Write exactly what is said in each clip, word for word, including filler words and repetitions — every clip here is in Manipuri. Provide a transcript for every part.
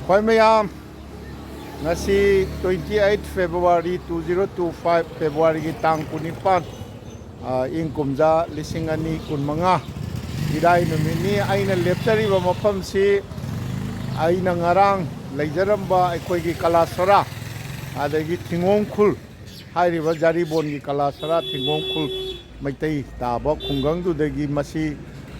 ꯍꯣꯏ ꯃꯌꯥꯝ, ꯉꯁꯤ twenty eight February two zero two five, February ꯒꯤ ꯇꯥꯡ ꯀꯨꯟꯅꯤꯄꯥꯟ, ꯑ, ꯏꯪ ꯀꯨꯝꯖꯥ ꯂꯤꯁꯤꯡ ꯑꯅꯤ ꯀꯨꯟꯃꯉꯥ, ꯏꯔꯥꯏ ꯅꯨꯃꯤꯠꯅꯤ꯫ ꯑꯩꯅ ꯂꯦꯞꯆꯔꯤꯕ ꯃꯐꯝꯁꯤ ꯑꯩꯅ ꯉꯔꯥꯡ ꯂꯩꯖꯔꯝꯕ ꯑꯩꯈꯣꯏꯒꯤ ꯀꯂꯥꯁꯣꯔꯥ, ꯑꯗꯒꯤ ꯊꯤꯡꯒꯣꯡ ꯈꯨꯜ ꯍꯥꯏꯔꯤꯕ ꯖꯥꯔꯤꯕꯣꯟꯒꯤ ꯀꯂꯥꯁꯔꯥ ꯊꯤꯡꯒꯣꯡ ꯈꯨꯜ ꯃꯩꯇꯩ ꯇꯥꯕ ꯈꯨꯡꯒꯪꯗꯨꯗꯒꯤ ꯃꯁꯤ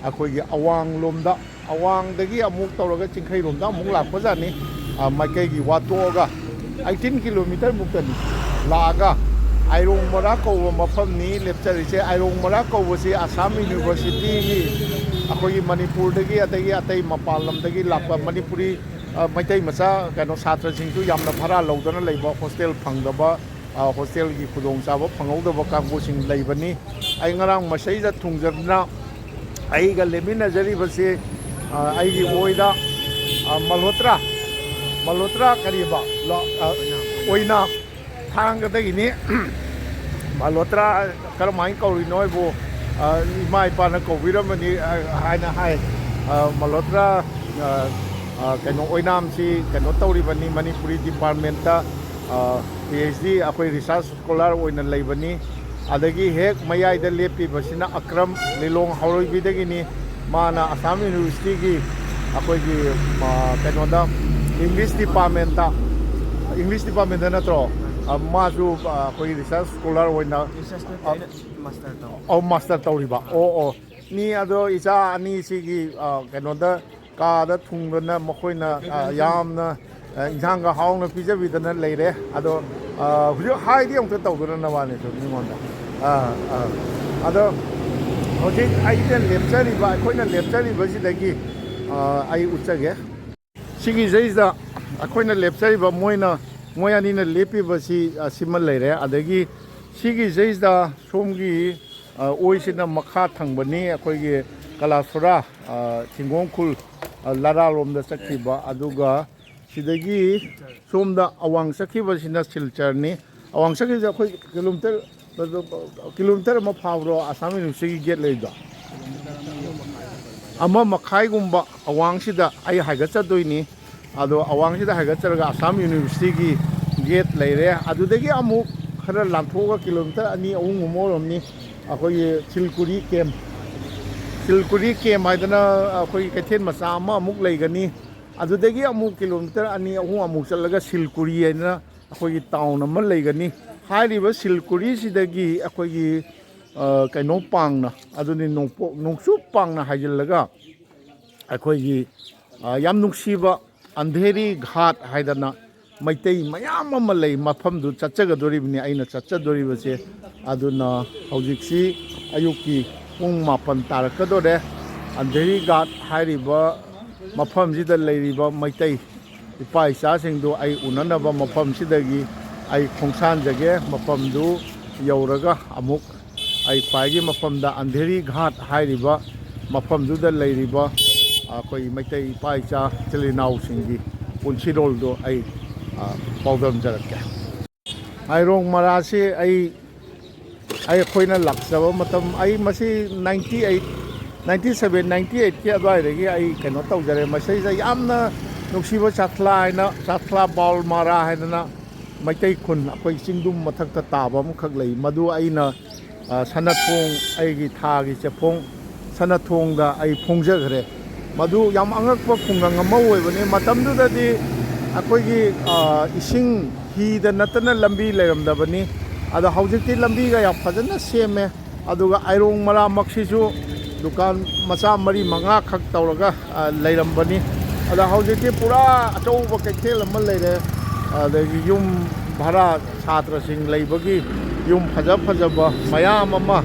ꯑꯩꯈꯣꯏꯒꯤ ꯑꯋꯥꯡꯂꯣꯝꯗ, ꯑꯋꯥꯡꯗꯒꯤ ꯑꯃꯨꯛ ꯇꯧꯔꯒ ꯆꯤꯡꯈꯩꯔꯣꯝꯗ ꯑꯃꯨꯛ ꯂꯥꯛꯄꯖꯥꯠꯅꯤ꯫ ꯑ, ꯃꯥꯏꯀꯩꯒꯤ ꯋꯥꯠꯇꯣꯛꯑꯒ eighteen kilometre ꯃꯨꯛꯇꯅꯤ ꯂꯥꯛꯑꯒ ꯑꯥꯏꯔꯣꯡ ꯃꯔꯥ ꯀꯧꯕ ꯃꯐꯝꯅꯤ ꯂꯦꯞꯆꯔꯤꯁꯦ꯫ ꯑꯥꯏꯔꯣꯡ ꯃꯔꯥ ꯀꯧꯕꯁꯤ ꯑꯁꯥꯝ ꯌꯨꯅꯤꯚꯔꯁꯤꯇꯤꯒꯤ, ꯑꯩꯈꯣꯏꯒꯤ ꯃꯅꯤꯄꯨꯔꯗꯒꯤ, ꯑꯗꯒꯤ ꯑꯇꯩ ꯃꯄꯥꯟ ꯂꯝꯗꯒꯤ ꯂꯥꯛꯄ ꯃꯅꯤꯄꯨꯔꯤ, ꯑ, ꯃꯩꯇꯩ ꯃꯆꯥ, ꯀꯩꯅꯣ, ꯁꯥꯇ꯭ꯔꯁꯤꯡꯁꯨ ꯌꯥꯝꯅ ꯚꯔꯥ ꯂꯧꯗꯅ ꯂꯩꯕ, ꯍꯣꯁꯇꯦꯜ ꯐꯪꯗꯕ, ꯑ, ꯍꯣꯁꯇꯦꯜꯒꯤ ꯈꯨꯗꯣꯡꯆꯥꯕ ꯐꯪꯍꯧꯗꯕ ꯀꯥꯡꯕꯨꯁꯤꯡ ꯂꯩꯕꯅꯤ꯫ ꯑꯩ ꯉꯔꯥꯡ ꯃꯁꯤꯗ ꯊꯨꯡꯖꯗꯨꯅ ꯑꯩꯒ ꯂꯦꯞꯃꯤꯟꯅꯖꯔꯤꯕꯁꯤ, ꯑ, ꯑꯩꯒꯤ ꯑꯣꯏꯗ, ꯑ, ꯃꯜꯍꯣꯇ꯭ꯔꯥ, ꯃꯜꯍꯣꯇ꯭ꯔꯥ ꯀꯔꯤꯕ? ꯂ-, ꯑ, ꯑꯣꯏꯅꯥꯝ ꯊꯥꯡꯒꯗꯒꯤꯅꯤ꯫ ꯃꯜꯍꯣꯇ꯭ꯔꯥ ꯀꯔꯝꯍꯥꯏꯅ ꯀꯧꯔꯤꯅꯣ ꯑꯩꯕꯨ, ꯑ, ꯏꯃꯥ ꯏꯄꯥꯅ ꯀꯧꯕꯤꯔꯝꯕꯅꯤ, ꯑ, ꯍꯥꯏꯅ ꯍꯥꯏ꯫ ꯑ, ꯃꯜꯍꯣꯇ꯭ꯔꯥ, ꯑ, ꯑ, ꯀꯩꯅꯣ, ꯑꯣꯏꯅꯥꯝꯁꯤ ꯀꯩꯅꯣ ꯇꯧꯔꯤꯕꯅꯤ, ꯃꯅꯤꯄꯨꯔꯤ ꯗꯤꯄꯥꯔꯠꯃꯦꯟꯇ, ꯑ, PhD, ꯑꯩꯈꯣꯏ ꯔꯤꯁꯔꯁ ꯁ꯭ꯀꯣꯂꯥꯔ ꯑꯣꯏꯅ ꯂꯩꯕꯅꯤ꯫ ꯑꯗꯒꯤ ꯍꯦꯛ ꯃꯌꯥꯏꯗ ꯂꯦꯞꯄꯤꯕꯁꯤꯅ ꯑꯀ꯭ꯔꯝ ꯂꯤꯂꯣꯡ ꯍꯥꯎꯔꯩꯕꯤꯗꯒꯤꯅꯤ꯫ ꯃꯥꯅ ꯑꯁꯥꯝ ꯌꯨꯅꯤꯚꯔꯁꯤꯇꯤꯒꯤ ꯑꯩꯈꯣꯏꯒꯤ, ꯑ, ꯀꯩꯅꯣꯗ, ꯏꯪꯂꯤꯁ ꯗꯤꯄꯥꯔꯠꯃꯦꯟꯇ, ꯏꯪꯂꯤꯁ ꯗꯤꯄꯥꯔꯠꯃꯦꯟꯇ ꯅꯠꯇ꯭ꯔꯣ? ꯑ, ꯃꯥꯁꯨ, ꯑ, ꯑꯩꯈꯣꯏꯒꯤ ꯔꯤꯁꯔꯁ ꯁ꯭ꯀꯣꯂꯥꯔ ꯑꯣꯏꯅ, ꯔꯤꯁꯔꯁ ꯅꯠꯇꯦ, ꯑ, ꯑꯩꯅ ꯃꯥꯁꯇꯔ ꯇꯧꯕ꯫ ꯑꯧ, ꯃꯥꯁꯇꯔ ꯇꯧꯔꯤꯕ꯫ ꯑꯣ, ꯑꯣ꯫ ꯃꯤ ꯑꯗꯣ ꯏꯆꯥ ꯑꯅꯤꯁꯤꯒꯤ, ꯑ, ꯀꯩꯅꯣꯗ, ꯀꯥꯗ ꯊꯨꯡꯗꯅ ꯃꯈꯣꯏꯅ, ꯑ, ꯌꯥꯝꯅ, ꯑ, ꯏꯟꯁꯥꯡꯒ ꯍꯥꯎꯅ ꯄꯤꯖꯕꯤꯗꯅ ꯂꯩꯔꯦ꯫ ꯑꯗꯣ, ꯑ, ꯍꯧꯖꯤꯛ ꯍꯥꯏꯗꯤ ꯑꯃꯨꯛꯇ ꯇꯧꯗꯅ ꯅꯕꯥꯅꯤꯁꯨ ꯃꯤꯉꯣꯟꯗ꯫ ꯑ, ꯑ꯫ ꯑꯗꯣ ꯍꯧꯖꯤꯛ ꯑꯩꯅ ꯂꯦꯞꯆꯔꯤꯕ, ꯑꯩꯈꯣꯏꯅ ꯂꯦꯞꯆꯔꯤꯕꯁꯤꯗꯒꯤ, ꯑ, ꯑꯩ ꯎꯠꯆꯒꯦ꯫ ꯁꯤꯒꯤꯁꯤꯗꯩꯁꯤꯗ ꯑꯩꯈꯣꯏꯅ ꯂꯦꯞꯆꯔꯤꯕ, ꯃꯣꯏꯅ, ꯃꯣꯏ ꯑꯅꯤꯅ ꯂꯦꯞꯄꯤꯕꯁꯤ, ꯑ, ꯁꯤꯃ ꯂꯩꯔꯦ꯫ ꯑꯗꯒꯤ ꯁꯤꯒꯤꯁꯤꯗꯩꯁꯤꯗ ꯁꯣꯝꯒꯤ, ꯑ, ꯑꯣꯏꯁꯤꯅ ꯃꯈꯥ ꯊꯪꯕꯅꯤ, ꯑꯩꯈꯣꯏꯒꯤ ꯀꯂꯥꯁꯣꯔꯥ, ꯑ, ꯊꯤꯡꯒꯣꯡ ꯈꯨꯜ, ꯑ, ꯂꯔꯥꯂꯣꯝꯗ ꯆꯠꯈꯤꯕ꯫ ꯑꯗꯨꯒ ꯁꯤꯗꯒꯤ ꯁꯣꯝꯗ ꯑꯋꯥꯡ ꯆꯠꯈꯤꯕꯁꯤꯅ ꯁꯤꯜꯆꯔꯅꯤ꯫ ꯑꯋꯥꯡ ꯆꯠꯈꯤꯕꯁꯦ ꯑꯩꯈꯣꯏ ꯀꯤꯂꯣꯃꯤꯇꯔ, ꯀꯤꯂꯣꯃꯤꯇꯔ ꯑꯃ ꯐꯥꯕ꯭ꯔꯣ ꯑꯁꯥꯝ ꯌꯨꯅꯤꯚꯔꯁꯤꯇꯤꯒꯤ ꯒꯦꯠ ꯂꯩꯕꯗꯣ? ꯑꯃ ꯃꯈꯥꯏꯒꯨꯝꯕ ꯑꯋꯥꯡꯁꯤꯗ ꯑꯩ ꯍꯥꯏꯒꯠꯆꯗꯣꯏꯅꯤ꯫ ꯑꯗꯣ ꯑꯋꯥꯡꯁꯤꯗ ꯍꯥꯏꯒꯠꯆꯔꯒ ꯑꯁꯥꯝ ꯌꯨꯅꯤꯚꯔꯁꯤꯇꯤꯒꯤ ꯒꯦꯠ ꯂꯩꯔꯦ꯫ ꯑꯗꯨꯗꯒꯤ ꯑꯃꯨꯛ ꯈꯔ ꯂꯥꯟꯊꯣꯛꯑꯒ ꯀꯤꯂꯣꯃꯤꯇꯔ ꯑꯅꯤ ꯑꯍꯨꯝꯒꯨꯝꯕ ꯑꯣꯏꯔꯝꯅꯤ, ꯑꯩꯈꯣꯏꯒꯤ ꯁꯤꯜꯀꯨꯔꯤ ꯀꯦꯝ, ꯁꯤꯜꯀꯨꯔꯤ ꯀꯦꯝ ꯍꯥꯏꯗꯅ ꯑꯩꯈꯣꯏꯒꯤ ꯀꯩꯊꯦꯜ ꯃꯆꯥ ꯑꯃ ꯑꯃꯨꯛ ꯂꯩꯒꯅꯤ꯫ ꯑꯗꯨꯗꯒꯤ ꯑꯃꯨꯛ ꯀꯤꯂꯣꯃꯤꯇꯔ ꯑꯅꯤ ꯑꯍꯨꯝ ꯑꯃꯨꯛ ꯆꯠꯂꯒ ꯁꯤꯜꯀꯨꯔꯤ ꯍꯥꯏꯅ ꯑꯩꯈꯣꯏꯒꯤ ꯇꯥꯎꯟ ꯑꯃ ꯂꯩꯒꯅꯤ꯫ ꯍꯥꯏꯔꯤꯕ ꯁꯤꯜꯀꯨꯔꯤꯁꯤꯗꯒꯤ ꯑꯩꯈꯣꯏꯒꯤ, ꯑ, ꯀꯩꯅꯣ ꯄꯥꯡꯅ, ꯑꯗꯨꯅꯤ ꯅꯣꯡꯄꯣꯛ, ꯅꯣꯡꯆꯨꯞ ꯄꯥꯡꯅ ꯍꯥꯏꯖꯤꯜꯂꯒ ꯑꯩꯈꯣꯏꯒꯤ, ꯑ, ꯌꯥꯝ ꯅꯨꯡꯁꯤꯕ ꯑꯟꯙꯦꯔꯤ ꯘꯥꯠ ꯍꯥꯏꯗꯅ ꯃꯩꯇꯩ ꯃꯌꯥꯝ ꯑꯃ ꯂꯩ꯫ ꯃꯐꯝꯗꯨ ꯆꯠꯆꯒꯗꯣꯔꯤꯕꯅꯤ ꯑꯩꯅ ꯆꯠꯆꯗꯣꯔꯤꯕꯁꯦ꯫ ꯑꯗꯨꯅ ꯍꯧꯖꯤꯛꯁꯤ ꯑꯌꯨꯛꯀꯤ ꯄꯨꯡ ꯃꯥꯄꯟ ꯇꯥꯔꯛꯀꯗꯣꯔꯦ꯫ ꯑꯟꯙꯦꯔꯤ ꯘꯥꯠ ꯍꯥꯏꯔꯤꯕ ꯃꯐꯝꯁꯤꯗ ꯂꯩꯔꯤꯕ ꯃꯩꯇꯩ ꯏꯄꯥ ꯏꯆꯥꯁꯤꯡꯗꯨ ꯑꯩ ꯎꯅꯅꯕ ꯃꯐꯝꯁꯤꯗꯒꯤ ꯑꯩ ꯈꯣꯡꯁꯥꯟꯖꯒꯦ꯫ ꯃꯐꯝꯗꯨ ꯌꯧꯔꯒ ꯑꯃꯨꯛ ꯑꯩ ꯈ꯭ꯋꯥꯏꯒꯤ ꯃꯐꯝꯗ ꯑꯟꯙꯦꯔꯤ ꯘꯥꯠ ꯍꯥꯏꯔꯤꯕ ꯃꯐꯝꯗꯨꯗ ꯂꯩꯔꯤꯕ ꯑꯩꯈꯣꯏ ꯃꯩꯇꯩ ꯏꯄꯥ ꯏꯆꯥ ꯏꯆꯤꯜ ꯏꯅꯥꯎꯁꯤꯡꯒꯤ ꯄꯨꯟꯁꯤꯔꯣꯜꯗꯣ ꯑꯩ, ꯑ, ꯄꯥꯎꯗꯝꯖꯔꯛꯀꯦ꯫ ꯑꯥꯏꯔꯣꯡ ꯃꯔꯥꯁꯤ ꯑꯩ, ꯑꯩꯈꯣꯏꯅ ꯂꯥꯛꯆꯕ ꯃꯇꯝ, ꯑꯩ ꯃꯁꯤ ninety eight, ninety seven, ninety ꯑꯩꯠꯀꯤ ꯑꯗꯨꯋꯥꯏꯗꯒꯤ ꯑꯩ ꯀꯩꯅꯣ ꯇꯧꯖꯔꯦ꯫ ꯃꯁꯤꯗ ꯌꯥꯝꯅ ꯅꯨꯡꯁꯤꯕ ꯆꯥꯊ꯭ꯂꯥ ꯍꯥꯏꯅ, ꯆꯥꯊ꯭ꯂꯥ ꯕꯥꯎꯜ ꯃꯥꯔꯥ ꯍꯥꯏꯗꯅ ꯃꯩꯇꯩ ꯈꯨꯟ ꯑꯩꯈꯣꯏ ꯆꯤꯡꯗꯨꯝ ꯃꯊꯛꯇ ꯇꯥꯕ ꯑꯃꯈꯛ ꯂꯩ꯫ ꯃꯗꯨ ꯑꯩꯅ, ꯑ, ꯁꯅꯊꯣꯡ, ꯑꯩꯒꯤ ꯊꯥꯒꯤ ꯆꯦꯐꯣꯡ ꯁꯅꯊꯣꯡꯗ ꯑꯩ ꯐꯣꯡꯖꯈ꯭ꯔꯦ꯫ ꯃꯗꯨ ꯌꯥꯝ ꯑꯉꯛꯄ ꯈꯨꯡꯒꯪ ꯑꯃ ꯑꯣꯏꯕꯅꯤ꯫ ꯃꯇꯝꯗꯨꯗꯗꯤ ꯑꯩꯈꯣꯏꯒꯤ, ꯑ, ꯏꯁꯤꯡ ꯍꯤꯗ ꯅꯠꯇꯅ ꯂꯝꯕꯤ ꯂꯩꯔꯝꯗꯕꯅꯤ꯫ ꯑꯗꯣ ꯍꯧꯖꯤꯛꯇꯤ ꯂꯝꯕꯤꯒ ꯌꯥꯝ ꯐꯖꯅ ꯁꯦꯝꯃꯦ꯫ ꯑꯗꯨꯒ ꯑꯥꯏꯔꯣꯡ ꯃꯔꯥꯃꯛꯁꯤꯁꯨ ꯗꯨꯀꯥꯟ ꯃꯆꯥ ꯃꯔꯤ ꯃꯉꯥꯈꯛ ꯇꯧꯔꯒ, ꯑ, ꯂꯩꯔꯝꯕꯅꯤ꯫ ꯑꯗ ꯍꯧꯖꯤꯛꯇꯤ ꯄꯨꯔꯥ ꯑꯆꯧꯕ ꯀꯩꯊꯦꯜ ꯑꯃ ꯂꯩꯔꯦ꯫ ꯑꯗꯒꯤ ꯌꯨꯝ ꯚꯔꯥ, ꯁꯥꯇ꯭ꯔꯁꯤꯡ ꯂꯩꯕꯒꯤ ꯌꯨꯝ ꯐꯖ ꯐꯖꯕ ꯃꯌꯥꯝ ꯑꯃ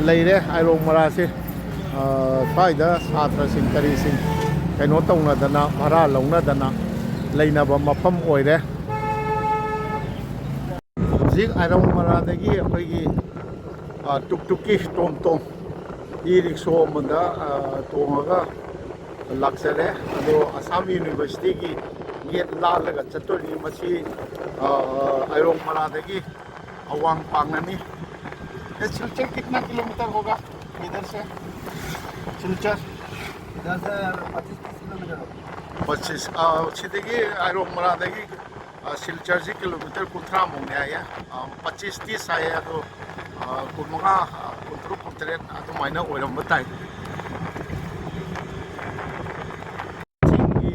ꯂꯩꯔꯦ ꯑꯥꯏꯔꯣꯡ ꯃꯔꯥꯁꯦ꯫ ꯑ, ꯁ꯭ꯋꯥꯏꯗ ꯁꯥꯇ꯭ꯔꯁꯤꯡ ꯀꯔꯤꯁꯤꯡ ꯀꯩꯅꯣ ꯇꯧꯅꯗꯅ, ꯚꯔꯥ ꯂꯧꯅꯗꯅ ꯂꯩꯅꯕ ꯃꯐꯝ ꯑꯣꯏꯔꯦ꯫ ꯍꯧꯖꯤꯛ ꯑꯥꯏꯔꯣꯡ ꯃꯔꯥꯗꯒꯤ ꯑꯩꯈꯣꯏꯒꯤ, ꯑ, ꯇꯨꯛ ꯇꯨꯛꯀꯤ ꯇꯣꯝ ꯇꯣꯝ ꯏ ꯔꯤꯛꯁꯣ ꯑꯃꯗ, ꯑ, ꯇꯣꯡꯉꯒ ꯂꯥꯛꯆꯔꯦ꯫ ꯑꯗꯣ ꯑꯁꯥꯝ ꯌꯨꯅꯤꯚꯔꯁꯤꯇꯤꯒꯤ ꯒꯦꯠ ꯂꯥꯜꯂꯒ ꯆꯠꯇꯣꯏꯅꯤ꯫ ꯃꯁꯤ, ꯑ, ꯑꯥꯏꯔꯣꯡ ꯃꯔꯥꯗꯒꯤ ꯑꯋꯥꯡ ꯄꯥꯡꯅꯅꯤ꯫ ये सिलचर कितना किलोमीटर होगा इधर से? सिलचर? इधर से पच्चीस तीस किलोमीटर होगा। ꯁꯤꯗꯒꯤ ꯑꯥꯏꯔꯣꯡ ꯃꯔꯥꯗꯒꯤ ꯁꯤꯜꯆꯔꯁꯤ ꯀꯤꯂꯣꯃꯤꯇꯔ ꯀꯨꯟꯊ꯭ꯔꯥꯃꯨꯛꯅꯦ ꯍꯥꯏꯌꯦ꯫ ꯄꯆꯤꯁꯇꯤ ꯁꯥꯏꯌꯦ ꯑꯗꯣ, ꯀꯨꯟꯃꯉꯥ, ꯀꯨꯟꯇꯔꯨꯛ, ꯀꯨꯟꯇꯔꯦꯠ ꯑꯗꯨꯃꯥꯏꯅ ꯑꯣꯏꯔꯝꯕ ꯇꯥꯏ꯫ ꯆꯤꯡꯒꯤ,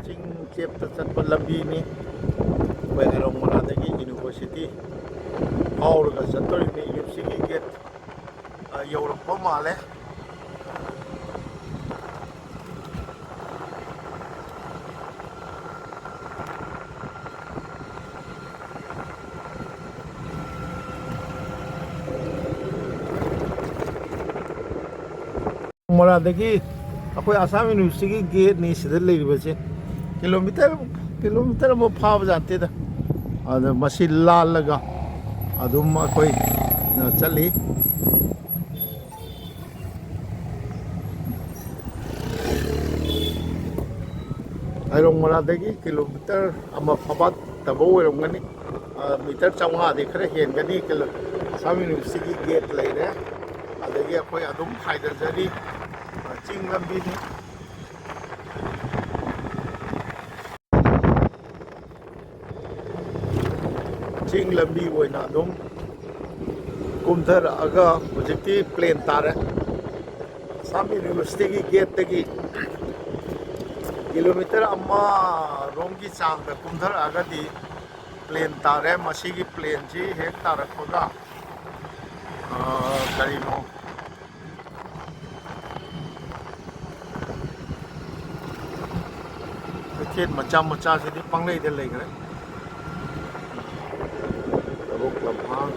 ꯆꯤꯡ ꯆꯦꯞꯇ ꯆꯠꯄ ꯂꯝꯕꯤꯅꯤ꯫ ꯑꯩꯈꯣꯏ ꯑꯥꯏꯔꯣꯡ ꯃꯔꯥꯗꯒꯤ ꯌꯨꯅꯤꯚꯔꯁꯤꯇꯤ ꯐꯥꯎꯔꯒ ꯆꯠꯇꯣꯔꯤꯕꯅꯤ꯫ ꯌꯨꯝꯁꯤꯒꯤ ꯒꯦꯠ ꯌꯧꯔꯛꯄ ꯃꯥꯜꯂꯦ꯫ ꯃꯣꯔꯥꯗꯒꯤ ꯑꯩꯈꯣꯏ ꯑꯁꯥꯝ ꯌꯨꯅꯤꯚꯔꯁꯤꯇꯤꯒꯤ ꯒꯦꯠꯅꯤ ꯁꯤꯗ ꯂꯩꯔꯤꯕꯁꯦ꯫ ꯀꯤꯂꯣꯃꯤꯇꯔ, ꯀꯤꯂꯣꯃꯤꯇꯔ ꯑꯃ ꯐꯥꯕ ꯖꯥꯠ ꯅꯠꯇꯦꯗ꯫ ꯑꯗ ꯃꯁꯤ ꯂꯥꯜꯂꯒ ꯑꯗꯨꯝ ꯑꯩꯈꯣꯏ ꯆꯠꯂꯤ꯫ ꯑꯥꯏꯔꯣꯡ ꯃꯣꯔꯥꯗꯒꯤ ꯀꯤꯂꯣꯃꯤꯇꯔ ꯑꯃ ꯐꯥꯕ ꯇꯕ ꯑꯣꯏꯔꯝꯒꯅꯤ꯫ ꯃꯤꯇꯔ ꯆꯥꯝꯃꯉꯥꯗꯤ ꯈꯔ ꯍꯦꯟꯒꯅꯤ꯫ ꯑꯁꯥꯝ ꯌꯨꯅꯤꯚꯔꯁꯤꯇꯤꯒꯤ ꯒꯦꯠ ꯂꯩꯔꯦ꯫ ꯑꯗꯒꯤ ꯑꯩꯈꯣꯏ ꯑꯗꯨꯝ ꯍꯥꯏꯊꯖꯔꯤ꯫ ꯆꯤꯡ ꯂꯝꯕꯤꯅꯤ꯫ ꯆꯤꯡ ꯂꯝꯕꯤ ꯑꯣꯏꯅ ꯑꯗꯨꯝ ꯀꯨꯝꯊꯔꯛꯑꯒ ꯍꯧꯖꯤꯛꯇꯤ ꯄ꯭ꯂꯦꯟ ꯇꯥꯔꯦ꯫ ꯑꯁꯥꯝ ꯌꯨꯅꯤꯚꯔꯁꯤꯇꯤꯒꯤ ꯒꯦꯠꯇꯒꯤ ꯀꯤꯂꯣꯃꯤꯇꯔ ꯑꯃꯔꯣꯝꯒꯤ ꯆꯥꯡꯗ ꯀꯨꯝꯊꯔꯛꯑꯒꯗꯤ ꯄ꯭ꯂꯦꯟ ꯇꯥꯔꯦ꯫ ꯃꯁꯤꯒꯤ ꯄ꯭ꯂꯦꯟꯁꯤ ꯍꯦꯛ ꯇꯥꯔꯛꯄꯒ, ꯑ, ꯀꯔꯤꯅꯣ, ꯀꯩꯊꯦꯜ ꯃꯆꯥ ꯃꯆꯥꯁꯤꯗꯤ ꯄꯪꯂꯩꯗ ꯂꯩꯈ꯭ꯔꯦ꯫ ꯂꯧꯕꯨꯛ ꯂꯝꯍꯥꯡ꯫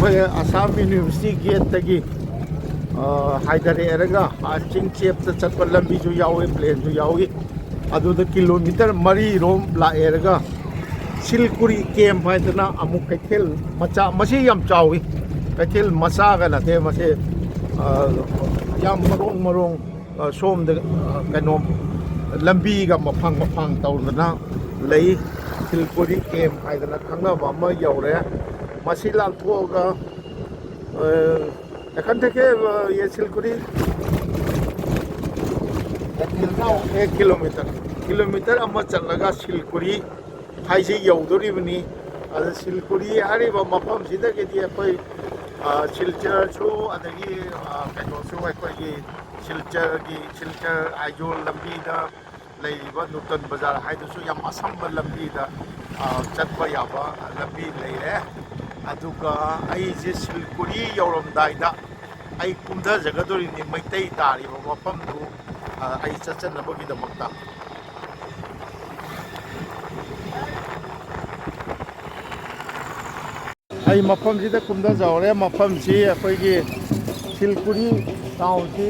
ꯑꯩꯈꯣꯏ ꯑꯁꯥꯝ ꯌꯨꯅꯤꯚꯔꯁꯤꯇꯤ ꯒꯦꯠꯇꯒꯤ, ꯑ, ꯍꯥꯏꯊꯔꯛꯑꯦꯔꯒ, ꯑ, ꯆꯤꯡ ꯆꯦꯞꯇ ꯆꯠꯄ ꯂꯝꯕꯤꯁꯨ ꯌꯥꯎꯏ, ꯄ꯭ꯂꯦꯟꯁꯨ ꯌꯥꯎꯏ꯫ ꯑꯗꯨꯗ ꯀꯤꯂꯣꯃꯤꯇꯔ ꯃꯔꯤꯔꯣꯝ ꯂꯥꯛꯑꯦꯔꯒ ꯁꯤꯜꯀꯨꯔꯤ ꯀꯦꯝ ꯍꯥꯏꯗꯅ ꯑꯃꯨꯛ ꯀꯩꯊꯦꯜ ꯃꯆꯥ, ꯃꯁꯤ ꯌꯥꯝ ꯆꯥꯎꯏ, ꯀꯩꯊꯦꯜ ꯃꯆꯥꯒ ꯅꯠꯇꯦ ꯃꯁꯤ, ꯑ, ꯌꯥꯝ ꯃꯔꯣꯡ ꯃꯔꯣꯡ, ꯑ, ꯁꯣꯝꯗ, ꯑ, ꯀꯩꯅꯣ, ꯂꯝꯕꯤꯒ ꯃꯐꯥꯡ ꯃꯐꯥꯡ ꯇꯧꯗꯅ ꯂꯩ꯫ ꯁꯤꯜꯀꯨꯔꯤ ꯀꯦꯝ ꯍꯥꯏꯗꯅ ꯈꯪꯅꯕ ꯑꯃ ꯌꯧꯔꯦ꯫ ꯃꯁꯤ ꯂꯥꯟꯊꯣꯛꯑꯒ, ꯑ, ꯑꯦꯈꯟ ꯊꯦꯀꯦ, ꯑ, ꯌꯦ ꯁꯤꯜꯀꯨꯔꯤ ꯑꯦꯛ ꯀꯤꯂꯣꯃꯤꯇꯔ, ꯀꯤꯂꯣꯃꯤꯇꯔ ꯑꯃ ꯆꯠꯂꯒ ꯁꯤꯜꯀꯨꯔꯤ ꯍꯥꯏꯁꯤ ꯌꯧꯗꯣꯔꯤꯕꯅꯤ꯫ ꯑꯗ ꯁꯤꯜꯀꯨꯔꯤ ꯍꯥꯏꯔꯤꯕ ꯃꯐꯝꯁꯤꯗꯒꯤꯗꯤ ꯑꯩꯈꯣꯏ, ꯑ, ꯁꯤꯜꯆꯔꯁꯨ, ꯑꯗꯒꯤ, ꯑ, ꯀꯩꯅꯣꯁꯨ, ꯑꯩꯈꯣꯏꯒꯤ ꯁꯤꯜꯆꯔꯒꯤ, ꯁꯤꯜꯆꯔ ꯑꯥꯏꯖꯣꯜ ꯂꯝꯕꯤꯗ ꯂꯩꯔꯤꯕ ꯅꯨꯇꯟ ꯕꯖꯥꯔ ꯍꯥꯏꯗꯨꯁꯨ ꯌꯥꯝ ꯑꯁꯝꯕ ꯂꯝꯕꯤꯗ, ꯑ, ꯆꯠꯄ ꯌꯥꯕ ꯂꯝꯕꯤ ꯂꯩꯔꯦ꯫ ꯑꯗꯨꯒ ꯑꯩꯁꯦ ꯁꯤꯜꯀꯨꯔꯤ ꯌꯧꯔꯝꯗꯥꯏꯗ ꯑꯩ ꯀꯨꯝꯊꯖꯒꯗꯣꯔꯤꯅꯤ, ꯃꯩꯇꯩ ꯇꯥꯔꯤꯕ ꯃꯐꯝꯗꯨ, ꯑ, ꯑꯩ ꯆꯠꯆꯅꯕꯒꯤꯗꯃꯛꯇ꯫ ꯑꯩ ꯃꯐꯝꯁꯤꯗ ꯀꯨꯝꯊꯖꯍꯧꯔꯦ꯫ ꯃꯐꯝꯁꯤ ꯑꯩꯈꯣꯏꯒꯤ ꯁꯤꯜꯀꯨꯔꯤ ꯇꯥꯎꯟꯁꯤ,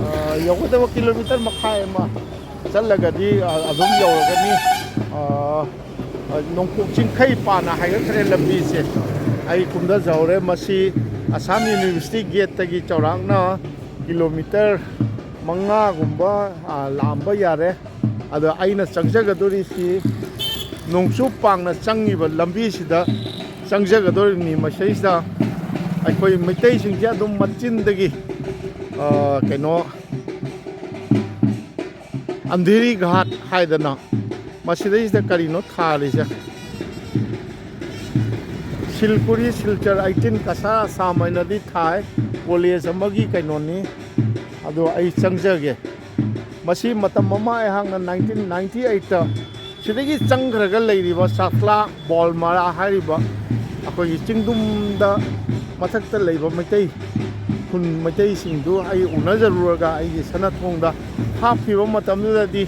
ꯑ, ꯌꯧꯒꯗꯕ ꯀꯤꯂꯣꯃꯤꯇꯔ ꯃꯈꯥꯏ ꯑꯃ ꯆꯠꯂꯒꯗꯤ, ꯑ, ꯑꯗꯨꯝ ꯌꯧꯔꯒꯅꯤ꯫ ꯑ, ꯑ, ꯅꯣꯡꯄꯣꯛ ꯆꯤꯡꯈꯩ ꯄꯥꯅ ꯍꯥꯏꯒꯠꯈ꯭ꯔꯦ ꯂꯝꯕꯤꯁꯦ꯫ ꯑꯩ ꯀꯨꯝꯊꯖꯍꯧꯔꯦ꯫ ꯃꯁꯤ ꯑꯁꯥꯝ ꯌꯨꯅꯤꯚꯔꯁꯤꯇꯤ ꯒꯦꯠꯇꯒꯤ ꯆꯥꯎꯔꯥꯛꯅ ꯀꯤꯂꯣꯃꯤꯇꯔ ꯃꯉꯥꯒꯨꯝꯕ, ꯑ, ꯂꯥꯛꯑꯝꯕ ꯌꯥꯔꯦ꯫ ꯑꯗꯣ ꯑꯩꯅ ꯆꯪꯖꯒꯗꯣꯔꯤꯁꯤ ꯅꯣꯡꯆꯨꯞ ꯄꯥꯡꯅ ꯆꯪꯉꯤꯕ ꯂꯝꯕꯤꯁꯤꯗ ꯆꯪꯖꯒꯗꯣꯔꯤꯕꯅꯤ꯫ ꯃꯁꯤꯗꯩꯁꯤꯗ ꯑꯩꯈꯣꯏ ꯃꯩꯇꯩꯁꯤꯡꯁꯦ ꯑꯗꯨꯝ ꯃꯆꯤꯟꯗꯒꯤ, ꯑ, ꯀꯩꯅꯣ, ꯑꯟꯙꯦꯔꯤ ꯘꯥꯠ ꯍꯥꯏꯗꯅ ꯃꯁꯤꯗꯩꯁꯤꯗ ꯀꯔꯤꯅꯣ ꯊꯥꯔꯤꯁꯦ? ꯁꯤꯜꯀꯨꯔꯤ ꯁꯤꯜꯆꯔ ꯑꯩꯠꯇꯤꯟ ꯀꯁꯥꯔ ꯑꯁꯥꯝ ꯍꯥꯏꯅꯗꯤ ꯊꯥꯏ꯫ ꯀꯣꯂꯦꯖ ꯑꯃꯒꯤ ꯀꯩꯅꯣꯅꯤ꯫ ꯑꯗꯣ ꯑꯩ ꯆꯪꯖꯒꯦ꯫ ꯃꯁꯤ ꯃꯇꯝ ꯑꯃ ꯑꯩꯍꯥꯛꯅ ꯅꯥꯏꯟꯇꯤꯟ ꯅꯥꯏꯟꯇꯤ ꯑꯩꯠꯇ ꯁꯤꯗꯒꯤ ꯆꯪꯈ꯭ꯔꯒ ꯂꯩꯔꯤꯕ ꯆꯥꯛꯂꯥ ꯕꯣꯜꯃꯥꯔꯥ ꯍꯥꯏꯔꯤꯕ ꯑꯩꯈꯣꯏꯒꯤ ꯆꯤꯡꯗꯨꯝꯗ ꯃꯊꯛꯇ ꯂꯩꯕ ꯃꯩꯇꯩ ꯈꯨꯟ ꯃꯩꯇꯩꯁꯤꯡꯗꯨ ꯑꯩ ꯎꯅꯖꯔꯨꯔꯒ ꯑꯩꯒꯤ ꯁꯅꯥꯊꯣꯡꯗ ꯍꯥꯞꯈꯤꯕ ꯃꯇꯝꯗꯨꯗꯗꯤ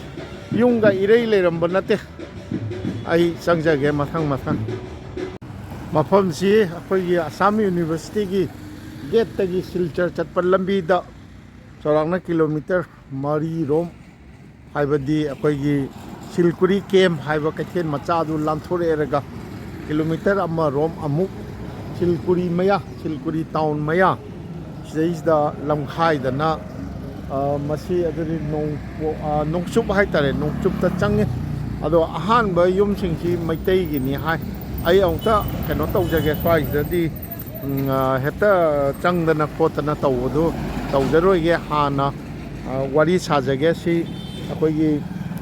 ꯌꯨꯝꯒ ꯏꯔꯩ ꯂꯩꯔꯝꯕ ꯅꯠꯇꯦ꯫ ꯑꯩ ꯆꯪꯖꯒꯦ ꯃꯊꯪ ꯃꯊꯪ꯫ ꯃꯐꯝꯁꯤ ꯑꯩꯈꯣꯏꯒꯤ ꯑꯁꯥꯝ ꯌꯨꯅꯤꯚꯔꯁꯤꯇꯤꯒꯤ ꯒꯦꯠꯇꯒꯤ ꯁꯤꯜꯆꯔ ꯆꯠꯄ ꯂꯝꯕꯤꯗ ꯆꯥꯎꯔꯥꯛꯅ ꯀꯤꯂꯣꯃꯤꯇꯔ ꯃꯔꯤꯔꯣꯝ, ꯍꯥꯏꯕꯗꯤ ꯑꯩꯈꯣꯏꯒꯤ ꯁꯤꯜꯀꯨꯔꯤ ꯀꯦꯝ ꯍꯥꯏꯕ ꯀꯩꯊꯦꯜ ꯃꯆꯥꯗꯨ ꯂꯥꯟꯊꯣꯔꯛꯑꯦꯔꯒ ꯀꯤꯂꯣꯃꯤꯇꯔ ꯑꯃꯔꯣꯝ ꯑꯃꯨꯛ ꯁꯤꯜꯀꯨꯔꯤ ꯃꯌꯥ, ꯁꯤꯜꯀꯨꯔꯤ ꯇꯥꯎꯟ ꯃꯌꯥ ꯁꯤꯗꯩꯁꯤꯗ ꯂꯝꯈꯥꯏꯗꯅ, ꯑ, ꯃꯁꯤ ꯑꯗꯨꯗꯤ ꯅꯣꯡꯄꯣ-, ꯑ, ꯅꯣꯡꯆꯨꯞ ꯍꯥꯏꯇꯥꯔꯦ, ꯅꯣꯡꯆꯨꯞꯇ ꯆꯪꯉꯤ꯫ ꯑꯗꯣ ꯑꯍꯥꯟꯕ ꯌꯨꯝꯁꯤꯡꯁꯤ ꯃꯩꯇꯩꯒꯤꯅꯤ ꯍꯥꯏ꯫ ꯑꯩ ꯑꯃꯨꯛꯇ ꯀꯩꯅꯣ ꯇꯧꯖꯒꯦ, ꯁ꯭ꯋꯥꯏꯁꯤꯗꯗꯤ, ꯎꯝ, ꯑ, ꯍꯦꯛꯇ ꯆꯪꯗꯅ ꯈꯣꯠꯇꯅ ꯇꯧꯕꯗꯨ ꯇꯧꯖꯔꯣꯏꯒꯦ꯫ ꯍꯥꯟꯅ, ꯑ, ꯋꯥꯔꯤ ꯁꯥꯖꯒꯦ꯫ ꯁꯤ ꯑꯩꯈꯣꯏꯒꯤ,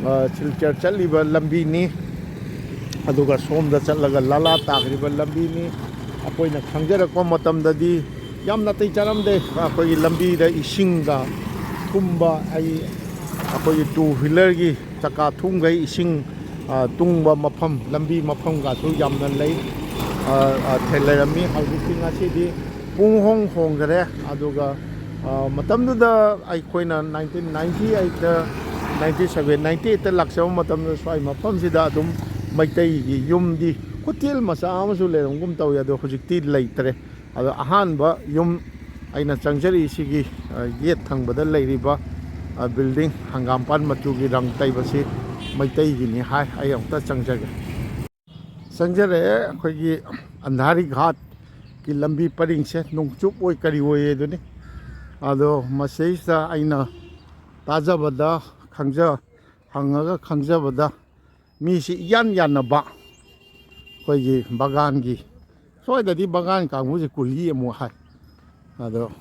ꯑ, ꯁꯤꯜꯆꯔ ꯆꯠꯂꯤꯕ ꯂꯝꯕꯤꯅꯤ꯫ ꯑꯗꯨꯒ ꯁꯣꯝꯗ ꯆꯠꯂꯒ ꯂꯥꯂꯥ ꯇꯥꯈ꯭ꯔꯤꯕ ꯂꯝꯕꯤꯅꯤ꯫ ꯑꯩꯈꯣꯏꯅ ꯈꯪꯖꯔꯛꯄ ꯃꯇꯝꯗꯗꯤ ꯌꯥꯝ ꯅꯥꯇꯩ ꯆꯥꯔꯝꯗꯦ꯫ ꯑꯩꯈꯣꯏꯒꯤ ꯂꯝꯕꯤꯗ ꯏꯁꯤꯡꯒ ꯊꯨꯝꯕ, ꯑꯩ, ꯑꯩꯈꯣꯏꯒꯤ ꯇꯨ ꯋꯤꯂꯔꯒꯤ ꯆꯀꯥ ꯊꯨꯝꯈꯩ ꯏꯁꯤꯡ, ꯑ, ꯇꯨꯡꯕ ꯃꯐꯝ, ꯂꯝꯕꯤ ꯃꯐꯝꯒꯁꯨ ꯌꯥꯝꯅ ꯂꯩ, ꯑ, ꯑ, ꯊꯦ-, ꯂꯩꯔꯝꯃꯤ꯫ ꯍꯧꯖꯤꯛꯇꯤ, ꯉꯁꯤꯗꯤ ꯄꯨꯡ ꯍꯣꯡ ꯍꯣꯡꯈꯔꯦ꯫ ꯑꯗꯨꯒ, ꯑ, ꯃꯇꯝꯗꯨꯗ ꯑꯩꯈꯣꯏꯅ ꯅꯥꯏꯟꯇꯤꯟ ꯅꯥꯏꯟꯇꯤ ꯑꯩꯠꯇ, ꯅꯥꯏꯟꯇꯤ ꯁꯚꯦꯟ, ꯅꯥꯏꯟꯇꯤ ꯑꯩꯠꯇ ꯂꯥꯛꯆꯕ ꯃꯇꯝꯗ ꯁ꯭ꯋꯥꯏ ꯃꯐꯝꯁꯤꯗ ꯑꯗꯨꯝ ꯃꯩꯇꯩꯒꯤ ꯌꯨꯝꯗꯤ, ꯍꯣꯇꯦꯜ ꯃꯆꯥ ꯑꯃꯁꯨ ꯂꯩꯔꯝꯒꯨꯝ ꯇꯧꯏ, ꯑꯗꯣ ꯍꯧꯖꯤꯛꯇꯤ ꯂꯩꯇ꯭ꯔꯦ꯫ ꯑꯗꯣ ꯑꯍꯥꯟꯕ ꯌꯨꯝ ꯑꯩꯅ ꯆꯪꯖꯔꯤꯁꯤꯒꯤ, ꯑ, ꯌꯦꯠ ꯊꯪꯕꯗ ꯂꯩꯔꯤꯕ, ꯑ, ꯕꯤꯜꯗꯤꯡ ꯍꯪꯒꯥꯝꯄꯥꯟ ꯃꯆꯨꯒꯤ ꯔꯪ ꯇꯩꯕꯁꯤ ꯃꯩꯇꯩꯒꯤꯅꯤ ꯍꯥꯏ꯫ ꯑꯩ ꯑꯃꯨꯛꯇ ꯆꯪꯖꯒꯦ꯫ ꯆꯪꯖꯔꯛꯑꯦ꯫ ꯑꯩꯈꯣꯏꯒꯤ ꯑꯟꯙꯥꯔꯤ ꯘꯥꯠꯀꯤ ꯂꯝꯕꯤ ꯄꯔꯤꯡꯁꯦ ꯅꯣꯡꯆꯨꯞ ꯑꯣꯏ ꯀꯔꯤ ꯑꯣꯏ ꯑꯗꯨꯅꯤ꯫ ꯑꯗꯣ ꯃꯁꯤꯗꯩꯁꯤꯗ ꯑꯩꯅ ꯇꯥꯖꯕꯗ, ꯈꯪꯖ-, ꯍꯪꯉꯒ ꯈꯪꯖꯕꯗ, ꯃꯤꯁꯤ ꯏꯌꯥꯟ ꯌꯥꯟꯅꯕ ꯑꯩꯈꯣꯏꯒꯤ ꯕꯒꯥꯟꯒꯤ, ꯁ꯭ꯋꯥꯏꯗꯗꯤ ꯕꯒꯥꯟ ꯀꯥꯡꯕꯨꯁꯦ ꯀꯨꯂꯤ ꯑꯃꯨꯛ ꯍꯥꯏ꯫ ꯑꯗꯣ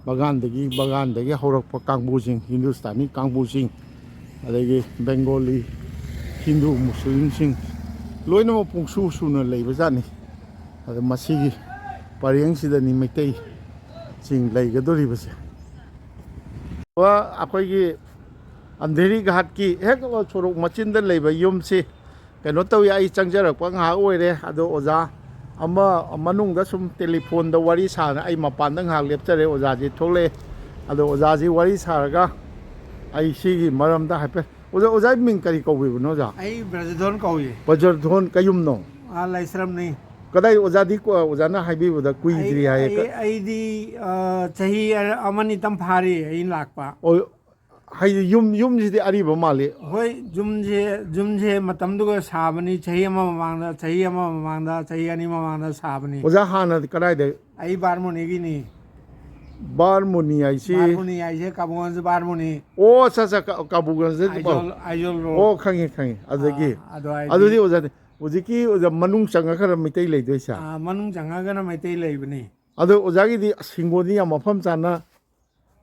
ꯕꯒꯥꯟꯗꯒꯤ, ꯕꯒꯥꯟꯗꯒꯤ ꯍꯧꯔꯛꯄ ꯀꯥꯡꯕꯨꯁꯤꯡ, ꯍꯤꯟꯗꯨꯁꯇꯥꯅꯤ ꯀꯥꯡꯕꯨꯁꯤꯡ, ꯑꯗꯒꯤ ꯕꯦꯡꯒꯣꯂꯤ, ꯍꯤꯟꯗꯨ, ꯃꯨꯁꯂꯤꯝꯁꯤꯡ ꯂꯣꯏꯅꯃꯛ ꯄꯨꯡꯁꯨ ꯁꯨꯅ ꯂꯩꯕꯖꯥꯠꯅꯤ꯫ ꯑꯗꯣ ꯃꯁꯤꯒꯤ ꯄꯔꯦꯡꯁꯤꯗꯅꯤ ꯃꯩꯇꯩꯁꯤꯡ ꯂꯩꯒꯗꯧꯔꯤꯕꯁꯦ꯫ ꯑꯩꯈꯣꯏꯒꯤ ꯑꯟꯙꯦꯔꯤ ꯘꯥꯠꯀꯤ ꯍꯦꯛ ꯁꯣꯔꯣꯛ ꯃꯆꯤꯟꯗ ꯂꯩꯕ ꯌꯨꯝꯁꯤ ꯀꯩꯅꯣ ꯇꯧꯏ꯫ ꯑꯩ ꯆꯪꯖꯔꯛꯄ ꯉꯥꯏꯍꯥꯛ ꯑꯣꯏꯔꯦ꯫ ꯑꯗꯣ ꯑꯣꯖꯥ ꯑꯃ ꯃꯅꯨꯡꯗ ꯁꯨꯝ ꯇꯦꯂꯤꯐꯣꯟꯗ ꯋꯥꯔꯤ ꯁꯥꯅ ꯑꯩ ꯃꯄꯥꯟꯗ ꯉꯥꯏꯍꯥꯛ ꯂꯦꯞꯆꯔꯦ꯫ ꯑꯣꯖꯥꯁꯤ ꯊꯣꯛꯂꯛꯑꯦ꯫ ꯑꯗꯣ ꯑꯣꯖꯥꯁꯤ ꯋꯥꯔꯤ ꯁꯥꯔꯒ ꯑꯩ ꯁꯤꯒꯤ ꯃꯔꯝꯗ ꯍꯥꯏꯐꯦꯠ, ꯑꯣꯖꯥ, ꯑꯣꯖꯥꯒꯤ ꯃꯤꯡ ꯀꯔꯤ ꯀꯧꯕꯤꯕꯅꯣ, ꯑꯣꯖꯥ? ꯑꯩ ꯕ꯭ꯔꯖꯙꯣꯟ ꯀꯧꯏ꯫ ꯕ꯭ꯔꯖꯙꯣꯟ ꯀꯌꯨꯝꯅꯣ? ꯑꯥ, ꯂꯥꯏꯁ꯭ꯔꯝꯅꯤ꯫ ꯀꯗꯥꯏ ꯑꯣꯖꯥꯗꯤ ꯀꯣ-, ꯑꯣꯖꯥꯅ ꯍꯥꯏꯕꯤꯕꯗ ꯀꯨꯏꯗ꯭ꯔꯤ ꯑꯩ- ꯍꯥꯏꯌꯦ꯫ ꯑꯩ- ꯑꯩꯗꯤ ꯑ, ꯆꯍꯤ ꯑ- ꯑꯃꯅꯤꯇꯪ ꯐꯥꯔꯤ ꯑꯩꯅ ꯂꯥꯛꯄ꯫ ꯑꯣ, ꯍꯥꯏꯗꯤ ꯌꯨꯝ, ꯌꯨꯝꯁꯤꯗꯤ ꯑꯔꯤꯕ ꯃꯥꯜꯂꯤ꯫ ꯍꯣꯏ, ꯌꯨꯝꯁꯦ ꯌꯨꯝꯁꯦ ꯃꯇꯝꯗꯨꯒ ꯁꯥꯕꯅꯤ, ꯆꯍꯤ ꯑꯃ ꯃꯃꯥꯡꯗ, ꯆꯍꯤ ꯑꯃ ꯃꯃꯥꯡꯗ, ꯆꯍꯤ ꯑꯅꯤ ꯃꯃꯥꯡꯗ ꯁꯥꯕꯅꯤ꯫ ꯑꯣꯖꯥ ꯍꯥꯟꯅ ꯀꯗꯥꯏꯗ? ꯑꯩ ꯕꯥꯔꯃꯣꯅꯤꯒꯤꯅꯤ꯫ ꯕꯥꯔꯃꯣꯅꯤ ꯍꯥꯏꯁꯤ? ꯕꯥꯔꯃꯣꯅꯤ ꯍꯥꯏꯁꯦ ꯀꯥꯕꯨꯒꯟꯖ ꯕꯥꯔꯃꯣꯅꯤ꯫ ꯑꯣ, ꯑꯠꯆꯥ, ꯑꯠꯆꯥ, ꯀ-, ꯀꯥꯕꯨꯒꯟꯖꯗꯤ ꯄꯥꯎ꯫ ꯑꯥꯏꯖꯣꯜ ꯑꯥꯏꯖꯣꯜ ꯔꯣꯗ꯫ ꯑꯣ, ꯈꯪꯉꯦ, ꯈꯪꯉꯦ꯫ ꯑꯗꯒꯤ ꯑꯥ, ꯑꯗꯨ ꯍꯥꯏꯗꯤ- ꯑꯗꯨꯗꯤ ꯑꯣꯖꯥꯗꯤ ꯍꯧꯖꯤꯛꯀꯤ ꯑꯣꯖꯥ ꯃꯅꯨꯡ ꯆꯪꯉꯒ ꯈꯔ ꯃꯩꯇꯩ ꯂꯩꯗꯣꯏꯁꯦ꯫ ꯑꯥ, ꯃꯅꯨꯡ ꯆꯪꯉꯒꯅ ꯃꯩꯇꯩ ꯂꯩꯕꯅꯤ꯫ ꯑꯗꯣ ꯑꯣꯖꯥꯒꯤꯗꯤ ꯑꯁ, ꯍꯤꯡꯒꯣꯜꯗꯤ ꯌꯥꯝ ꯃꯐꯝ ꯆꯥꯅ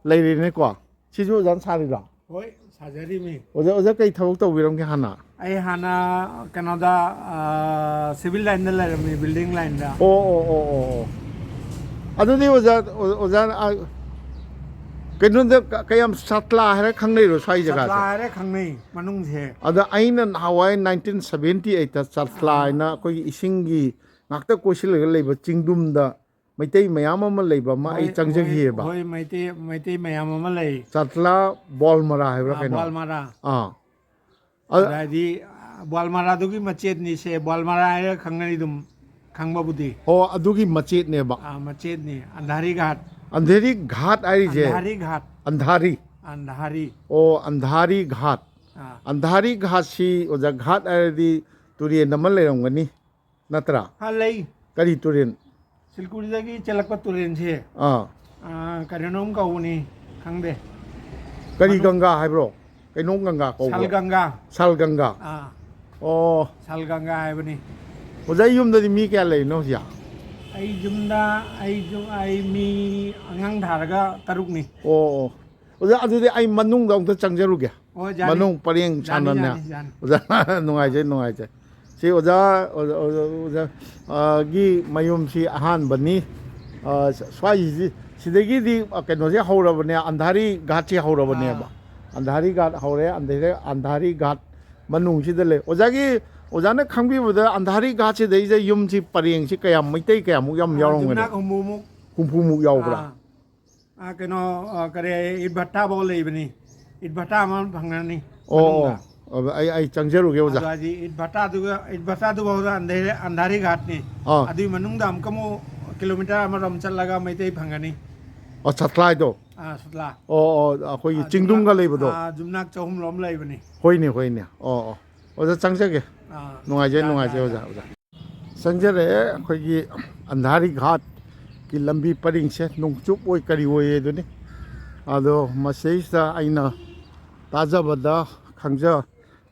ꯂꯩꯔꯦꯅꯦꯀꯣ꯫ ꯁꯤꯁꯨ ꯑꯣꯖꯥꯅ ꯁꯥꯔꯤꯔꯣ? ꯍꯣꯏ, ꯁꯥꯖꯔꯤꯃꯤ꯫ ꯑꯣꯖꯥ, ꯑꯣꯖꯥ ꯀꯩ ꯊꯕꯛ ꯇꯧꯕꯤꯔꯝꯒꯦ ꯍꯥꯟꯅ? ꯑꯩ ꯍꯥꯟꯅ ꯀꯩꯅꯣꯗ, ꯑꯥ, ꯁꯤꯚꯤꯜ ꯂꯥꯏꯟꯗ ꯂꯩꯔꯝꯃꯤ, ꯕꯤꯜꯗꯤꯡ ꯂꯥꯏꯟꯗ꯫ ꯑꯣ, ꯑꯣ, ꯑꯣ, ꯑꯣ, ꯑꯣ꯫ ꯑꯗꯨꯗꯤ ꯑꯣꯖꯥ, ꯑꯣ-, ꯑꯣꯖꯥ, ꯑ, ꯀꯩꯅꯣꯗ ꯀ-, ꯀꯌꯥꯝ ꯁꯥꯇ꯭ꯂꯥ ꯍꯥꯏꯔ ꯈꯪꯅꯩꯔꯣ ꯁ꯭ꯋꯥꯏ ꯖꯒꯥꯁꯦ? ꯁꯥꯇ꯭ꯂꯥ ꯍꯥꯏꯔꯦ ꯈꯪꯅꯩ ꯃꯅꯨꯡꯁꯦ꯫ ꯑꯗ ꯑꯩꯅ ꯅꯍꯥꯟꯋꯥꯏ ꯅꯥꯏꯟꯇꯤꯟ ꯁꯚꯦꯟꯇꯤ ꯑꯩꯠꯇ ꯁꯥꯇ꯭ꯂꯥ ꯍꯥꯏꯅ ꯑꯩꯈꯣꯏꯒꯤ ꯏꯁꯤꯡꯒꯤ ꯉꯥꯛꯇ ꯀꯣꯏꯁꯤꯜꯂꯒ ꯂꯩꯕ ꯆꯤꯡꯗꯨꯝꯗ ꯃꯩꯇꯩ ꯃꯌꯥꯝ ꯑꯃ ꯂꯩꯕ ꯑꯃ ꯑꯩ ꯍꯣꯏ, ꯆꯪꯖꯈꯤꯑꯕ꯫ ꯍꯣꯏ, ꯍꯣꯏ, ꯃꯩꯇꯩ ꯃꯩꯇꯩ ꯃꯌꯥꯝ ꯑꯃ ꯂꯩ꯫ ꯆꯥꯇ꯭ꯂꯥ ꯕꯣꯜꯃꯔꯥ ꯍꯥꯏꯕ꯭ꯔꯥ ꯑꯥ, ꯀꯩꯅꯣ? ꯕꯣꯜꯃꯔꯥ꯫ ꯑꯥ꯫ ꯑ-, ꯑꯗꯨ ꯍꯥꯏꯗꯤ, ꯑꯥ, ꯕꯣꯜꯃꯔꯥꯗꯨꯒꯤ ꯃꯆꯦꯠꯅꯤꯁꯦ, ꯕꯣꯜꯃꯔꯥ ꯍꯥꯏꯔꯒ ꯈꯪꯅꯔꯤ ꯑꯗꯨꯝ, ꯈꯪꯕꯕꯨꯗꯤ꯫ ꯑꯣ, ꯑꯗꯨꯒꯤ ꯃꯆꯦꯠꯅꯦꯕ꯫ ꯑꯥ, ꯃꯆꯦꯠꯅꯤ, ꯑꯟꯙꯥꯔꯤ ꯘꯥꯠ꯫ ꯑꯟꯙꯦꯔꯤ ꯘꯥꯠ ꯍꯥꯏꯔꯤꯁꯦ? ꯑꯟꯙꯥꯔꯤ ꯘꯥꯠ꯫ ꯑꯟꯙꯥꯔꯤ꯫ ꯑꯟꯙꯥꯔꯤ꯫ ꯑꯣ, ꯑꯟꯙꯥꯔꯤ ꯘꯥꯠ꯫ ꯑꯥ꯫ ꯑꯟꯙꯥꯔꯤ ꯘꯥꯠꯁꯤ ꯑꯣꯖꯥ, ꯘꯥꯠ ꯍꯥꯏꯔꯗꯤ ꯇꯨꯔꯦꯟ ꯑꯃ ꯂꯩꯔꯝꯒꯅꯤ, ꯅꯠꯇ꯭ꯔꯥ? ꯑꯥ, ꯂꯩ꯫ ꯀꯔꯤ ꯇꯨꯔꯦꯟ? ꯁꯤꯜꯀꯨꯔꯤꯗꯒꯤ ꯆꯦꯜꯂꯛꯄ ꯇꯨꯔꯦꯟꯁꯦ, ꯑꯥ꯫ ꯑꯥ, ꯀꯔꯤꯅꯣꯝ ꯀꯧꯕꯅꯤ, ꯈꯪꯗꯦ꯫ ꯀꯔꯤ ꯃꯅꯨꯡ- ꯒꯪꯒꯥ ꯍꯥꯏꯕ꯭ꯔꯣ? ꯀꯩꯅꯣꯝ ꯒꯪꯒꯥ ꯀꯧꯕ꯭ꯔꯣ? ꯁꯜ ꯒꯪꯒꯥ꯫ ꯁꯜ ꯒꯪꯒꯥ꯫ ꯑꯥ, ꯑꯣ꯫ ꯁꯜ ꯒꯪꯒꯥ ꯍꯥꯏꯕꯅꯤ꯫ ꯑꯣꯖꯥ, ꯌꯨꯝꯗꯗꯤ ꯃꯤ ꯀꯌꯥ ꯂꯩꯔꯤꯅꯣ ꯍꯧꯖꯤꯛ? ꯑꯩ ꯌꯨꯝꯗ, ꯑꯩ ꯌꯨꯝ, ꯑꯩ ꯃꯤ ꯑꯉꯥꯡ ꯊꯥꯔꯒ ꯇꯔꯨꯛꯅꯤ꯫ ꯑꯣ, ꯑꯣ꯫ ꯑꯣꯖꯥ, ꯑꯗꯨꯗꯤ ꯑꯩ ꯃꯅꯨꯡꯗ ꯑꯝꯇ ꯆꯪꯖꯔꯨꯒꯦ꯫ ꯑꯣ, ꯌꯥꯅꯤ꯫ ꯃꯅꯨꯡ ꯄꯔꯦꯡ ꯌꯥꯅꯤ, ꯁꯥꯟꯅꯅꯦ꯫ ꯌꯥꯅꯤ, ꯌꯥꯅꯤ꯫ ꯑꯣꯖꯥ, ꯅꯨꯡꯉꯥꯏꯖꯩ, ꯅꯨꯡꯉꯥꯏꯖꯩ꯫ ꯁꯤ ꯑꯣꯖꯥ, ꯑꯣꯖꯥ, ꯑꯣꯖꯥ, ꯑ, ꯒꯤ ꯃꯌꯨꯝꯁꯤ ꯑꯍꯥꯟꯕꯅꯤ꯫ ꯑ, ꯁ꯭ꯋꯥꯏꯁꯤ, ꯁꯤꯗꯒꯤꯗꯤ, ꯑ, ꯀꯩꯅꯣꯁꯦ ꯍꯧꯔꯕꯅꯦ, ꯑꯟꯙꯥꯔꯤ ꯘꯥꯠꯁꯤ ꯍꯧꯔꯕꯅꯦꯕ꯫ ꯑꯥ꯫ ꯑꯟꯙꯥꯔꯤ ꯘꯥꯠ ꯍꯧꯔꯦ, ꯑꯟꯙꯥꯔꯤ, ꯑꯟꯙꯥꯔꯤ ꯘꯥꯠ ꯃꯅꯨꯡꯁꯤꯗ ꯂꯩ꯫ ꯑꯣꯖꯥꯒꯤ, ꯑꯣꯖꯥꯅ ꯈꯪꯕꯤꯕꯗ ꯑꯟꯙꯥꯔꯤ ꯘꯥꯠꯁꯤꯗꯩꯗ ꯌꯨꯝꯁꯤ ꯄꯔꯦꯡꯁꯤ ꯀꯌꯥꯝ, ꯃꯩꯇꯩ ꯀꯌꯥꯃꯨꯛ ꯌꯥꯝ ꯑꯥ, ꯌꯥꯎꯔꯝꯒꯅꯤ? ꯌꯨꯝꯅꯥꯛ ꯍꯨꯝꯐꯨꯃꯨꯛ꯫ ꯍꯨꯝꯐꯨꯃꯨꯛ ꯌꯥꯎꯕ꯭ꯔꯥ? ꯑꯥ꯫ ꯑꯥ, ꯀꯩꯅꯣ, ꯑꯥ, ꯀꯔꯤ, ꯏꯠ ꯚꯠꯇꯥꯐꯧ ꯂꯩꯕꯅꯤ꯫ ꯏꯠ ꯚꯠꯇꯥ ꯑꯃ ꯐꯪꯉꯅꯤ ꯑꯣ, ꯑꯣ꯫ ꯃꯅꯨꯡꯗ꯫ ꯑꯣ, ꯑꯩ ꯑꯩ ꯆꯪꯖꯔꯨꯒꯦ ꯑꯣꯖꯥ꯫ ꯑꯗꯣ ꯍꯥꯏꯗꯤ ꯏꯗ ꯚꯠꯇꯥꯗꯨꯒ ꯏꯗ ꯚꯠꯇꯥꯗꯨꯐꯥꯎꯗ ꯑꯟꯙꯦꯔꯤ ꯑꯟꯙꯥꯔꯤ ꯘꯥꯠꯅꯤ꯫ ꯑꯥ꯫ ꯑꯗꯨꯒꯤ ꯃꯅꯨꯡꯗ ꯑꯃꯨꯛꯀ ꯑꯃꯨꯛ ꯀꯤꯂꯣꯃꯤꯇꯔ ꯑꯃꯔꯣꯝ ꯆꯠꯂꯒ ꯃꯩꯇꯩ ꯐꯪꯒꯅꯤ꯫ ꯑꯣ, ꯁꯠꯂꯥꯏꯗꯣ꯫ ꯑꯥ, ꯁꯨꯠꯂꯥ꯫ ꯑꯣ ꯑꯣ, ꯑꯩꯈꯣꯏꯒꯤ ꯑꯥ, ꯆꯤꯡꯗꯨꯝꯒ ꯖꯨꯝꯅꯥꯛ-, ꯂꯩꯕꯗꯣ꯫ ꯑꯥ, ꯖꯨꯝꯅꯥꯛ ꯆꯍꯨꯝ ꯂꯣꯝ ꯂꯩꯕꯅꯤ꯫ ꯍꯣꯏꯅꯦ ꯍꯣꯏꯅꯦ꯫ ꯑꯣ ꯑꯣ, ꯑꯣꯖꯥ ꯆꯪꯖꯒꯦ꯫ ꯑꯥ, ꯅꯨꯡꯉꯥꯏꯖꯩ ꯌꯥ, ꯅꯨꯡꯉꯥꯏꯖꯩ ꯌꯥ, ꯑꯣꯖꯥ ꯌꯥ꯫ ꯑꯣꯖꯥ꯫ ꯆꯪꯖꯔꯛꯑꯦ ꯑꯩꯈꯣꯏꯒꯤ ꯑꯟꯙꯥꯔꯤ ꯘꯥꯠꯀꯤ ꯂꯝꯕꯤ ꯄꯔꯤꯡꯁꯦ, ꯅꯣꯡꯆꯨꯞ ꯑꯣꯏ ꯀꯔꯤ ꯑꯣꯏ ꯑꯗꯨꯅꯤ꯫ ꯑꯗꯣ ꯃꯁꯤꯁꯤꯗ ꯑꯩꯅ ꯇꯥꯖꯕꯗ, ꯈꯪꯖ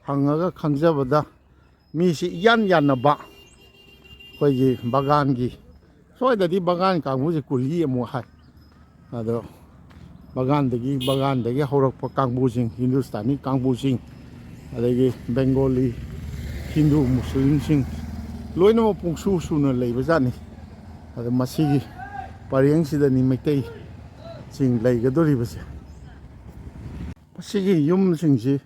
ꯍꯪꯉꯒ ꯈꯪꯖꯕꯗ, ꯃꯤꯁꯤ ꯏꯌꯥꯟ ꯌꯥꯟꯅꯕ ꯑꯩꯈꯣꯏꯒꯤ ꯕꯒꯥꯟꯒꯤ, ꯁ꯭ꯋꯥꯏꯗꯗꯤ ꯕꯒꯥꯟ ꯀꯥꯡꯕꯨꯁꯦ ꯀꯨꯂꯤ ꯑꯃꯨꯛ ꯍꯥꯏ꯫ ꯑꯗꯣ ꯕꯒꯥꯟꯗꯒꯤ ꯕꯒꯥꯟꯗꯒꯤ ꯍꯧꯔꯛꯄ ꯀꯥꯡꯕꯨꯁꯤꯡ, ꯍꯤꯟꯗꯨꯁꯇꯥꯅꯤ ꯀꯥꯡꯕꯨꯁꯤꯡ, ꯑꯗꯒꯤ ꯕꯦꯡꯒꯣꯂꯤ, ꯍꯤꯟꯗꯨ, ꯃꯨꯁꯂꯤꯝꯁꯤꯡ ꯂꯣꯏꯅꯃꯛ ꯄꯨꯡꯁꯨ ꯁꯨꯅ ꯂꯩꯕꯖꯥꯠꯅꯤ꯫ ꯑꯗꯣ ꯃꯁꯤꯒꯤ ꯄꯔꯦꯡꯁꯤꯗꯅꯤ ꯃꯩꯇꯩꯁꯤꯡ ꯂꯩꯒꯗꯧꯔꯤꯕꯁꯦ꯫ ꯃꯁꯤꯒꯤ ꯌꯨꯝꯁꯤꯡꯁꯤ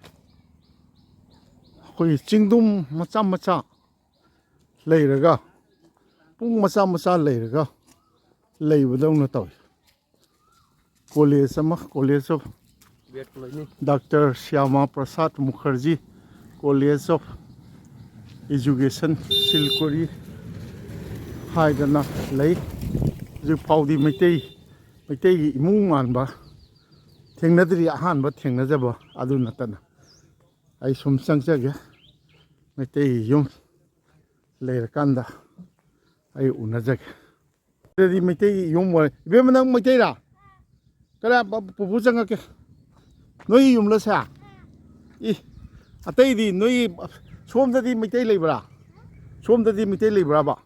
ꯑꯩꯈꯣꯏꯒꯤ ꯆꯤꯡꯗꯨꯝ ꯃꯆꯥ ꯃꯆꯥ ꯂꯩꯔꯒ, ꯄꯨꯡ ꯃꯆꯥ ꯃꯆꯥ ꯂꯩꯔꯒ ꯂꯩꯕꯗꯧꯅ ꯇꯧꯏ꯫ ꯀꯣꯂꯦꯖ ꯑꯃ, College of Doctor Shyama Prasad Mukherjee College of Education, ꯁꯤꯜꯀꯣꯔꯤ ꯍꯥꯏꯗꯅ ꯂꯩ꯫ ꯍꯧꯖꯤꯛ ꯐꯥꯎꯗꯤ ꯃꯩꯇꯩ, ꯃꯩꯇꯩꯒꯤ ꯏꯃꯨꯡ ꯃꯥꯟꯕ ꯊꯦꯡꯅꯗ꯭ꯔꯤ, ꯑꯍꯥꯟꯕ ꯊꯦꯡꯅꯖꯕ ꯑꯗꯨ ꯅꯠꯇꯅ꯫ ꯑꯩ ꯁꯨꯝ ꯆꯪꯖꯒꯦ, ꯃꯩꯇꯩꯒꯤ ꯌꯨꯝ ꯂꯩꯔꯀꯥꯟꯗ ꯑꯩ ꯎꯅꯖꯒꯦ꯫ ꯁꯤꯗꯗꯤ ꯃꯩꯇꯩꯒꯤ ꯌꯨꯝ ꯑꯣꯏꯔꯦ꯫ ꯏꯕꯦꯝꯃ, ꯅꯪ ꯃꯩꯇꯩꯔꯥ? ꯀꯔꯥ, ꯄ-, ꯄꯨꯄꯨ ꯆꯪꯉꯛꯀꯦ꯫ ꯅꯣꯏꯒꯤ ꯌꯨꯝꯂꯁꯦ? ꯏ, ꯑꯇꯩꯗꯤ ꯅꯣꯏꯒꯤ, ꯁꯣꯝꯗꯗꯤ ꯃꯩꯇꯩ ꯂꯩꯕ꯭ꯔꯥ? ꯁꯣꯝꯗꯗꯤ ꯃꯩꯇꯩ ꯂꯩꯕ꯭ꯔꯥꯕ?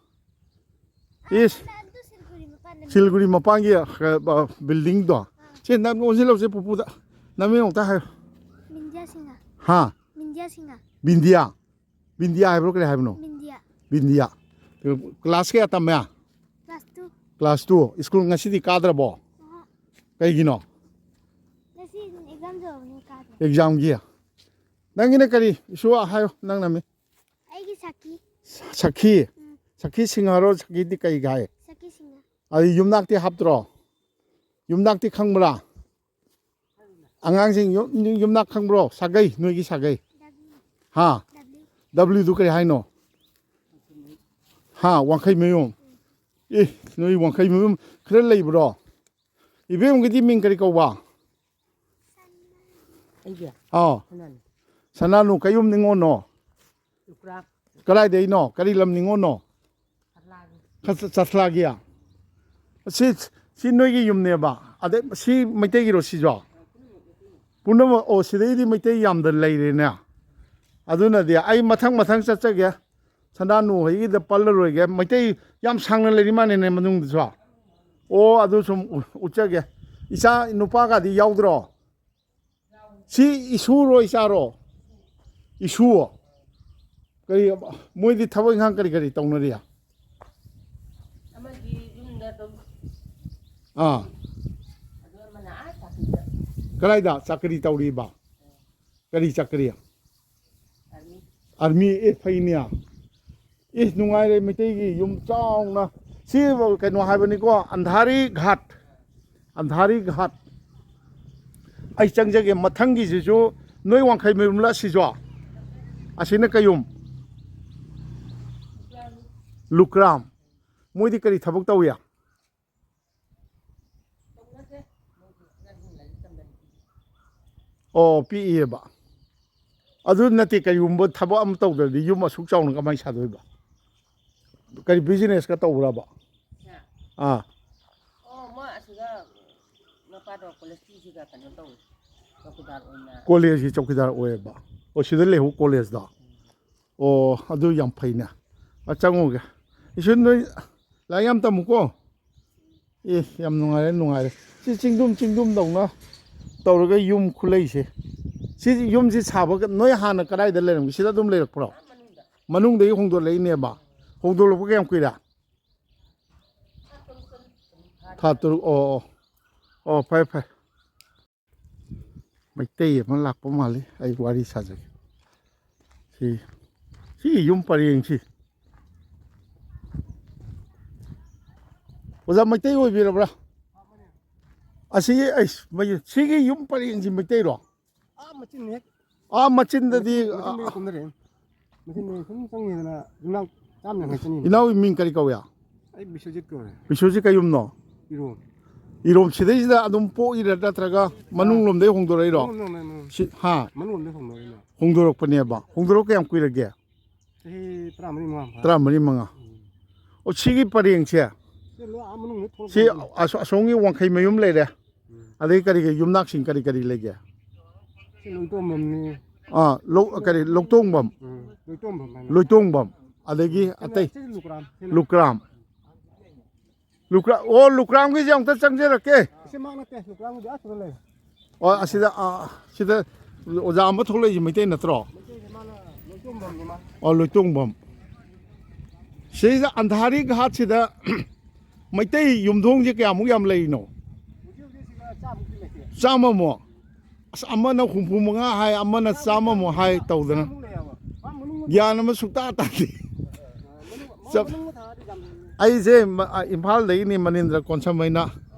ꯏꯁ, ꯑꯗꯨ ꯁꯤꯜꯒꯨꯔꯤ ꯃꯄꯥꯟꯗ ꯁꯤꯜꯒꯨꯔꯤ ꯃꯄꯥꯟꯒꯤ, ꯑ, ꯑ, buildingꯗꯣ꯫ ꯁꯤ ꯅꯪ ꯑꯣꯟꯁꯤꯜꯂꯛꯁꯦ ꯄꯨꯄꯨꯗ꯫ ꯅꯃꯤꯡ ꯑꯃꯨꯛꯇ ꯍꯥꯏꯌꯨ꯫ ꯃꯤꯟꯗꯤꯌꯥ ꯁꯤꯡꯍ꯫ ꯍꯥ? ꯃꯤꯟꯗꯤꯌꯥ ꯁꯤꯡꯍ꯫ ꯕꯤꯟꯗꯤꯌꯥ? ꯕꯤꯟꯗꯤꯌꯥ ꯍꯥꯏꯕ꯭ꯔꯣ, ꯀꯔꯤ ꯍꯥꯏꯕꯅꯣ? ꯃꯤꯟꯗꯤꯌꯥ꯫ ꯕꯤꯟꯗꯤꯌꯥ꯫ Class ꯀꯌꯥ ꯇꯝꯃꯦ? Class two꯫ Class two꯫ School ꯉꯁꯤꯗꯤ ꯀꯥꯗ꯭ꯔꯕꯣ? ꯑꯍ꯫ ꯀꯩꯒꯤꯅꯣ? ꯉꯁꯤ exam ꯇꯧꯕꯅꯤ ꯀꯥꯗ꯭ꯔꯦ꯫ Examꯒꯤ? ꯅꯪꯒꯤꯅ ꯀꯔꯤ? ꯏꯁꯨ ꯍꯥꯏꯌꯣ, ꯅꯪ ꯅꯃꯤꯡ꯫ ꯑꯩꯒꯤ ꯁꯈꯤ꯫ ꯁꯈꯤ? ꯎꯝ꯫ ꯁꯈꯤ ꯁꯤꯡꯍꯔꯣ, ꯁꯈꯤꯗꯤ ꯀꯩ ꯍꯥꯏ? ꯁꯈꯤ ꯁꯤꯡꯍ꯫ ꯑꯗꯨ ꯌꯨꯝꯅꯥꯛꯇꯤ ꯍꯥꯞꯇ꯭ꯔꯣ? ꯌꯨꯝꯅꯥꯛꯇꯤ ꯈꯪꯕ꯭ꯔꯥ? ꯑꯉꯥꯡꯁꯤꯡ ꯌꯨꯝ-, ꯌꯨꯝꯅꯥꯛ ꯈꯪꯕ꯭ꯔꯣ? ꯁꯥꯒꯩ, ꯅꯣꯏꯒꯤ ꯁꯥꯒꯩ꯫ ꯗꯥ ꯍꯥ? ꯗꯕ꯭ꯂꯤꯎꯗꯨ ꯀꯔꯤ ꯍꯥꯏꯅꯣ? ꯍꯥ, ꯋꯥꯡꯈꯩ ꯃꯌꯨꯝ? ꯑꯦ, ꯅꯣꯏ ꯋꯥꯡꯈꯩ ꯃꯌꯨꯝ ꯈꯔ ꯂꯩꯕ꯭ꯔꯣ? ꯏꯕꯦꯝꯒꯤꯗꯤ ꯃꯤꯡ ꯀꯔꯤ ꯀꯧꯕ? ꯑꯩꯒꯤ ꯑꯥ, ꯁꯅꯥꯅꯨ꯫ ꯁꯅꯥꯅꯨ ꯀꯌꯨꯝ ꯅꯤꯉꯣꯜꯅꯣ? ꯂꯨꯀ꯭ꯔꯥꯝ꯫ ꯀꯗꯥꯏꯗꯩꯅꯣ? ꯀꯔꯤ ꯂꯝ ꯅꯤꯉꯣꯜꯅꯣ? ꯁꯂꯥꯒꯤ꯫ ꯈ-, ꯆ-, ꯆꯁꯂꯥꯒꯤ? ꯁꯤ, ꯁꯤ ꯅꯣꯏꯒꯤ ꯌꯨꯝꯅꯦꯕ? ꯑꯗꯩ ꯁꯤ ꯃꯩꯇꯩꯒꯤꯔꯣ ꯁꯤꯁꯨ? ꯄꯨꯝꯅꯃꯛ, ꯑꯣ, ꯁꯤꯗꯩꯗꯤ ꯃꯩꯇꯩ ꯌꯥꯝꯗ ꯂꯩꯔꯦꯅꯦ꯫ ꯑꯗꯨꯅꯗꯤ ꯑꯩ ꯃꯊꯪ ꯃꯊꯪ ꯆꯠꯆꯒꯦ꯫ ꯁꯅꯥꯅꯨ ꯍꯣꯏꯒꯤꯗ ꯄꯜꯂꯔꯣꯏꯒꯦ꯫ ꯃꯩꯇꯩ ꯌꯥꯝ ꯁꯥꯡꯅ ꯂꯩꯔꯤ ꯃꯥꯜꯂꯦꯅꯦ ꯃꯅꯨꯡꯗꯁꯨ꯫ ꯑꯣ, ꯑꯗꯨ ꯁꯨꯝ ꯎ-, ꯎꯠꯆꯒꯦ꯫ ꯏꯆꯥ ꯅꯨꯄꯥꯒꯗꯤ ꯌꯥꯎꯗ꯭ꯔꯣ? ꯁꯤ ꯏꯁꯨꯔꯣ, ꯏꯆꯥꯔꯣ? ꯏꯁꯨ꯫ ꯀꯔꯤ, ꯃꯣꯏꯗꯤ ꯊꯕꯛ ꯏꯪꯈꯥꯡ ꯀꯔꯤ ꯀꯔꯤ ꯇꯧꯅꯔꯤ? ꯑꯃꯗꯤ ꯌꯨꯝꯗ ꯑꯗꯨꯝ꯫ ꯑꯥ꯫ ꯑꯗꯨ ꯑꯃꯅ ꯑꯥ ꯆꯥꯛꯈꯨꯝꯗ꯫ ꯀꯗꯥꯏꯗ ꯆꯥꯀꯔꯤ ꯇꯧꯔꯤꯕ? ꯀꯔꯤ ꯆꯥꯀꯔꯤ? ꯑꯥꯔꯃꯤ꯫ ꯑꯥꯔꯃꯤ, ꯑꯦ, ꯐꯩꯅꯦ꯫ ꯑꯦ, ꯅꯨꯡꯉꯥꯏꯔꯦ, ꯃꯩꯇꯩꯒꯤ ꯌꯨꯝ ꯆꯥꯎꯅ꯫ ꯁꯤ ꯀꯩꯅꯣ ꯍꯥꯏꯕꯅꯤꯀꯣ, ꯑꯟꯙꯥꯔꯤ ꯘꯥꯠ꯫ ꯑꯟꯙꯥꯔꯤ ꯘꯥꯠ꯫ ꯑꯩ ꯆꯪꯖꯒꯦ꯫ ꯃꯊꯪꯒꯤꯁꯤꯁꯨ ꯅꯣꯏ ꯋꯥꯡꯈꯩ ꯃꯌꯨꯝꯂ ꯑꯁꯤꯁꯨ? ꯑꯁꯤꯅ ꯀꯌꯨꯝ? ꯂꯨꯀ꯭ꯔꯥꯝ꯫ ꯃꯣꯏꯗꯤ ꯀꯔꯤ ꯊꯕꯛ ꯇꯧꯏ? ꯑꯣ, ꯄꯤꯛꯏꯌꯦꯕ꯫ ꯑꯗꯨ ꯅꯠꯇꯦ, ꯀꯔꯤꯒꯨꯝꯕ ꯊꯕꯛ ꯑꯃ ꯇꯧꯗ꯭ꯔꯗꯤ ꯌꯨꯝ ꯑꯁꯨꯛ ꯆꯥꯎꯅ ꯀꯃꯥꯏꯅ ꯁꯥꯗꯣꯏꯕ? ꯀꯔꯤ ꯕꯤꯖꯤꯅꯦꯁꯀ ꯇꯧꯕ꯭ꯔꯕ? ꯑꯥ꯫ ꯑꯣ, ꯃꯣꯏ ꯑꯁꯤꯗ ꯃꯄꯥꯗꯣ ꯀꯣꯂꯦꯖꯀꯤꯁꯤꯗ ꯀꯩꯅꯣ ꯇꯧꯋꯤ, ꯆꯧꯀꯤꯗꯥꯔ ꯑꯣꯏꯅ꯫ ꯀꯣꯂꯦꯖꯀꯤ ꯆꯧꯀꯤꯗꯥꯔ ꯑꯣꯏꯌꯦꯕ? ꯑꯣ, ꯁꯤꯗ ꯂꯩꯍꯧ ꯀꯣꯂꯦꯖꯇꯣ? ꯑꯣ, ꯑꯗꯨ ꯌꯥꯝ ꯐꯩꯅꯦ꯫ ꯑ, ꯆꯪꯉꯨꯒꯦ꯫ ꯏꯁꯨ, ꯅꯣꯏ ꯂꯥꯏꯔꯤꯛ ꯌꯥꯝ ꯇꯝꯃꯨꯀꯣ꯫ ꯑꯦ, ꯌꯥꯝ ꯅꯨꯡꯉꯥꯏꯔꯦ, ꯅꯨꯡꯉꯥꯏꯔꯦ꯫ ꯁꯤ ꯆꯤꯡꯗꯨꯝ ꯆꯤꯡꯗꯨꯝꯗꯧꯅ ꯇꯧꯔꯒ ꯌꯨꯝ ꯈꯨꯂꯩꯁꯦ꯫ ꯁꯤ ꯌꯨꯝꯁꯤ ꯁꯥꯕ, ꯅꯣꯏ ꯍꯥꯟꯅ ꯀꯗꯥꯏꯗ ꯂꯩꯔꯝꯒꯦ? ꯁꯤꯗ ꯑꯗꯨꯝ ꯂꯩꯔꯛꯄ꯭ꯔꯣ? ꯃꯅꯨꯡꯗꯒꯤ ꯍꯣꯡꯗꯣꯛꯂꯛꯏꯅꯦꯕ? ꯍꯣꯡꯗꯣꯛꯂꯛꯄ ꯀꯌꯥꯝ ꯀꯨꯏꯔꯦ? ꯊꯥ ꯇꯔꯨꯛ꯫ ꯑꯣ, ꯑꯣ꯫ ꯑꯣ, ꯐꯔꯦ, ꯐꯔꯦ꯫ ꯃꯩꯇꯩ ꯑꯃ ꯂꯥꯛꯄ ꯃꯥꯜꯂꯤ꯫ ꯑꯩ ꯋꯥꯔꯤ ꯁꯥꯖꯒꯦ꯫ ꯁꯤ, ꯁꯤ ꯌꯨꯝ ꯄꯔꯦꯡꯁꯤ꯫ ꯑꯣꯖꯥ, ꯃꯩꯇꯩ ꯑꯣꯏꯕꯤꯔꯕ꯭ꯔꯥ? ꯑꯁꯤꯒꯤ, ꯑꯩꯁ, ꯃꯩ-, ꯁꯤꯒꯤ ꯌꯨꯝ ꯄꯔꯦꯡꯁꯤ ꯃꯩꯇꯩꯔꯣ? ꯑꯥ, ꯃꯆꯤꯟ ꯍꯦꯛ ꯑꯥ ꯃꯆꯤꯟꯗꯗꯤ, ꯃꯆꯤꯟ, ꯃꯆꯤꯟꯗꯒꯤ ꯀꯨꯝꯊꯔꯛꯑꯦ꯫ ꯃꯆꯤꯟꯗꯒꯤ ꯁꯨꯝ ꯆꯪꯉꯤꯗꯅ ꯌꯨꯝꯅꯥꯛ ꯆꯥꯝ ꯌꯥꯡꯈꯩ ꯆꯅꯤ꯫ ꯏꯅꯥꯎꯒꯤ ꯃꯤꯡ ꯀꯔꯤ ꯀꯧꯏ? ꯑꯩ ꯕꯤꯁ꯭ꯋꯖꯤꯠ ꯀꯧꯔꯦ꯫ ꯕꯤꯁ꯭ꯋꯖꯤꯠ ꯀꯩ ꯌꯨꯝꯅꯣ? ꯏꯔꯣꯝ꯫ ꯏꯔꯣꯝ ꯁꯤꯗꯩꯁꯤꯗ ꯑꯗꯨꯝ ꯄꯣꯛꯏꯔꯥ ꯅꯠꯇ꯭ꯔꯒ ꯃꯅꯨꯡ ꯂꯣꯝꯗꯩ ꯍꯣꯡꯗꯣꯔꯛꯏꯔꯣ? ꯃꯅꯨꯡ ꯂꯣꯝꯗꯩ, ꯃꯅꯨꯡ꯫ ꯁꯤ, ꯍꯥ? ꯃꯅꯨꯡ ꯂꯣꯝꯗꯩ ꯍꯣꯡꯗꯣꯔꯛꯏꯅꯦ꯫ ꯍꯣꯡꯗꯣꯔꯛꯄꯅꯦꯕ꯫ ꯍꯣꯡꯗꯣꯔꯛꯄ ꯀꯌꯥꯝ ꯀꯨꯏꯔꯒꯦ? ꯆꯍꯤ ꯇꯔꯥꯃꯔꯤ ꯃꯉꯥ ꯐꯥꯔꯦ꯫ ꯇꯔꯥꯃꯔꯤ ꯃꯉꯥ꯫ ꯎꯝ꯫ ꯑꯣ, ꯁꯤꯒꯤ ꯄꯔꯦꯡꯁꯦ? ꯁꯤ ꯂꯣꯏ ꯑꯥ ꯃꯅꯨꯡꯗ ꯊꯣꯛꯂꯛꯄ ꯁꯤ ꯃꯅꯨꯡ꯫ ꯑꯁ-, ꯑꯁꯣꯝꯒꯤ ꯋꯥꯡꯈꯩ ꯃꯌꯨꯝ ꯂꯩꯔꯦ꯫ ꯎꯝ꯫ ꯑꯗꯩ ꯀꯔꯤ ꯀꯔꯤ ꯌꯨꯝꯅꯥꯛꯁꯤꯡ ꯀꯔꯤ ꯀꯔꯤ ꯂꯩꯒꯦ? ꯁꯤ ꯂꯣꯏꯇꯣꯡꯕꯝꯅꯤ꯫ ꯑꯥ, ꯂꯧ-, ꯀꯔꯤ, ꯂꯧꯇꯣꯡꯕꯝ? ꯎꯝ, ꯂꯣꯏꯇꯣꯡꯕꯝ ꯍꯥꯏꯅ꯫ ꯂꯣꯏꯇꯣꯡꯕꯝ꯫ ꯑꯗꯒꯤ ꯁꯤꯅ, ꯑꯇꯩ? ꯁꯤꯅ ꯂꯨꯀ꯭ꯔꯥꯝ, ꯁꯤꯅ꯫ ꯂꯨꯀ꯭ꯔꯥꯝ꯫ ꯂꯨꯀ꯭ꯔꯥꯝ, ꯑꯣ, ꯂꯨꯀ꯭ꯔꯥꯝꯒꯤꯁꯦ ꯑꯃꯨꯛꯇ ꯆꯪꯖꯔꯛꯀꯦ꯫ ꯁꯤ ꯃꯥ ꯅꯠꯇꯦ, ꯂꯨꯀ꯭ꯔꯥꯝꯒꯤꯗꯤ ꯑꯥ ꯁꯤꯗ ꯂꯩ꯫ ꯑꯣ, ꯑꯁꯤꯗ, ꯑꯥ, ꯁꯤꯗ ꯑꯣꯖꯥ ꯑꯃ ꯊꯣꯛꯂꯛꯏꯁꯦ ꯃꯩꯇꯩ ꯅꯠꯇ꯭ꯔꯣ? ꯃꯩꯇꯩꯁꯦ ꯃꯥꯅ ꯂꯣꯏꯇꯣꯡꯕꯝꯅꯤ ꯃꯥ꯫ ꯑꯣ, ꯂꯣꯏꯇꯣꯡꯕꯝ꯫ ꯁꯤꯗ ꯑꯟꯙꯥꯔꯤ ꯘꯥꯠꯁꯤꯗ ꯃꯩꯇꯩ ꯌꯨꯝꯊꯣꯡꯁꯦ ꯀꯌꯥꯃꯨꯛ ꯌꯥꯝ ꯂꯩꯔꯤꯅꯣ? ꯍꯧꯖꯤꯛ ꯍꯧꯖꯤꯛ ꯁꯤꯗ ꯆꯥꯝꯃꯨꯛꯇꯤ ꯂꯩꯇꯦ꯫ ꯆꯥꯝꯃꯃꯨꯛ? ꯑꯁ, ꯑꯃꯅ ꯍꯨꯝꯐꯨ ꯃꯉꯥ ꯍꯥꯏ, ꯑꯃꯅ ꯆꯥꯝꯃꯃꯨꯛ ꯍꯥꯏ ꯇꯧꯗꯅ꯫ ꯆꯥꯝꯃꯨꯛ ꯂꯩꯌꯦꯕ꯫ ꯑꯥ, ꯃꯅꯨꯡ ꯒ꯭ꯌꯥꯟ ꯑꯃ ꯁꯨꯛꯇꯥ ꯇꯥꯗꯦ꯫ ꯑꯥ, ꯃꯅꯨꯡ, ꯆꯞ-, ꯃꯅꯨꯡ ꯊꯥꯔꯗꯤ ꯌꯥꯝ ꯂꯩꯕꯅꯤ꯫ ꯑꯩꯁꯦ ꯃ-, ꯑ, ꯏꯝꯐꯥꯜꯗꯒꯤꯅꯤ, ꯃꯅꯤꯟꯗ꯭ꯔ ꯀꯣꯟꯁꯝ ꯍꯥꯏꯅ꯫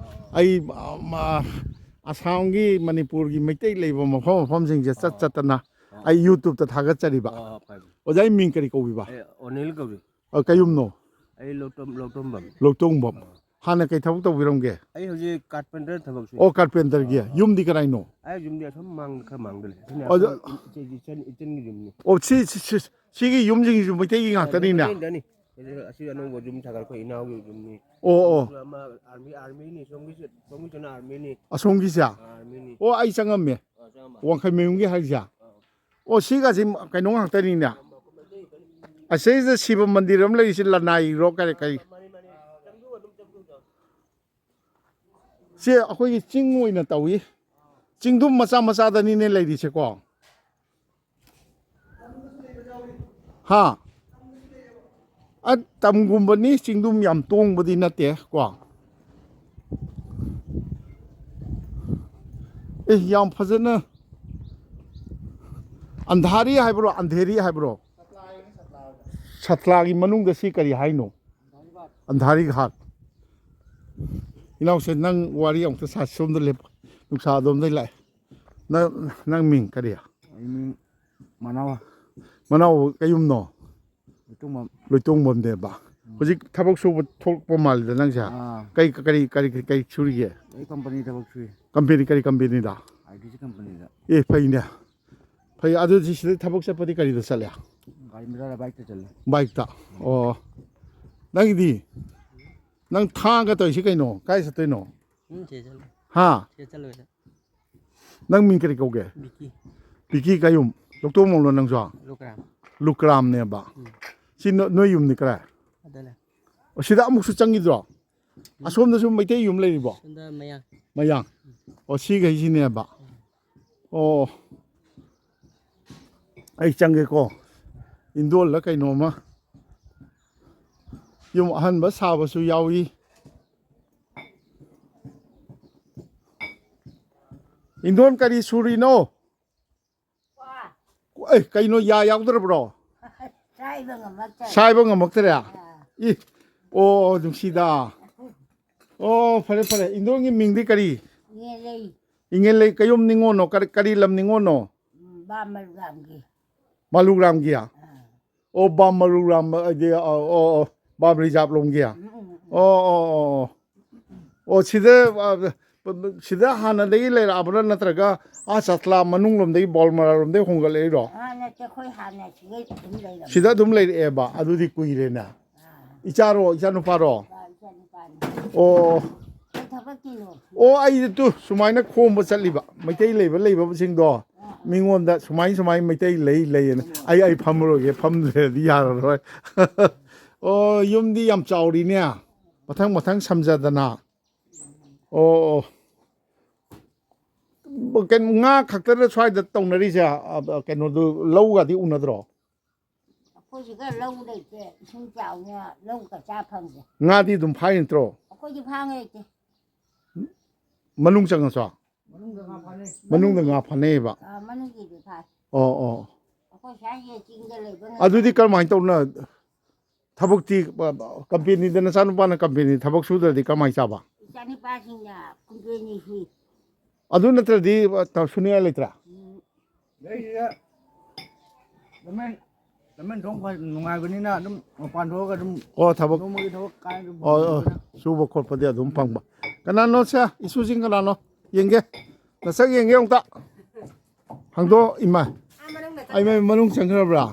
ꯑꯩ, ꯑ, ꯃ-, ꯑꯁꯥꯝꯒꯤ, ꯃꯅꯤꯄꯨꯔꯒꯤ ꯃꯩꯇꯩ ꯂꯩꯕ ꯃꯐꯝ ꯃꯐꯝꯁꯤꯡꯁꯦ ꯆꯠ ꯑꯥ꯫ ꯆꯠꯇꯅ ꯑꯥ꯫ ꯑꯩ YouTube-ꯇ ꯊꯥꯒꯠꯆꯔꯤꯕ꯫ ꯑꯥ, ꯐꯔꯦ꯫ ꯑꯣꯖꯥ, ꯑꯩ ꯃꯤꯡ ꯀꯔꯤ ꯀꯧꯕꯤꯕ? ꯑꯦ, ꯑꯣꯅꯤꯜ ꯀꯧꯏ꯫ ꯑ, ꯀꯩ ꯌꯨꯝꯅꯣ? ꯑꯩ ꯂꯧꯇꯣꯝ-, ꯂꯧꯇꯣꯝꯕꯝ꯫ ꯂꯧꯇꯣꯡꯕꯝ꯫ ꯑꯥ꯫ ꯍꯥꯟꯅ ꯀꯩ ꯊꯕꯛ ꯇꯧꯕꯤꯔꯝꯒꯦ? ꯑꯩ ꯍꯧꯖꯤꯛ carpenter ꯊꯕꯛ ꯁꯨꯏ꯫ ꯑꯣ, carpenter-ꯒꯤ꯫ ꯑꯥ꯫ ꯌꯨꯝꯗꯤ ꯀꯗꯥꯏꯅꯣ? ꯑꯩ ꯌꯨꯝꯗꯤ ꯑꯁꯣꯝ ꯃꯥꯡꯗ, ꯈꯔ ꯃꯥꯡꯗ ꯂꯩ꯫ ꯁꯤꯅ ꯑꯗꯨ ꯑꯩꯈꯣꯏ ꯏꯆꯦ-, ꯏꯆꯟ-, ꯏꯆꯟꯒꯤ ꯌꯨꯝꯅꯤ꯫ ꯑꯣ, ꯁꯤ, ꯁꯤ, ꯁꯤ, ꯁꯤꯒꯤ ꯌꯨꯝꯁꯤꯡꯁꯤꯁꯨ ꯃꯩꯇꯩꯒꯤ ꯑꯥ, ꯉꯥꯛꯇꯅꯤꯅꯦ? ꯃꯩꯇꯩ ꯉꯥꯛꯇꯅꯤ꯫ ꯑꯁꯤ ꯑꯅꯧꯕ ꯌꯨꯝ ꯁꯥꯒꯠ ꯑꯩꯈꯣꯏ ꯏꯅꯥꯎꯒꯤ ꯌꯨꯝꯅꯤ꯫ ꯑꯣ, ꯑꯣ꯫ ꯑꯗꯨꯒ ꯑꯃ army, army-ꯅꯤ꯫ ꯁꯣꯝꯒꯤ, ꯁꯣꯝꯒꯤꯁꯤꯅ army-ꯅꯤ꯫ ꯑꯁꯣꯝꯒꯤꯁꯦ? ꯑꯥ, army-ꯅꯤ꯫ ꯑꯣ, ꯑꯩ ꯆꯪꯉꯝꯃꯦ꯫ ꯑꯥ, ꯆꯪꯉꯝꯃ꯫ ꯋꯥꯡꯈꯩ ꯃꯌꯨꯝꯒꯤ ꯍꯥꯏꯁꯦ? ꯑꯥ꯫ ꯑꯣ, ꯁꯤꯒꯁꯤ ꯀꯩꯅꯣ ꯉꯥꯛꯇꯅꯤꯅꯦ꯫ ꯑꯁꯤꯗ ꯁꯤꯕ ꯃꯟꯗꯤꯔ ꯑꯃ ꯂꯩꯔꯤꯁꯤ ꯂꯅꯥꯏꯔꯣ, ꯀꯔꯤ, ꯀꯔꯤ? ꯁꯤ ꯑꯩꯈꯣꯏꯒꯤ ꯆꯤꯡ ꯑꯣꯏꯅ ꯇꯧꯏ꯫ ꯆꯤꯡꯗꯨꯝ ꯃꯆꯥ ꯃꯆꯥꯗꯅꯤꯅꯦ ꯂꯩꯔꯤꯁꯦꯀꯣ꯫ ꯍꯥ? ꯑ, ꯇꯝꯒꯨꯝꯕꯅꯤ, ꯆꯤꯡꯗꯨꯝ ꯌꯥꯝ ꯇꯣꯡꯕꯗꯤ ꯅꯠꯇꯦ ꯀꯣ꯫ ꯑꯦ, ꯌꯥꯝ ꯐꯖꯅ꯫ ꯑꯟꯙꯥꯔꯤ ꯍꯥꯏꯕ꯭ꯔꯣ, ꯑꯟꯙꯦꯔꯤ ꯍꯥꯏꯕ꯭ꯔꯣ? ꯁꯠꯂꯥꯒꯤ ꯃꯅꯨꯡꯗ ꯁꯤ ꯀꯔꯤ ꯍꯥꯏꯅꯣ? ꯑꯟꯙꯥꯔꯤ ꯘꯥꯠ꯫ ꯏꯅꯥꯎꯁꯦ, ꯅꯪ ꯋꯥꯔꯤ ꯑꯃꯨꯛꯇ ꯁꯥ-, ꯁꯣꯝꯗ ꯂꯦꯞꯄꯨ꯫ ꯅꯨꯡꯁꯥ ꯑꯗꯣꯝꯗꯩ ꯂꯥꯛꯑꯦ꯫ ꯅꯪ, ꯅꯪ ꯃꯤꯡ ꯀꯔꯤ? ꯃꯤꯡ ꯃꯅꯥꯎ ꯃꯅꯥꯎ ꯀꯩꯌꯨꯝꯅꯣ? ꯂꯣꯏꯇꯣꯡꯕꯝ꯫ ꯂꯣꯏꯇꯣꯡꯕꯝꯅꯦꯕ꯫ ꯍꯧꯖꯤꯛ ꯊꯕꯛ ꯁꯨꯕ ꯊꯣꯛꯄ ꯃꯥꯜꯂꯤꯗ ꯅꯪꯁꯦ꯫ ꯑꯥ꯫ ꯀꯩ ꯀꯔꯤ ꯀꯔꯤ ꯀꯔꯤ ꯁꯨꯔꯤꯒꯦ? ꯑꯩ ꯀꯝꯄꯅꯤ ꯊꯕꯛ ꯁꯨꯏ꯫ ꯀꯝꯄꯦꯅꯤ ꯀꯔꯤ ꯀꯝꯄꯦꯅꯤꯗ? ꯑꯥꯏ ꯗꯤ ꯁꯤ ꯀꯝꯄꯅꯤꯗ꯫ ꯑꯦ, ꯐꯩꯅꯦ꯫ ꯐꯩ꯫ ꯑꯗꯨꯗꯤ ꯁꯤꯗ ꯊꯕꯛ ꯆꯠꯄꯗꯤ ꯀꯔꯤꯗ ꯆꯠꯂꯦ? ꯒꯥꯔꯤ ꯃꯆꯥꯗ, ꯕꯥꯏꯛꯇ ꯆꯠꯂꯦ꯫ ꯕꯥꯏꯛꯇ꯫ ꯑꯣ꯫ ꯅꯪꯒꯤꯗꯤ? ꯅꯪ ꯊꯥꯡꯒ ꯇꯧꯔꯤꯁꯤ ꯀꯩꯅꯣ? ꯀꯥꯏ ꯆꯠꯇꯣꯏꯅꯣ? ꯎꯝ, ꯁꯤ ꯆꯠꯂꯣ꯫ ꯍꯥ? ꯁꯤ ꯆꯠꯂꯣꯏꯗ꯫ ꯅꯪ ꯃꯤꯡ ꯀꯔꯤ ꯀꯧꯒꯦ? ꯕꯤꯀꯤ꯫ ꯕꯤꯀꯤ ꯀꯌꯨꯝ꯫ ꯂꯣꯛꯇꯣꯛ ꯃꯧꯂꯣ ꯅꯪꯁꯨ? ꯂꯨꯀ꯭ꯔꯥꯝ꯫ ꯂꯨꯀ꯭ꯔꯥꯝꯅꯦꯕ꯫ ꯎꯝ꯫ ꯁꯤ ꯅꯣ- ꯅꯣꯏ ꯌꯨꯝꯅꯤ ꯀꯔꯥꯏ? ꯑꯗꯨꯅꯦ꯫ ꯑꯣ, ꯁꯤꯗ ꯑꯃꯨꯛꯁꯨ ꯆꯪꯈꯤꯗ꯭ꯔꯣ? ꯑꯁꯣꯝꯗꯁꯨ ꯃꯩꯇꯩ ꯌꯨꯝ ꯂꯩꯔꯤꯕꯣ? ꯁꯣꯝꯗ ꯃꯌꯥꯡ꯫ ꯃꯌꯥꯡ꯫ ꯑꯣ, ꯁꯤꯈꯩꯁꯤꯅꯦꯕ꯫ ꯑꯣ꯫ ꯑꯩ ꯆꯪꯒꯦꯀꯣ꯫ ꯏꯟꯗꯣꯜꯂ ꯀꯩꯅꯣꯝꯃ꯫ ꯌꯨꯝ ꯑꯍꯟꯕ ꯁꯥꯕꯁꯨ ꯌꯥꯎꯏ꯫ ꯏꯟꯗꯣꯟ ꯀꯔꯤ ꯁꯨꯔꯤꯅꯣ? ꯑꯦ, ꯀꯩꯅꯣ, ꯌꯥ ꯌꯥꯎꯗ꯭ꯔꯕ꯭ꯔꯣ? ꯆꯥꯏꯕ ꯉꯝꯃꯛꯇ꯭ꯔꯦ꯫ ꯁꯥꯏꯕ ꯉꯝꯃꯛꯇ꯭ꯔꯦ? ꯏ, ꯑꯣ, ꯅꯨꯡꯁꯤꯗ꯫ ꯑꯣ, ꯐꯔꯦ, ꯐꯔꯦ꯫ ꯏꯟꯗꯣꯟꯒꯤ ꯃꯤꯡꯗꯤ ꯀꯔꯤ? ꯏꯉꯦꯂꯩ꯫ ꯏꯉꯦꯂꯩ ꯀꯌꯨꯝ ꯅꯤꯉꯣꯜꯅꯣ? ꯀꯔꯤ, ꯀꯔꯤ ꯂꯝ ꯅꯤꯉꯣꯜꯅꯣ? ꯎꯝ, ꯕꯥꯝ ꯃꯔꯨꯒꯥꯝꯒꯤ꯫ ꯃꯥꯂꯨꯒ꯭ꯔꯥꯝꯒꯤ? ꯑꯣ, ꯕꯥꯝ ꯃꯔꯨꯒ꯭ꯔꯥꯝ, ꯑꯗꯤ, ꯑꯣ, ꯑꯣ, ꯑꯣ, ꯕꯥꯝ ꯔꯤꯖꯥꯕ ꯂꯣꯝꯒꯤ? ꯑꯣ, ꯎꯝ, ꯎꯝ, ꯎꯝ꯫ ꯑꯣ, ꯑꯣ, ꯑꯣ꯫ ꯑꯣ, ꯁꯤꯗ, ꯑ, ꯁꯤꯗ ꯍꯥꯟꯅꯗꯒꯤ ꯂꯩꯔꯛꯑꯕ꯭ꯔꯥ, ꯅꯠꯇ꯭ꯔꯒ ꯑꯥ ꯆꯥꯇ꯭ꯂꯥ ꯃꯅꯨꯡ ꯂꯣꯝꯗꯒꯤ, ꯕꯣꯜꯃꯔꯥ ꯂꯣꯝꯗꯒꯤ ꯍꯣꯡꯒꯠꯂꯛꯏꯔꯣ? ꯑꯥ, ꯅꯠꯇꯦ, ꯑꯩꯈꯣꯏ ꯍꯥꯟꯅ ꯁꯤꯗꯩ ꯑꯗꯨꯝ ꯂꯩꯔꯝꯃꯦ꯫ ꯁꯤꯗ ꯑꯗꯨꯝ ꯂꯩꯔꯛꯑꯦꯕ, ꯑꯗꯨꯗꯤ ꯀꯨꯏꯔꯦꯅꯦ꯫ ꯑꯥ, ꯏꯆꯥꯔꯣ, ꯏꯆꯥꯅꯨꯄꯥꯔꯣ? ꯑꯥ, ꯏꯆꯥꯅꯨꯄꯥꯅꯤ꯫ ꯑꯣ, ꯀꯩ ꯊꯕꯛꯀꯤꯅꯣ? ꯑꯣ, ꯑꯩꯗꯤ ꯇꯨ ꯁꯨꯃꯥꯏꯅ ꯈꯣꯝꯕ ꯆꯠꯂꯤꯕ, ꯃꯩꯇꯩ ꯂꯩꯕ ꯂꯩꯕꯁꯤꯡꯗꯣ, ꯃꯤꯉꯣꯟꯗ ꯁꯨꯃꯥꯏ ꯁꯨꯃꯥꯏ ꯃꯩꯇꯩ ꯂꯩ ꯂꯩꯌꯦꯅ꯫ ꯑꯩ, ꯑꯩ ꯐꯝꯃꯔꯣꯏꯒꯦ, ꯐꯝꯗ꯭ꯔꯗꯤ ꯌꯥꯔꯔꯣꯏ꯫ ꯑꯣ, ꯌꯨꯝꯗꯤ ꯌꯥꯝ ꯆꯥꯎꯔꯤꯅꯦ, ꯃꯊꯪ ꯃꯊꯪ ꯁꯝꯖꯗꯅ꯫ ꯑꯣ, ꯑꯣ꯫ ꯀꯩꯅꯣ, ꯉꯥ ꯈꯛꯇꯗ ꯁ꯭ꯋꯥꯏꯗ ꯇꯧꯅꯔꯤꯁꯦ? ꯑ, ꯀꯩꯅꯣꯗꯨ, ꯂꯧꯒꯗꯤ ꯎꯅꯗ꯭ꯔꯣ? ꯑꯩꯈꯣꯏꯁꯤꯒ ꯂꯧ ꯂꯩꯇꯦ, ꯏꯁꯤꯡ ꯆꯥꯎꯅ ꯂꯧ ꯀꯆꯥ ꯐꯪꯗꯦ꯫ ꯉꯥꯗꯤ ꯑꯗꯨꯝ ꯐꯥꯔꯤ ꯅꯠꯇ꯭ꯔꯣ? ꯑꯩꯈꯣꯏꯗꯤ ꯐꯥꯡ ꯂꯩꯇꯦ꯫ ꯃꯅꯨꯡ ꯆꯪꯉꯁꯨ? ꯃꯅꯨꯡꯗ ꯉꯥ ꯐꯥꯅꯩꯌꯦꯕ? ꯑꯥ, ꯃꯅꯨꯡꯒꯤꯗꯤ ꯐꯥꯏ꯫ ꯑꯣ, ꯑꯣ꯫ ꯑꯩꯈꯣꯏ ꯁ꯭ꯋꯥꯏꯒꯤ ꯆꯤꯡꯗ ꯂꯩꯕ ꯉꯥ- ꯑꯗꯨꯗꯤ ꯀꯔꯝꯍꯥꯏꯅ ꯇꯧꯅ, ꯊꯕꯛꯇꯤ, ꯑ, ꯀꯝꯄꯦꯅꯤꯗ ꯅꯆꯥꯅꯨꯄꯥꯅ ꯀꯝꯄꯦꯅꯤ ꯊꯕꯛ ꯁꯨꯗ꯭ꯔꯗꯤ ꯀꯔꯝꯍꯥꯏꯅ ꯆꯥꯕ? ꯏꯆꯥꯅꯨꯄꯥꯁꯤꯡꯅ ꯀꯨꯝꯄꯦꯅꯤ ꯁꯨꯏ꯫ ꯑꯗꯨ ꯅꯠꯇ꯭ꯔꯗꯤ, ꯑ, ꯁꯨꯅꯤꯡꯉꯥꯏ ꯂꯩꯇ꯭ꯔꯥ? ꯎꯝ, ꯂꯩꯁꯤꯗ ꯂꯃꯟ ꯂꯃꯟ ꯊꯣꯡ ꯐ- ꯅꯨꯡꯉꯥꯏꯕꯅꯤꯅ ꯑꯗꯨꯝ ꯃꯄꯥꯟ ꯊꯣꯛꯑꯒ ꯑꯗꯨꯝ ꯑꯣ, ꯊꯕꯛ ꯅꯣꯡꯃꯒꯤ ꯊꯕꯛ ꯀꯥꯏꯅ ꯑꯗꯨꯝ ꯑꯣ, ꯑꯣ, ꯐꯪꯕꯅꯤꯅ꯫ ꯁꯨꯕ ꯈꯣꯠꯄꯗꯤ ꯑꯗꯨꯝ ꯐꯪꯕ꯫ ꯀꯅꯥꯅꯣ ꯁꯦ? ꯏꯁꯨꯁꯤꯡ ꯀꯅꯥꯅꯣ? ꯌꯦꯡꯒꯦ꯫ ꯅꯁꯛ ꯌꯦꯡꯒꯦ ꯑꯃꯨꯛꯇ꯫ ꯍꯪꯗꯣꯛ ꯏꯃꯥ꯫ ꯑꯩ ꯃ- ꯃꯅꯨꯡ ꯆꯪꯈ꯭ꯔꯕ꯭ꯔꯥ?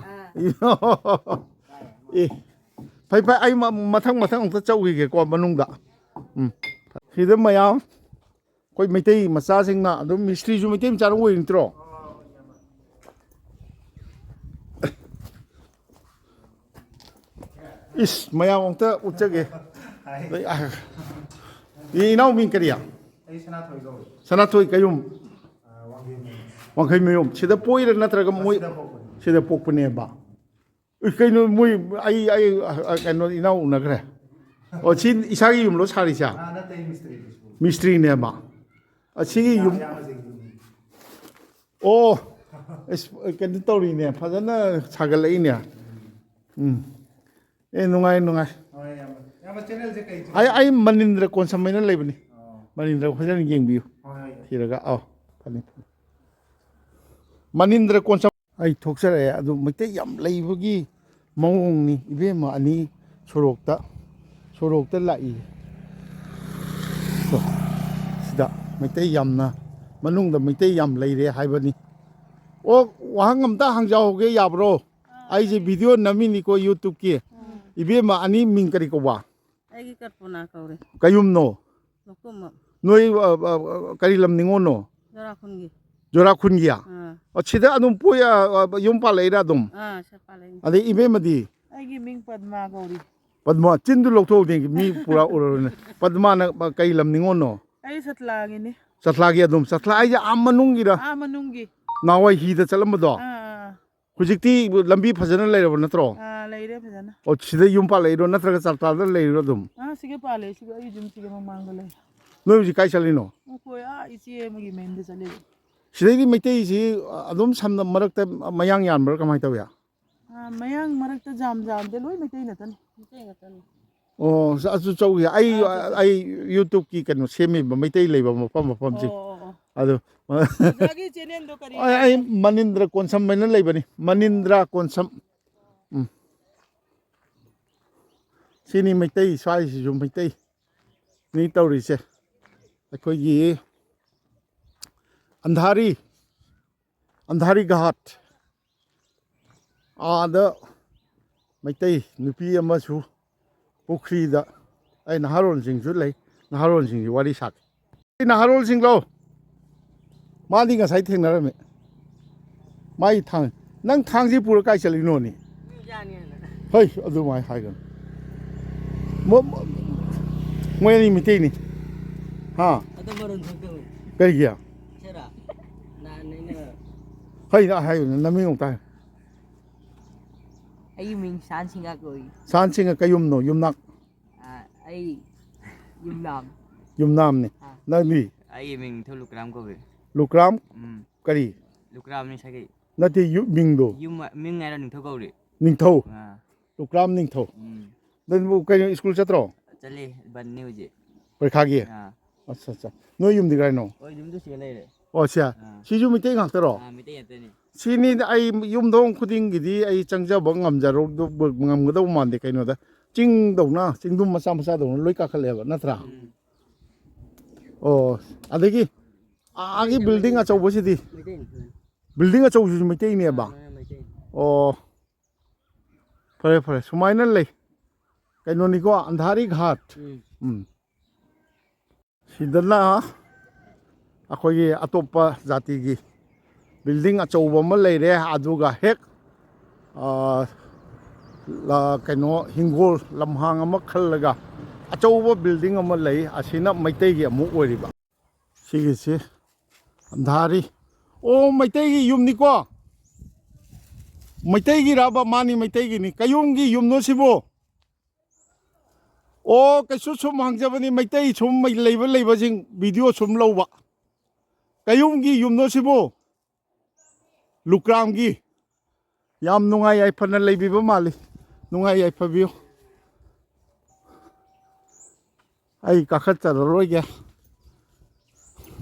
ꯑꯦ꯫ ꯐꯩ ꯐꯩ, ꯑꯩ ꯃ- ꯃꯊꯪ ꯃꯊꯪ ꯑꯃꯨꯛꯇ ꯆꯧꯈꯤꯒꯦꯀꯣ ꯃꯅꯨꯡꯗ꯫ ꯎꯝ꯫ ꯁꯤꯗ ꯃꯌꯥꯝ ꯑꯩꯈꯣꯏ ꯃꯩꯇꯩ ꯃꯆꯥꯁꯤꯡꯅ ꯑꯗꯨꯝ ꯃꯤꯁꯇ꯭ꯔꯤꯁꯨ ꯃꯩꯇꯩ ꯃꯆꯥꯅ ꯑꯣꯏꯔꯤ ꯅꯠꯇ꯭ꯔꯣ? ꯏꯁ, ꯃꯌꯥꯝ ꯑꯃꯨꯛꯇ ꯎꯠꯆꯒꯦ꯫ ꯑꯩ, ꯑ, ꯏ- ꯏꯅꯥꯎ ꯃꯤꯡ ꯀꯔꯤ? ꯑꯩ ꯁꯅꯥꯊꯣꯏ ꯀꯧꯏ꯫ ꯁꯅꯥꯊꯣꯏ ꯀꯌꯨꯝ꯫ ꯑ, ꯋꯥꯡꯈꯩ ꯃꯌꯨꯝ꯫ ꯋꯥꯡꯈꯩ ꯃꯌꯨꯝ꯫ ꯁꯤꯗ ꯄꯣꯛꯏꯔꯥ ꯅꯠꯇ꯭ꯔꯒ ꯃꯣꯏ ꯁꯤꯗ ꯄꯣꯛꯄꯅꯤ꯫ ꯁꯤꯗ ꯄꯣꯛꯄꯅꯦꯕ? ꯏ, ꯀꯩꯅꯣ ꯃꯣꯏ, ꯑꯩ, ꯑꯩ, ꯑ, ꯑ, ꯀꯩꯅꯣ ꯏꯅꯥꯎ ꯎꯅꯈ꯭ꯔꯦ꯫ ꯑꯣ, ꯁꯤ ꯏꯁꯥꯒꯤ ꯌꯨꯝꯂꯣ ꯁꯥꯔꯤꯁꯦ? ꯑ, ꯅꯠꯇꯦ, ꯑꯩ ꯃꯤꯁꯇ꯭ꯔꯤꯅꯤ꯫ ꯃꯤꯁꯇ꯭ꯔꯤꯅꯦꯕ꯫ ꯑꯁꯤꯒꯤ ꯌꯨꯝ꯫ ꯏꯌꯥꯝꯕꯁꯤꯡ ꯌꯨꯝꯅꯤ꯫ ꯑꯣ, ꯑꯁ, ꯀꯩꯅꯣ ꯇꯧꯔꯤꯅꯦ, ꯐꯖꯅ ꯁꯥꯒꯠꯂꯛꯏꯅꯦ꯫ ꯎꯝ꯫ ꯑꯦ, ꯅꯨꯡꯉꯥꯏ, ꯅꯨꯡꯉꯥꯏ꯫ ꯍꯣꯏ, ꯏꯌꯥꯝꯕ꯫ ꯏꯌꯥꯝꯕ, ꯆꯦꯅꯦꯜꯁꯦ ꯀꯩ ꯆꯦꯅꯦꯜ? ꯑꯩ, ꯑꯩ ꯃꯅꯤꯟꯗ꯭ꯔ ꯀꯣꯟꯁꯝ ꯍꯥꯏꯅ ꯂꯩꯕꯅꯤ꯫ ꯑꯣ꯫ ꯃꯅꯤꯟꯗ꯭ꯔ ꯐꯖꯅ ꯌꯦꯡꯕꯤꯌꯨ꯫ ꯍꯣꯏ, ꯍꯣꯏ, ꯍꯣꯏ꯫ ꯊꯤꯔꯒ, ꯑꯧ, ꯐꯅꯤ, ꯐꯅꯤ꯫ ꯃꯅꯤꯟꯗ꯭ꯔ ꯀꯣꯟꯁꯝ꯫ ꯑꯩ ꯊꯣꯛꯆꯔꯛꯑꯦ꯫ ꯑꯗꯨ ꯃꯩꯇꯩ ꯌꯥꯝ ꯂꯩꯕꯒꯤ ꯃꯑꯣꯡꯅꯤ꯫ ꯏꯕꯦꯝꯃ ꯑꯅꯤ ꯁꯣꯔꯣꯛꯇ, ꯁꯣꯔꯣꯛꯇ ꯂꯥꯛꯏ꯫ ꯁꯣ-, ꯁꯤꯗ ꯃꯩꯇꯩ ꯌꯥꯝꯅ, ꯃꯅꯨꯡꯗ ꯃꯩꯇꯩ ꯌꯥꯝ ꯂꯩꯔꯦ ꯍꯥꯏꯕꯅꯤ꯫ ꯑꯣ, ꯋꯥꯍꯪ ꯑꯝꯇ ꯍꯪꯖꯍꯧꯒꯦ ꯌꯥꯕ꯭ꯔꯣ? ꯑꯥ, ꯑꯩꯁꯦ ꯌꯥꯏꯌꯦ꯫ ꯚꯤꯗꯤꯑꯣ ꯅꯝꯃꯤꯅꯤꯀꯣ YouTubeꯀꯤ꯫ ꯎꯝ꯫ ꯏꯕꯦꯝꯃ ꯑꯅꯤ ꯃꯤꯡ ꯀꯔꯤ ꯀꯧꯕ? ꯑꯩꯒꯤ ꯀꯜꯄꯅꯥ ꯀꯧꯔꯦ꯫ ꯀꯌꯨꯝꯅꯣ? ꯂꯧꯀꯨꯝꯕꯝ꯫ ꯅꯣꯏ, ꯑ, ꯑ, ꯑ, ꯀꯔꯤ ꯂꯝ ꯅꯤꯉꯣꯜꯅꯣ? ꯖꯣꯔꯥꯈꯨꯟꯒꯤ꯫ ꯖꯣꯔꯥꯈꯨꯟꯒꯤ? ꯑꯥ꯫ ꯑꯣ, ꯁꯤꯗ ꯑꯗꯨꯝ ꯄꯣꯛ-, ꯑ, ꯑ, ꯌꯨꯝ ꯄꯥꯜꯂꯛꯏꯔꯥ ꯑꯗꯨꯝ? ꯑꯥ, ꯁꯤꯗ ꯄꯥꯜꯂꯛꯏꯅꯤ꯫ ꯑꯗꯩ ꯏꯕꯦꯝꯃꯗꯤ? ꯑꯩꯒꯤ ꯃꯤꯡ ꯄꯗꯃꯥ ꯀꯧꯔꯤ꯫ ꯄꯗꯃꯥ, ꯆꯤꯟꯗꯨ ꯂꯧꯊꯣꯛꯎꯗꯦ, ꯃꯤ ꯄꯨꯔꯥ ꯎꯔꯔꯣꯏꯅꯦ꯫ ꯄꯗꯃꯥꯅ ꯀꯩ ꯂꯝ ꯅꯤꯉꯣꯜꯅꯣ? ꯑꯩ ꯁꯠꯂꯥꯒꯤꯅꯤ꯫ ꯁꯠꯂꯥꯒꯤ ꯑꯗꯨꯝ, ꯁꯠꯂꯥ ꯍꯥꯏꯁꯦ ꯑꯥ ꯃꯅꯨꯡꯒꯤꯔ? ꯑꯥ ꯃꯅꯨꯡꯒꯤ꯫ ꯅꯍꯥꯟꯋꯥꯏ ꯍꯤꯗ ꯆꯠꯂꯝꯕꯗꯣ? ꯑꯥ, ꯑꯥ, ꯑꯥ꯫ ꯍꯧꯖꯤꯛꯇꯤ ꯂꯝꯕꯤ ꯐꯖꯅ ꯂꯩꯔꯕ ꯅꯠꯇ꯭ꯔꯣ? ꯑꯥ, ꯂꯩꯔꯦ ꯐꯖꯅ꯫ ꯑꯣ, ꯁꯤꯗ ꯌꯨꯝ ꯄꯥꯜꯂꯛꯏꯔꯣ ꯅꯠꯇ꯭ꯔꯒ ꯆꯥꯇꯥꯗ ꯂꯩꯔꯤꯔꯣ ꯑꯗꯨꯝ? ꯑꯥ, ꯁꯤꯒ ꯄꯥꯜꯂꯦ, ꯁꯤꯒ ꯑꯩ ꯌꯨꯝ ꯁꯤꯒ ꯃꯃꯥꯡꯗ ꯂꯩ꯫ ꯅꯣꯏ ꯍꯧꯖꯤꯛ ꯀꯥꯏ ꯆꯠꯂꯤꯅꯣ? ꯑꯩꯈꯣꯏ ꯑꯥ ꯏꯆꯦ ꯑꯃꯒꯤ ꯃꯌꯨꯝꯗ ꯆꯠꯂꯤ꯫ ꯁꯤꯗꯩꯗꯤ ꯃꯩꯇꯩꯁꯤ ꯑꯗꯨꯝ ꯁꯝꯅ ꯃꯔꯛꯇ ꯃꯌꯥꯡ ꯌꯥꯟꯕ꯭ꯔꯥ ꯀꯃꯥꯏꯅ ꯇꯧꯏ? ꯑꯥ, ꯃꯌꯥꯡ ꯃꯔꯛꯇ ꯖꯥꯝ ꯖꯥꯝꯗꯤ ꯂꯣꯏ ꯃꯩꯇꯩ ꯉꯥꯛꯇꯅꯤ꯫ ꯃꯩꯇꯩ ꯉꯥꯛꯇꯅꯤ꯫ ꯑꯣ, ꯑꯗꯨ ꯆꯧꯁꯦ꯫ ꯑꯩ, ꯑꯥ, ꯆꯠꯁꯦ꯫ ꯑꯩ YouTubeꯀꯤ ꯀꯩꯅꯣ ꯁꯦꯝꯃꯤꯕ ꯃꯩꯇꯩ ꯂꯩꯕ ꯃꯐꯝ ꯃꯐꯝꯁꯦ꯫ ꯑꯣ, ꯑꯣ, ꯑꯣ꯫ ꯑꯗꯨ ꯑꯣꯖꯥꯒꯤ ꯆꯦꯅꯦꯜꯗꯣ ꯀꯔꯤ? ꯑꯩ ꯑꯩ ꯃꯅꯤꯟꯗ꯭ꯔ ꯀꯣꯟꯁꯝ ꯍꯥꯏꯅ ꯂꯩꯕꯅꯤ, ꯃꯅꯤꯟꯗ꯭ꯔ ꯀꯣꯟꯁꯝ꯫ ꯎꯝ꯫ ꯁꯤꯅꯤ ꯃꯩꯇꯩ, ꯁ꯭ꯋꯥꯏꯁꯤꯁꯨ ꯃꯩꯇꯩ ꯃꯤ ꯇꯧꯔꯤꯁꯦ꯫ ꯑꯩꯈꯣꯏꯒꯤ ꯑꯟꯙꯥꯔꯤ, ꯑꯟꯙꯥꯔꯤ ꯘꯥꯠ, ꯑꯥꯗ ꯃꯩꯇꯩ ꯅꯨꯄꯤ ꯑꯃꯁꯨ ꯄꯨꯈ꯭ꯔꯤꯗ, ꯑꯩ ꯅꯍꯥꯔꯣꯟꯁꯤꯡꯁꯨ ꯂꯩ, ꯅꯍꯥꯔꯣꯟꯁꯤꯡꯒꯤ ꯋꯥꯔꯤ ꯁꯥꯒꯦ꯫ ꯑꯩ ꯅꯍꯥꯔꯣꯟꯁꯤꯡꯗꯣ, ꯃꯥꯗꯤ ꯉꯁꯥꯏ ꯊꯦꯡꯅꯔꯝꯃꯦ꯫ ꯃꯥꯒꯤ ꯊꯥꯡ, ꯅꯪ ꯊꯥꯡꯁꯤ ꯄꯨꯔ ꯀꯥꯏ ꯆꯠꯂꯤꯅꯣꯅꯦ? ꯃꯤ ꯌꯥꯅꯤ ꯍꯥꯏꯅ꯫ ꯍꯣꯏ, ꯑꯗꯨꯃꯥꯏꯅ ꯍꯥꯏꯒꯅꯨ꯫ ꯃꯣ-, ꯃꯣ-, ꯃꯣꯏ ꯑꯅꯤ ꯃꯩꯇꯩꯅꯤ꯫ ꯍꯥ? ꯑꯗꯣ ꯃꯔꯣꯟ ꯊꯣꯛꯇꯕꯅꯤ꯫ ꯀꯩꯒꯤ? ꯁꯦꯔꯥ? ꯅꯍꯥꯟ ꯑꯩꯅ ꯍꯣꯏ, ꯅꯪ ꯍꯥꯏꯌꯨꯅꯦ, ꯅꯃꯤꯡ ꯑꯃꯨꯛꯇ ꯍꯥꯏꯌꯨ꯫ ꯑꯩꯒꯤ ꯃꯤꯡ ꯁꯥꯟ ꯁꯤꯡꯍ ꯀꯧꯏ꯫ ꯁꯥꯟ ꯁꯤꯡꯍ ꯀꯩ ꯌꯨꯝꯅꯣ? ꯌꯨꯝꯅꯥꯛ? ꯑꯥ, ꯑꯩ ꯌꯨꯝꯅꯥꯝ꯫ ꯌꯨꯝꯅꯥꯝꯅꯤ꯫ ꯑꯥ꯫ ꯅꯪꯗꯤ? ꯑꯩꯒꯤ ꯃꯤꯡ ꯅꯤꯡꯊꯧ ꯂꯨꯀ꯭ꯔꯥꯝ ꯀꯧꯏ꯫ ꯂꯨꯀ꯭ꯔꯥꯝ? ꯎꯝ꯫ ꯀꯔꯤ? ꯂꯨꯀ꯭ꯔꯥꯝꯅꯤ ꯁꯥꯒꯩ꯫ ꯅꯠꯇꯦ, ꯌꯨ-, ꯃꯤꯡꯗꯣ? ꯌꯨꯝ, ꯃꯤꯡ ꯍꯥꯏꯔꯣ, ꯅꯤꯡꯊꯧ ꯀꯧꯔꯤ꯫ ꯅꯤꯡꯊꯧ? ꯑꯥ꯫ ꯂꯨꯀ꯭ꯔꯥꯝ ꯅꯤꯡꯊꯧ꯫ ꯎꯝ꯫ ꯅꯪꯕꯨ ꯀꯩꯅꯣ, ꯁ꯭ꯀꯨꯜ ꯆꯠꯇ꯭ꯔꯣ? ꯆꯠꯂꯤ, ꯕꯟꯅꯤ ꯍꯧꯖꯤꯛ꯫ ꯄꯔꯤꯈꯥꯒꯤ? ꯑꯥ꯫ ꯑꯠꯆꯥ, ꯑꯠꯆꯥ꯫ ꯅꯣꯏ ꯌꯨꯝꯗꯤ ꯀꯥꯏꯅꯣ? ꯍꯣꯏ, ꯌꯨꯝꯗ ꯁꯤꯗ ꯂꯩꯔꯦ꯫ ꯑꯣ, ꯁꯤꯌꯥ? ꯑꯥ꯫ ꯁꯤꯁꯨ ꯃꯩꯇꯩ ꯉꯥꯛꯇꯔꯣ? ꯑꯥ, ꯃꯩꯇꯩ ꯉꯥꯛꯇꯅꯤ꯫ ꯁꯤꯅꯤ ꯑꯩ ꯌꯨꯝꯊꯣꯡ ꯈꯨꯗꯤꯡꯒꯤꯗꯤ ꯑꯩ ꯆꯪꯖꯕ ꯉꯝꯖꯔꯧꯗ-, ꯉꯝꯒꯗꯧꯕ ꯃꯥꯟꯗꯦ꯫ ꯀꯩꯅꯣꯗ ꯆꯤꯡꯗꯧꯅ, ꯆꯤꯡꯗꯨꯝ ꯃꯆꯥ ꯃꯆꯥꯗꯧꯅ ꯂꯣꯏ ꯀꯥꯈꯠꯂꯦꯕ, ꯅꯠꯇ꯭ꯔꯥ? ꯎꯝ꯫ ꯑꯣ, ꯑꯗꯒꯤ ꯑꯥꯒꯤ ꯃꯩꯇꯩꯅꯤ, building ꯃꯩꯇꯩꯅꯤ꯫ ꯑꯆꯧꯕꯁꯤꯗꯤ? ꯃꯩꯇꯩꯅꯤ꯫ Building ꯑꯆꯧꯕꯁꯤꯁꯨ ꯃꯩꯇꯩꯅꯦꯕ? ꯑꯥ, ꯃꯩꯇꯩꯅꯤ꯫ ꯑꯣ, ꯐꯔꯦ, ꯐꯔꯦ, ꯁꯨꯃꯥꯏꯅ ꯂꯩ꯫ ꯀꯩꯅꯣꯅꯤꯀꯣ, ꯑꯟꯙꯥꯔꯤ ꯘꯥꯠ꯫ ꯎꯝ꯫ ꯎꯝ꯫ ꯁꯤꯗꯅ ꯑꯩꯈꯣꯏꯒꯤ ꯑꯇꯣꯞꯄ ꯖꯥꯇꯤꯒꯤ building ꯑꯆꯧꯕ ꯑꯃ ꯂꯩꯔꯦ, ꯑꯗꯨꯒ ꯍꯦꯛ, ꯑ, ꯂ-, ꯀꯩꯅꯣ, ꯍꯤꯡꯒꯣꯜ ꯂꯝꯍꯥꯡ ꯑꯃ ꯈꯜꯂꯒ ꯑꯆꯧꯕ building ꯑꯃ ꯂꯩ, ꯑꯁꯤꯅ ꯃꯩꯇꯩꯒꯤ ꯑꯃꯨꯛ ꯑꯣꯏꯔꯤꯕ꯫ ꯁꯤꯒꯤꯁꯤ ꯑꯟꯙꯥꯔꯤ꯫ ꯑꯣ, ꯃꯩꯇꯩꯒꯤ ꯌꯨꯝꯅꯤꯀꯣ? ꯃꯩꯇꯩꯒꯤꯔꯕ? ꯃꯥꯅꯤ, ꯃꯩꯇꯩꯒꯤꯅꯤ꯫ ꯀꯩꯌꯨꯝꯒꯤ ꯌꯨꯝꯅꯣ ꯁꯤꯕꯨ? ꯑꯣ, ꯀꯩꯁꯨ ꯁꯨꯝ ꯍꯪꯖꯕꯅꯤ, ꯃꯩꯇꯩ ꯁꯨꯝ ꯂꯩꯕ, ꯂꯩꯕꯁꯤꯡ video ꯁꯨꯝ ꯂꯧꯕ꯫ ꯀꯩꯌꯨꯝꯒꯤ ꯌꯨꯝꯅꯣ ꯁꯤꯕꯨ? ꯂꯨꯀ꯭ꯔꯥꯝꯒꯤ꯫ ꯌꯥꯝ ꯅꯨꯡꯉꯥꯏ ꯌꯥꯏꯐꯅ ꯂꯩꯕꯤꯕ ꯃꯥꯜꯂꯤ꯫ ꯅꯨꯡꯉꯥꯏ ꯌꯥꯏꯐꯕꯤꯌꯨ꯫ ꯑꯩ ꯀꯥꯈꯠꯆꯔꯔꯣꯏꯒꯦ꯫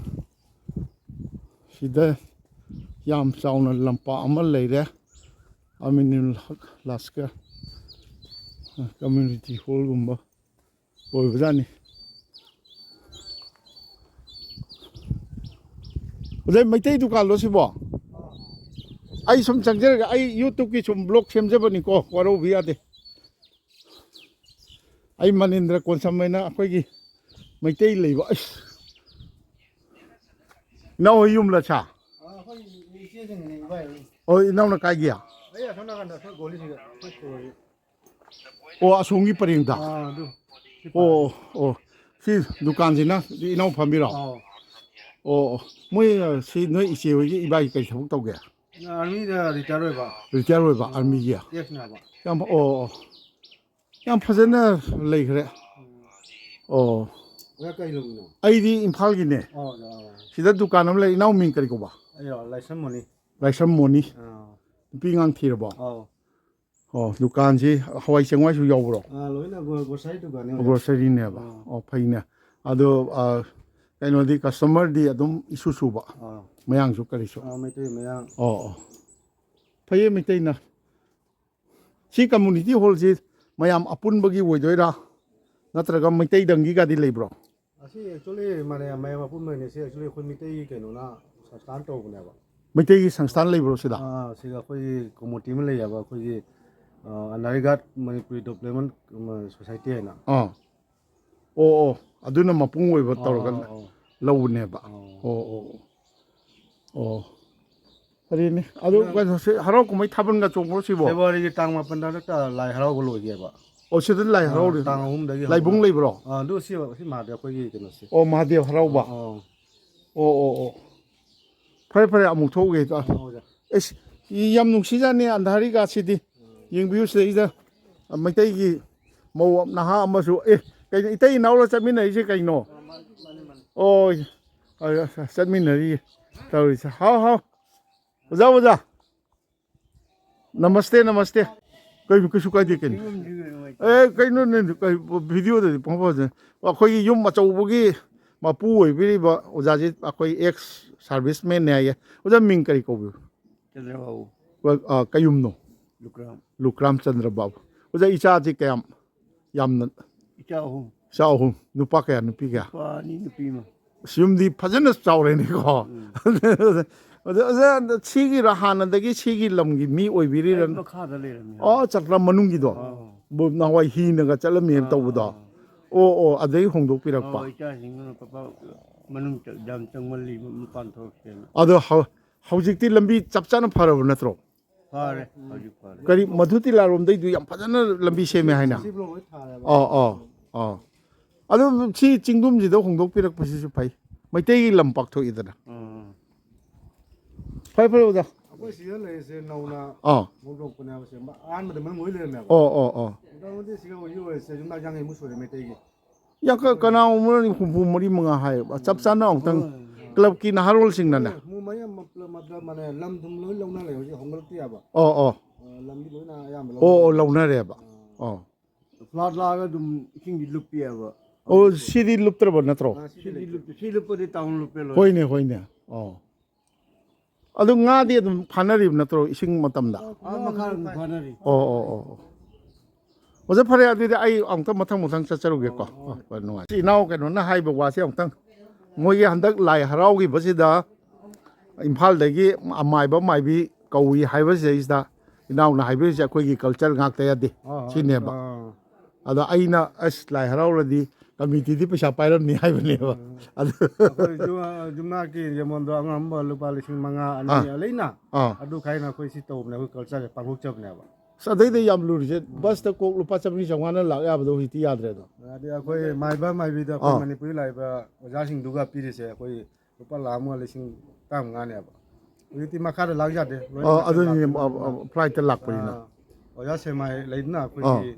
ꯁꯤꯗ ꯌꯥꯝ ꯆꯥꯎꯅ ꯂꯝꯄꯥꯛ ꯑꯃ ꯂꯩꯔꯦ꯫ ꯑꯃꯤꯅꯨꯜ ꯍꯛ ꯂꯥꯁꯀ ꯀꯝꯃ꯭ꯌꯨꯅꯤꯇꯤ ꯍꯣꯜꯒꯨꯝꯕ ꯑꯣꯏꯕꯖꯥꯠꯅꯤ꯫ ꯑꯣꯖꯥ, ꯃꯩꯇꯩ ꯗꯨꯀꯥꯟꯂꯣ ꯁꯤꯕꯣ? ꯑꯩ ꯁꯨꯝ ꯆꯪꯖꯔꯒ, ꯑꯩ YouTubeꯀꯤ ꯁꯨꯝ vlog ꯁꯦꯝꯖꯕꯅꯤꯀꯣ, ꯋꯥꯔꯧꯕꯤ ꯌꯥꯗꯦ꯫ ꯑꯩ ꯃꯅꯤꯟꯗ꯭ꯔ ꯀꯣꯟꯁꯝ ꯍꯥꯏꯅ ꯑꯩꯈꯣꯏꯒꯤ ꯃꯩꯇꯩ ꯂꯩꯕ, ꯑꯩꯁ, ꯏꯅꯥꯎ ꯍꯣꯏ ꯌꯨꯝꯂ ꯁꯥ? ꯑꯥ, ꯑꯩꯈꯣꯏ ꯏꯆꯦꯁꯤꯡꯅꯦ, ꯏꯕꯥꯏ꯫ ꯑꯣ, ꯏꯅꯥꯎꯅ ꯀꯥꯏꯒꯤ? ꯑꯩ ꯑꯁꯣꯝ ꯅꯥꯀꯟꯗ ꯑꯩꯈꯣꯏ ꯒꯣꯂꯤꯁꯤꯗ, ꯑꯩꯈꯣꯏ ꯁꯣꯔꯣꯛꯁꯦ꯫ ꯑꯣ, ꯑꯁꯣꯝꯒꯤ ꯄꯔꯦꯡꯗ? ꯑꯥ, ꯑꯗꯨ꯫ ꯁꯤ ꯑꯣ, ꯄꯥꯔꯦ꯫ ꯑꯣ꯫ ꯁꯤ ꯗꯨꯀꯥꯟꯁꯤꯅ ꯏꯅꯥꯎ ꯐꯝꯕꯤꯔꯣ? ꯑꯥꯎ꯫ ꯑꯣ, ꯑꯣ꯫ ꯃꯣꯏ, ꯑ, ꯁꯤ ꯅꯣꯏ ꯏꯆꯦ ꯍꯣꯏꯒꯤ ꯏꯕꯥꯏ ꯀꯩ ꯊꯕꯛ ꯇꯧꯒꯦ? ꯑꯥꯔꯃꯤꯗ ꯔꯤꯇꯥꯌꯔ ꯑꯣꯏꯕ꯫ ꯔꯤꯇꯥꯌꯔ ꯑꯣꯏꯕ, ꯑꯥ, ꯑꯥꯔꯃꯤꯒꯤ? ꯑꯦꯛꯁꯅꯦ ꯍꯥꯏꯕ꯫ ꯌꯥꯝ ꯐ-, ꯑꯣ, ꯑꯣ꯫ ꯌꯥꯝ ꯐꯖꯅ ꯂꯩꯈ꯭ꯔꯦ꯫ ꯎꯝ꯫ ꯑꯣ꯫ ꯑꯣꯖꯥ ꯀꯩ ꯂꯝꯒꯤꯅꯣ? ꯑꯩꯗꯤ ꯏꯝꯐꯥꯜꯒꯤꯅꯦ꯫ ꯑꯣ, ꯑꯣꯖꯥ, ꯑꯣ꯫ ꯁꯤꯗ ꯗꯨꯀꯥꯟ ꯑꯃ ꯂꯩ꯫ ꯏꯅꯥꯎ ꯃꯤꯡ ꯀꯔꯤ ꯀꯧꯕ? ꯑꯩꯔꯣ? ꯂꯥꯏꯁ꯭ꯔꯝ ꯃꯣꯅꯤ꯫ ꯂꯥꯏꯁ꯭ꯔꯝ ꯃꯣꯅꯤ꯫ ꯑꯥ꯫ ꯅꯨꯄꯤ ꯑꯉꯥꯡ ꯊꯤꯔꯕꯣ? ꯑꯧ꯫ ꯑꯣ, ꯗꯨꯀꯥꯟꯁꯤ ꯍꯋꯥꯏ ꯆꯦꯡꯋꯥꯏꯁꯨ ꯌꯥꯎꯕ꯭ꯔꯣ? ꯑꯥ, ꯂꯣꯏꯅ ꯒ꯭ꯔꯣ-, ꯒ꯭ꯔꯣꯁꯔꯤ ꯗꯨꯀꯥꯟꯅꯤ, ꯑꯣꯖꯥ꯫ ꯒ꯭ꯔꯣꯁꯔꯤꯅꯦꯕ꯫ ꯑꯥ꯫ ꯑꯣ, ꯐꯩꯅꯦ꯫ ꯑꯗꯣ, ꯑ, ꯀꯩꯅꯣꯗꯤ, ꯀꯁꯇꯃꯔꯗꯤ ꯑꯗꯨꯝ ꯏꯁꯨ ꯁꯨꯕ? ꯑꯥ꯫ ꯃꯌꯥꯡꯁꯨ ꯀꯔꯤꯁꯨ? ꯑꯥ, ꯃꯩꯇꯩ ꯃꯌꯥꯡ꯫ ꯑꯣ, ꯑꯣ꯫ ꯐꯩꯌꯦ, ꯃꯩꯇꯩꯅ꯫ ꯁꯤ ꯀꯝꯃ꯭ꯌꯨꯅꯤꯇꯤ ꯍꯣꯜꯁꯤ ꯃꯌꯥꯝ ꯑꯄꯨꯟꯕꯒꯤ ꯑꯣꯏꯗꯣꯏꯔꯥ? ꯅꯠꯇ꯭ꯔꯒ ꯃꯩꯇꯩꯗꯪꯒꯤꯒꯗꯤ ꯂꯩꯕ꯭ꯔꯣ? ꯑꯁꯤ actually ꯃꯥꯅꯦ, ꯃꯌꯥꯝ ꯑꯄꯨꯟꯕꯒꯤꯅꯦ꯫ ꯁꯤ actually ꯑꯩꯈꯣꯏ ꯃꯤꯇꯩꯒꯤ ꯀꯩꯅꯣꯅ ꯁꯪꯁꯊꯥꯟ ꯇꯧꯕꯅꯦꯕ꯫ ꯃꯩꯇꯩꯒꯤ ꯁꯪꯁꯊꯥꯟ ꯂꯩꯕ꯭ꯔꯣ ꯁꯤꯗ? ꯑꯥ, ꯁꯤꯗ ꯑꯩꯈꯣꯏꯒꯤ ꯀꯣꯃꯣꯇꯤ ꯑꯃ ꯂꯩꯌꯦꯕ, ꯑꯩꯈꯣꯏꯒꯤ, ꯑ, ꯑꯟꯗꯥꯔꯤꯒꯥꯠ ꯃꯅꯤꯄꯨꯔꯤ ꯗꯦꯕꯂꯞꯃꯦꯟ, ꯑꯃ, ꯁꯣꯁꯥꯏꯇꯤ ꯍꯥꯏꯅ꯫ ꯑꯥ꯫ ꯑꯣ, ꯑꯣ꯫ ꯑꯗꯨꯅ ꯃꯄꯨꯡ ꯑꯣꯏꯕ ꯑꯥ, ꯇꯧꯔꯒ ꯑꯥ, ꯑꯥ꯫ ꯂꯧꯕꯅꯦꯕ꯫ ꯑꯥ꯫ ꯑꯣ, ꯑꯣ, ꯑꯣ꯫ ꯑꯣ꯫ ꯐꯔꯦꯅꯦ꯫ ꯑꯗꯨ ꯅꯪ ꯀꯩꯅꯣꯁꯦ, ꯍꯔꯥꯎ ꯀꯨꯝꯍꯩ ꯊꯥꯕꯜꯒ ꯆꯣꯡꯕ꯭ꯔꯣ ꯁꯤꯕꯣ? ꯐꯦꯕ꯭ꯔꯨꯋꯥꯔꯤꯒꯤ ꯇꯥꯡ ꯃꯥꯄꯟꯗ ꯍꯟꯗꯛꯇ ꯂꯥꯏ ꯍꯔꯥꯎꯕ ꯂꯣꯏꯒꯦꯕ꯫ ꯑꯣ, ꯁꯤꯗ ꯂꯥꯏ ꯑꯥ, ꯍꯔꯥꯎꯔꯤ-, ꯇꯥꯡ ꯑꯍꯨꯝꯗꯒꯤ ꯂꯥꯏꯕꯨꯡ ꯍꯧꯅ꯫ ꯂꯩꯕ꯭ꯔꯣ? ꯑꯥ, ꯑꯗꯨ ꯁꯤ, ꯁꯤ ꯃꯍꯥꯗꯦꯕ ꯑꯩꯈꯣꯏꯒꯤ ꯀꯩꯅꯣꯁꯦ꯫ ꯑꯣ, ꯃꯍꯥꯗꯦꯕ ꯍꯔꯥꯎꯕ꯫ ꯑꯥ, ꯑꯥ꯫ ꯑꯣ, ꯑꯣ, ꯑꯣ꯫ ꯐꯔꯦ, ꯐꯔꯦ, ꯑꯃꯨꯛ ꯊꯣꯛꯎꯒꯦ꯫ ꯑꯥ, ꯑꯣꯖꯥ꯫ ꯑꯦꯁ, ꯌꯥꯝ ꯅꯨꯡꯁꯤꯖꯥꯠꯅꯤ ꯑꯟꯙꯥꯔꯤꯒꯥꯁꯤꯗꯤ꯫ ꯎꯝ꯫ ꯌꯦꯡꯕꯤꯌꯨ ꯁꯤꯗꯩꯗ ꯃꯩꯇꯩꯒꯤ ꯃꯧ ꯅꯍꯥ ꯑꯃꯁꯨ, ꯑꯦ, ꯀꯩꯅꯣ, ꯏꯇꯩ ꯏꯅꯥꯎꯔ ꯆꯠꯃꯤꯟꯅꯔꯤꯁꯦ ꯀꯩꯅꯣ? ꯑꯥ, ꯃꯥꯅꯤ, ꯃꯥꯅꯤ, ꯃꯥꯅꯤ꯫ ꯑꯣ, ꯑ, ꯑ, ꯆꯠꯃꯤꯟꯅꯔꯤ ꯇꯧꯔꯤꯁꯦ꯫ ꯍꯥꯎ, ꯍꯥꯎ꯫ ꯑꯣꯖꯥ, ꯑꯣꯖꯥ꯫ ꯅꯃꯁꯇꯦ, ꯅꯃꯁꯇꯦ꯫ ꯀꯩꯁꯨ, ꯀꯩꯁꯨ ꯀꯥꯏꯗꯦ ꯀꯩꯅꯣ꯫ ꯐꯤꯕꯝꯁꯤ ꯅꯨꯡꯉꯥꯏꯇꯦ꯫ ꯑꯦ, ꯀꯩꯅꯣꯅꯦ, ꯀꯩ, ꯚꯤꯗꯤꯑꯣꯗꯗꯤ ꯄꯪꯐ ꯐꯖꯩ꯫ ꯑꯩꯈꯣꯏꯒꯤ ꯌꯨꯝ ꯑꯆꯧꯕꯒꯤ ꯃꯄꯨ ꯑꯣꯏꯕꯤꯔꯤꯕ ꯑꯣꯖꯥꯁꯤ ꯑꯩꯈꯣꯏ ex serviceman ꯅꯦ ꯍꯥꯏꯌꯦ꯫ ꯑꯣꯖꯥ, ꯃꯤꯡ ꯀꯔꯤ ꯀꯧꯕꯤꯕ? ꯆꯟꯗ꯭ꯔꯕꯥꯕꯨ꯫ ꯑ, ꯀꯌꯨꯝꯅꯣ? ꯂꯨꯀ꯭ꯔꯥꯝ꯫ ꯂꯨꯀ꯭ꯔꯥꯝ ꯆꯟꯗ꯭ꯔꯕꯥꯕꯨ꯫ ꯑꯣꯖꯥ, ꯏꯆꯥꯗꯤ ꯀꯌꯥꯝ ꯌꯥꯝꯅ? ꯏꯆꯥ ꯑꯍꯨꯝ꯫ ꯏꯆꯥ ꯑꯍꯨꯝ, ꯅꯨꯄꯥ ꯀꯌꯥ, ꯅꯨꯄꯤ ꯀꯌꯥ? ꯅꯨꯄꯥ ꯑꯅꯤ, ꯅꯨꯄꯤ ꯑꯃ꯫ ꯑꯁ, ꯌꯨꯝꯗꯤ ꯐꯖꯅ ꯆꯥꯎꯔꯦꯅꯦꯀꯣ꯫ ꯑꯗ, ꯑꯗ ꯁꯤꯒꯤꯔ, ꯍꯥꯟꯅꯗꯒꯤ ꯁꯤꯒꯤ ꯂꯝꯒꯤ ꯃꯤ ꯑꯣꯏꯕꯤꯔꯤꯔ? ꯑꯩ ꯃꯈꯥꯗ ꯂꯩꯔꯝꯃꯦ꯫ ꯑꯣ, ꯆꯠꯄ꯭ꯔꯥ ꯃꯅꯨꯡꯒꯤꯗꯣ? ꯑꯥ꯫ ꯕꯨ-, ꯅꯍꯥꯟꯋꯥꯏ ꯍꯤꯅꯒ ꯆꯠꯂꯝꯃꯦꯅ ꯇꯧꯕꯗꯣ? ꯑꯣ, ꯑꯣ, ꯑꯗꯩ ꯍꯣꯡꯗꯣꯛꯄꯤꯔꯛꯄ? ꯑꯣ, ꯏꯆꯥꯁꯤꯡꯗꯨꯅ ꯄꯄꯥ ꯃꯅꯨꯡ ꯆ-, ꯌꯥꯝ ꯆꯪꯃꯜꯂꯤ, ꯃꯄꯥꯟ ꯊꯣꯛꯁꯦꯅ꯫ ꯑꯗꯣ ꯍꯧ-, ꯍꯧꯖꯤꯛꯇꯤ ꯂꯝꯕꯤ ꯆꯞ ꯆꯥꯅ ꯐꯔꯕ ꯅꯠꯇ꯭ꯔꯣ? ꯐꯔꯦ, ꯍꯧꯖꯤꯛ ꯐꯔꯦ꯫ ꯀꯔꯤ, ꯃꯊꯨꯇꯤꯂꯥꯔꯣꯝꯗꯩꯗꯨ ꯌꯥꯝ ꯐꯖꯅ ꯂꯝꯕꯤ ꯁꯦꯝꯃꯦ ꯍꯥꯏꯅ? ꯁꯤ ꯕ꯭ꯂꯣꯛ ꯂꯣꯏ ꯊꯥꯔꯦꯕ꯫ ꯑꯣ, ꯑꯣ, ꯑꯣ꯫ ꯑꯗꯨ ꯁꯤ ꯆꯤꯡꯗꯨꯝꯁꯤꯗ ꯍꯣꯡꯗꯣꯛꯄꯤꯔꯛꯄꯁꯤꯁꯨ ꯐꯩ꯫ ꯃꯩꯇꯩꯒꯤ ꯂꯝ ꯄꯥꯛꯊꯣꯛꯏꯗꯅ꯫ ꯎꯝ꯫ ꯐꯔꯦ, ꯐꯔꯦ, ꯑꯣꯖꯥ꯫ ꯑꯩꯈꯣꯏ ꯁꯤꯗ ꯂꯩꯔꯤꯁꯦ ꯅꯧꯅ ꯑꯥ꯫ ꯍꯣꯡꯗꯣꯛꯄꯅꯦꯕ ꯁꯦꯝꯕ꯫ ꯑꯍꯥꯟꯕꯗ ꯃꯅꯨꯡ ꯂꯣꯏ ꯂꯩꯔꯝꯃꯦꯕ꯫ ꯑꯣ, ꯑꯣ, ꯑꯣ꯫ ꯃꯣꯇꯥꯃꯣꯇꯤ ꯁꯤꯒ ꯍꯧꯖꯤꯛ ꯑꯣꯏꯔꯤꯁꯦ ꯌꯨꯝꯅꯥꯛ ꯌꯥꯡꯈꯩꯃꯨꯛ ꯁꯨꯔꯦ ꯃꯩꯇꯩꯒꯤ꯫ ꯌꯥꯡꯈꯩ, ꯀꯅꯥꯒꯨꯝꯕꯅ ꯍꯨꯝꯐꯨ ꯃꯔꯤ ꯃꯉꯥ ꯍꯥꯏꯌꯦꯕ꯫ ꯆꯞ ꯆꯥꯅ ꯑꯃꯨꯛꯇꯪ club ꯀꯤ ꯅꯍꯥꯔꯣꯜꯁꯤꯡꯅꯅꯦ꯫ ꯃꯣꯏ ꯃꯌꯥꯝ ꯃꯄ-, ꯃꯄ-, ꯃꯥꯅꯦ, ꯂꯝ ꯊꯨꯝ ꯂꯣꯏ ꯂꯧꯅꯔꯦ ꯍꯧꯖꯤꯛ ꯍꯣꯡꯒꯠꯂꯛꯇꯦ ꯍꯥꯏꯕ꯫ ꯑꯣ, ꯑꯣ꯫ ꯑ, ꯂꯝꯗꯤ ꯂꯣꯏꯅ ꯑꯌꯥꯝꯕ ꯑꯣ, ꯑꯣ, ꯂꯧꯅꯔꯦ꯫ ꯂꯧꯅꯔꯦꯕ꯫ ꯑꯣ꯫ Flood ꯂꯥꯛꯑꯒ ꯑꯗꯨꯝ ꯏꯁꯤꯡꯗꯤ ꯂꯨꯞꯄꯤꯑꯕ꯫ ꯑꯣ, ꯁꯤꯗꯤ ꯂꯨꯞꯇ꯭ꯔꯕ ꯅꯠꯇ꯭ꯔꯣ? ꯑ, ꯁꯤꯗꯤ ꯁꯤꯗꯤ ꯂꯩꯇꯦ꯫ ꯂꯨꯞꯇꯦ, ꯁꯤ ꯂꯨꯞꯄꯗꯤ town ꯂꯨꯞꯄꯦ ꯂꯣꯏ꯫ ꯍꯣꯏꯅꯦ, ꯍꯣꯏꯅꯦ꯫ ꯑꯣ꯫ ꯑꯗꯨ ꯉꯥꯗꯤ ꯑꯗꯨꯝ ꯐꯥꯅꯔꯤꯕ ꯅꯠꯇ꯭ꯔꯣ ꯏꯁꯤꯡ ꯃꯇꯝꯗ? ꯑꯥ, ꯃꯈꯥ ꯑꯗꯨꯝ ꯐꯥꯅꯔꯤ꯫ ꯑꯣ, ꯑꯣ, ꯑꯣ, ꯑꯣ꯫ ꯑꯣꯖꯥ, ꯐꯔꯦ, ꯑꯗꯨꯗꯤ ꯑꯩ ꯑꯃꯨꯛꯇꯪ ꯃꯊꯪ ꯃꯊꯪ ꯆꯠꯆꯔꯨꯒꯦꯀꯣ꯫ ꯍꯣꯏ, ꯍꯣꯏ, ꯅꯨꯡꯉꯥꯏ꯫ ꯏꯆꯤꯟ ꯏꯅꯥꯎ ꯀꯩꯅꯣꯅ ꯍꯥꯏꯕ ꯋꯥꯁꯦ ꯑꯃꯨꯛꯇꯪ, ꯃꯣꯏꯒꯤ ꯍꯟꯗꯛ ꯂꯥꯏ ꯍꯔꯥꯎꯈꯤꯕꯁꯤꯗ ꯏꯝꯐꯥꯜꯗꯒꯤ ꯑꯃꯥꯏꯕ ꯃꯥꯏꯕꯤ ꯀꯧꯏ ꯍꯥꯏꯕꯁꯤꯗꯩꯁꯤꯗ ꯏꯅꯥꯎꯅ ꯍꯥꯏꯕꯤꯔꯤꯁꯦ ꯑꯩꯈꯣꯏꯒꯤ culture ꯉꯥꯛꯇ ꯌꯥꯗꯦ ꯑꯥ, ꯁꯤꯅꯦꯕ꯫ ꯑꯥ꯫ ꯑꯗ ꯑꯩꯅ, "ꯑꯁ, ꯂꯥꯏ ꯍꯔꯥꯎꯔꯗꯤ committee ꯗꯤ ꯄꯩꯁꯥ ꯄꯥꯏꯔꯝꯅꯤ" ꯍꯥꯏꯕꯅꯦꯕ꯫ ꯑꯗꯨ ꯑꯩꯈꯣꯏ ꯖꯨ-, ꯖꯨꯃꯥꯀꯤ ꯌꯦꯃꯣꯟꯗꯣ ꯑꯉꯝꯕ ꯂꯨꯄꯥ ꯂꯤꯁꯤꯡ ꯃꯉꯥ, ꯑꯅꯤ ꯑꯥ꯫ ꯂꯩꯅ꯫ ꯑꯥ꯫ ꯑꯗꯨ ꯈꯥꯏꯅ ꯑꯩꯈꯣꯏ ꯁꯤ ꯇꯧꯕꯅꯦ, ꯑꯩꯈꯣꯏ culture ꯁꯦ ꯄꯥꯡꯊꯣꯛꯆꯕꯅꯦꯕ꯫ ꯑꯁ, ꯑꯗꯩꯗ ꯌꯥꯝ ꯂꯨꯔꯤꯁꯦ, bus ꯇ ꯀꯣꯛ ꯂꯨꯄꯥ ꯆꯥꯝꯃꯔꯤ ꯆꯥꯝꯃꯉꯥꯅ ꯂꯥꯛ ꯌꯥꯕꯗꯣ ꯍꯧꯖꯤꯛꯇꯤ ꯌꯥꯗ꯭ꯔꯦꯗꯣ꯫ ꯑꯗꯩ ꯑꯩꯈꯣꯏ ꯃꯥꯏꯕ ꯃꯥꯏꯕꯤꯗ ꯑꯩꯈꯣꯏ ꯑꯥ꯫ ꯃꯅꯤꯄꯨꯔꯗ ꯂꯥꯛꯏꯕ ꯑꯣꯖꯥꯁꯤꯡꯗꯨꯒ ꯄꯤꯔꯤꯁꯦ ꯑꯩꯈꯣꯏ ꯂꯨꯄꯥ ꯂꯥꯈ ꯑꯃꯒ ꯂꯤꯁꯤꯡ ꯇꯔꯥꯃꯉꯥꯅꯦꯕ꯫ ꯍꯧꯖꯤꯛꯇꯤ ꯃꯈꯥꯗ ꯂꯥꯛ ꯌꯥꯗꯦ, ꯂꯣꯏꯅ ꯑꯥ, ꯃꯊꯛ ꯑꯗꯨꯅꯤ, ꯂꯥꯛꯄꯅꯤꯅ꯫ ꯑ, ꯑ, flight ꯇ ꯂꯥꯛꯄꯅꯤꯅ꯫ ꯑꯥ, ꯑꯣꯖꯥ ꯁꯦꯃꯥꯏ ꯂꯩꯗꯅ ꯑꯩꯈꯣꯏꯒꯤ, ꯑꯥ꯫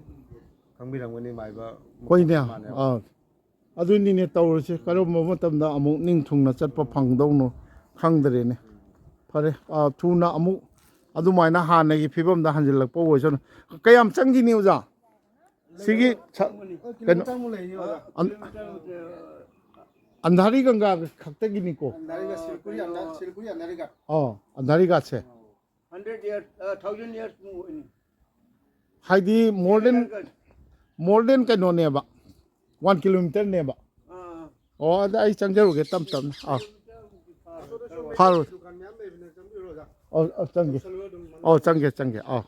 ꯈꯪꯕꯤꯔꯝꯒꯅꯤ ꯃꯥꯏꯕ ꯍꯣꯏꯅꯦ꯫ ꯃꯥꯅꯦꯕ꯫ ꯑꯥ꯫ ꯑꯗꯨꯅꯤꯅꯦ ꯇꯧꯔꯤꯁꯦ, ꯀꯔꯝꯕ ꯃꯇꯝꯗ ꯑꯃꯨꯛ ꯅꯤꯡꯊꯨꯡꯅ ꯆꯠꯄ ꯐꯪꯗꯧꯅꯣ ꯈꯪꯗ꯭ꯔꯦꯅꯦ꯫ ꯐꯔꯦ, ꯑꯥ, ꯊꯨꯅ ꯑꯃꯨꯛ ꯑꯗꯨꯃꯥꯏꯅ ꯍꯥꯟꯅꯒꯤ ꯐꯤꯕꯝꯗ ꯍꯟꯖꯤꯜꯂꯛꯄ ꯑꯣꯏꯁꯅꯨ꯫ ꯀꯌꯥꯝ ꯆꯪꯈꯤꯅꯤ ꯑꯣꯖꯥ? ꯁꯤꯒꯤ ꯁ-, ꯀꯩꯅꯣ, ꯀꯤꯂꯣꯃꯤꯇꯔꯃꯨꯛ ꯂꯩꯅꯤ ꯑꯣꯖꯥ꯫ ꯑꯟ-, ꯑꯟꯙꯥꯔꯤ ꯒꯪꯒꯥ ꯈꯛꯇꯒꯤꯅꯤꯀꯣ꯫ ꯑꯟꯙꯥꯔꯤꯒ ꯁꯤꯜꯀꯨꯔꯤ ꯑꯟꯙꯥ- ꯁꯤꯜꯀꯨꯔꯤ ꯑꯟꯙꯥꯔꯤꯒ꯫ ꯑꯣ, ꯑꯟꯙꯥꯔꯤ ꯘꯥꯠꯁꯦ꯫ Hundred years, uh, thousand years ꯃꯨꯛ ꯑꯣꯏꯅꯤ꯫ ꯍꯥꯏꯗꯤ more than, more than ꯀꯩꯅꯣꯅꯦꯕ, ꯋꯥꯟ ꯀꯤꯂꯣꯃꯤꯇꯔꯅꯦꯕ꯫ ꯑꯥ꯫ ꯑꯣ, ꯑꯗ ꯑꯩ ꯆꯪꯖꯔꯨꯒꯦ ꯇꯞ ꯇꯞꯅ꯫ ꯑꯥ, ꯐꯥꯔꯣꯏ꯫ ꯗꯨꯀꯥꯟ ꯃꯌꯥꯝ ꯂꯩꯕꯅꯦ, ꯆꯪꯕꯤꯔꯣ ꯑꯣꯖꯥ꯫ ꯑꯣ, ꯑꯣ, ꯆꯪꯒꯦ꯫ ꯆꯠꯂꯨꯔꯣ ꯑꯗꯨꯝ ꯃꯅꯨꯡ꯫ ꯑꯣ, ꯆꯪꯒꯦ, ꯆꯪꯒꯦ꯫ ꯑꯥ,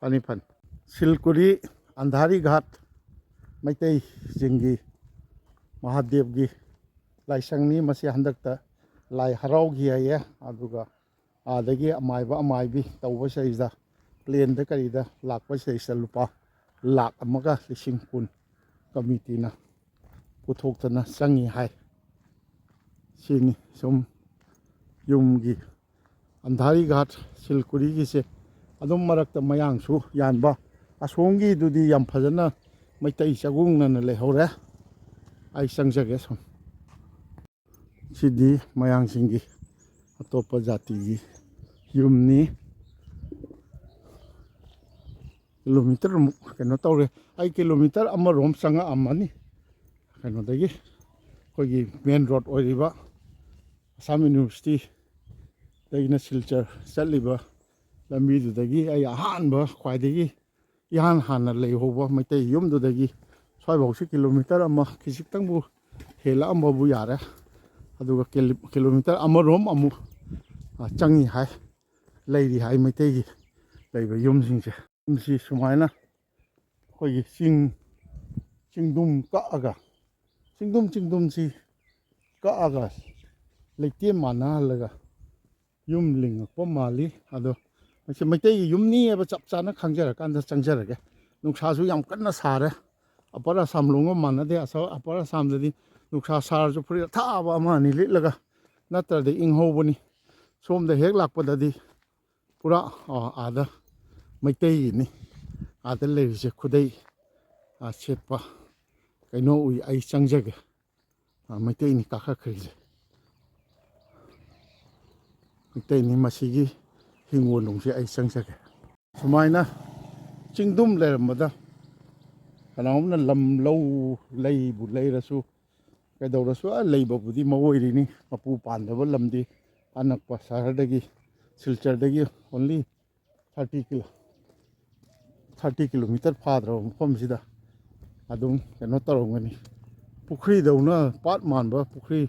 ꯐꯅꯤ, ꯐꯅꯤ꯫ ꯁꯤꯜꯀꯨꯔꯤ ꯑꯟꯙꯥꯔꯤ ꯘꯥꯠ ꯃꯩꯇꯩꯁꯤꯡꯒꯤ ꯃꯍꯥꯗꯦꯕꯒꯤ ꯂꯥꯏꯁꯪꯅꯤ꯫ ꯃꯁꯤ ꯍꯟꯗꯛꯇ ꯂꯥꯏ ꯍꯔꯥꯎꯈꯤ ꯍꯥꯏꯌꯦ꯫ ꯑꯗꯨꯒ ꯑꯥꯗꯒꯤ ꯑꯃꯥꯏꯕ ꯑꯃꯥꯏꯕꯤ ꯇꯧꯕꯁꯤꯗꯩꯁꯤꯗ, ꯄ꯭ꯂꯦꯟꯗ ꯀꯔꯤꯗ ꯂꯥꯛꯄꯁꯤꯗꯩꯁꯤꯗ ꯂꯨꯄꯥ ꯂꯥꯛ ꯑꯃꯒ ꯂꯤꯁꯤꯡ ꯀꯨꯟ ꯀꯃꯤꯇꯤꯅ ꯄꯨꯊꯣꯛꯇꯅ ꯆꯪꯉꯤ ꯍꯥꯏ꯫ ꯁꯤꯅꯤ ꯁꯨꯝ ꯌꯨꯝꯒꯤ ꯑꯟꯙꯥꯔꯤ ꯘꯥꯠ ꯁꯤꯜꯀꯨꯔꯤꯒꯤꯁꯦ꯫ ꯑꯗꯨꯝ ꯃꯔꯛꯇ ꯃꯌꯥꯡꯁꯨ ꯌꯥꯟꯕ꯫ ꯑꯁꯣꯝꯒꯤꯗꯨꯗꯤ ꯌꯥꯝ ꯐꯖꯅ ꯃꯩꯇꯩ ꯆꯒꯨꯡꯅꯅ ꯂꯩꯍꯧꯔꯦ꯫ ꯑꯩ ꯆꯪꯖꯒꯦ ꯁꯨꯝ꯫ ꯁꯤꯗꯤ ꯃꯌꯥꯡꯁꯤꯡꯒꯤ, ꯑꯇꯣꯞꯄ ꯖꯥꯇꯤꯒꯤ ꯌꯨꯝꯅꯤ꯫ ꯀꯤꯂꯣꯃꯤꯇꯔꯃꯨꯛ ꯀꯩꯅꯣ ꯇꯧꯔꯦ꯫ ꯑꯩ ꯀꯤꯂꯣꯃꯤꯇꯔ ꯑꯃꯔꯣꯝ ꯆꯪꯉꯛꯑꯝꯃꯅꯤ꯫ ꯀꯩꯅꯣꯗꯒꯤ, ꯑꯩꯈꯣꯏꯒꯤ ꯃꯦꯟ ꯔꯣꯗ ꯑꯣꯏꯔꯤꯕ ꯑꯁꯥꯝ ꯌꯨꯅꯤꯚꯔꯁꯤꯇꯤꯗꯒꯤꯅ ꯁꯤꯜꯆꯔ ꯆꯠꯂꯤꯕ ꯂꯝꯕꯤꯗꯨꯗꯒꯤ ꯑꯩ ꯑꯍꯥꯟꯕ, ꯈ꯭ꯋꯥꯏꯗꯒꯤ ꯏꯍꯥꯟ ꯍꯥꯟꯅ ꯂꯩꯍꯧꯕ ꯃꯩꯇꯩ ꯌꯨꯝꯗꯨꯗꯒꯤ ꯁ꯭ꯋꯥꯏꯐꯥꯎꯁꯤ ꯀꯤꯂꯣꯃꯤꯇꯔ ꯑꯃ ꯈꯤꯖꯤꯛꯇꯪꯕꯨ ꯍꯦꯜꯂꯛꯑꯝꯕꯕꯨ ꯌꯥꯔꯦ꯫ ꯑꯗꯨꯒ ꯀꯤꯂꯣ-, ꯀꯤꯂꯣꯃꯤꯇꯔ ꯑꯃꯔꯣꯝ ꯑꯃꯨꯛ, ꯑ, ꯆꯪꯉꯤ ꯍꯥꯏ, ꯂꯩꯔꯤ ꯍꯥꯏ ꯃꯩꯇꯩꯒꯤ ꯂꯩꯕ ꯌꯨꯝꯁꯤꯡꯁꯦ꯫ ꯌꯨꯝꯁꯤ ꯁꯨꯃꯥꯏꯅ ꯑꯩꯈꯣꯏꯒꯤ ꯆꯤꯡ, ꯆꯤꯡꯗꯨꯝ ꯀꯛꯑꯒ, ꯆꯤꯡꯗꯨꯝ, ꯆꯤꯡꯗꯨꯝꯁꯤ ꯀꯛꯑꯒ ꯂꯩꯇꯦꯝ ꯃꯥꯟꯅꯍꯜꯂꯒ ꯌꯨꯝ ꯂꯤꯡꯉꯛꯄ ꯃꯥꯜꯂꯤ꯫ ꯑꯗꯣ ꯃꯁꯤ ꯃꯩꯇꯩꯒꯤ ꯌꯨꯝꯅꯤ ꯍꯥꯏꯕ ꯆꯞ ꯆꯥꯅ ꯈꯪꯖꯔꯀꯥꯟꯗ ꯆꯪꯖꯔꯒꯦ꯫ ꯅꯨꯡꯁꯥꯁꯨ ꯌꯥꯝ ꯀꯟꯅ ꯁꯥꯔꯦ꯫ ꯑꯄꯔ ꯑꯁꯥꯝ ꯂꯣꯝꯒ ꯃꯥꯟꯅꯗꯦ꯫ ꯑꯁ-, ꯑꯄꯔ ꯑꯁꯥꯝꯗꯗꯤ ꯅꯨꯡꯁꯥ ꯁꯥꯔꯁꯨ ꯐꯨꯔꯤꯠ ꯑꯊꯥꯕ ꯑꯃ ꯑꯅꯤ ꯂꯤꯠꯂꯒ ꯅꯠꯇ꯭ꯔꯗꯤ ꯏꯪꯍꯧꯕꯅꯤ꯫ ꯁꯣꯝꯗ ꯍꯦꯛ ꯂꯥꯛꯄꯗꯗꯤ ꯄꯨꯔꯥ, ꯑ, ꯑꯥꯗ ꯃꯩꯇꯩꯒꯤꯅꯤ꯫ ꯑꯥꯗ ꯂꯩꯔꯤꯁꯦ ꯈꯨꯗꯩ, ꯑ, ꯁꯦꯠꯄ ꯀꯩꯅꯣ ꯎꯏ꯫ ꯑꯩ ꯆꯪꯖꯒꯦ꯫ ꯑ, ꯃꯩꯇꯩꯅꯤ ꯀꯥꯈꯠꯈ꯭ꯔꯤꯁꯦ꯫ ꯃꯩꯇꯩꯅꯤ꯫ ꯃꯁꯤꯒꯤ ꯍꯤꯡꯒꯣꯜ ꯅꯨꯡꯁꯦ ꯑꯩ ꯆꯪꯖꯒꯦ꯫ ꯁꯨꯃꯥꯏꯅ ꯆꯤꯡꯗꯨꯝ ꯂꯩꯔꯝꯕꯗ ꯀꯅꯥꯒꯨꯝꯕꯅ ꯂꯝ ꯂꯧ ꯂꯩꯕꯨ ꯂꯩꯔꯁꯨ ꯀꯩꯗꯧꯔꯁꯨ, ꯑ, ꯂꯩꯕꯕꯨꯗꯤ ꯃꯑꯣꯏꯔꯤꯅꯤ꯫ ꯃꯄꯨ ꯄꯥꯟꯗꯕ ꯂꯝꯗꯤ ꯑꯅꯛꯄ ꯁꯍꯔꯗꯒꯤ, ꯁꯤꯜꯆꯔꯗꯒꯤ only thirty kilo, thirty kilometer ꯐꯥꯗ꯭ꯔꯕ ꯃꯐꯝꯁꯤꯗ ꯑꯗꯨꯝ ꯀꯩꯅꯣ ꯇꯧꯔꯝꯒꯅꯤ꯫ ꯄꯨꯈ꯭ꯔꯤꯗꯧꯅ, ꯄꯥꯠ ꯃꯥꯟꯕ ꯄꯨꯈ꯭ꯔꯤ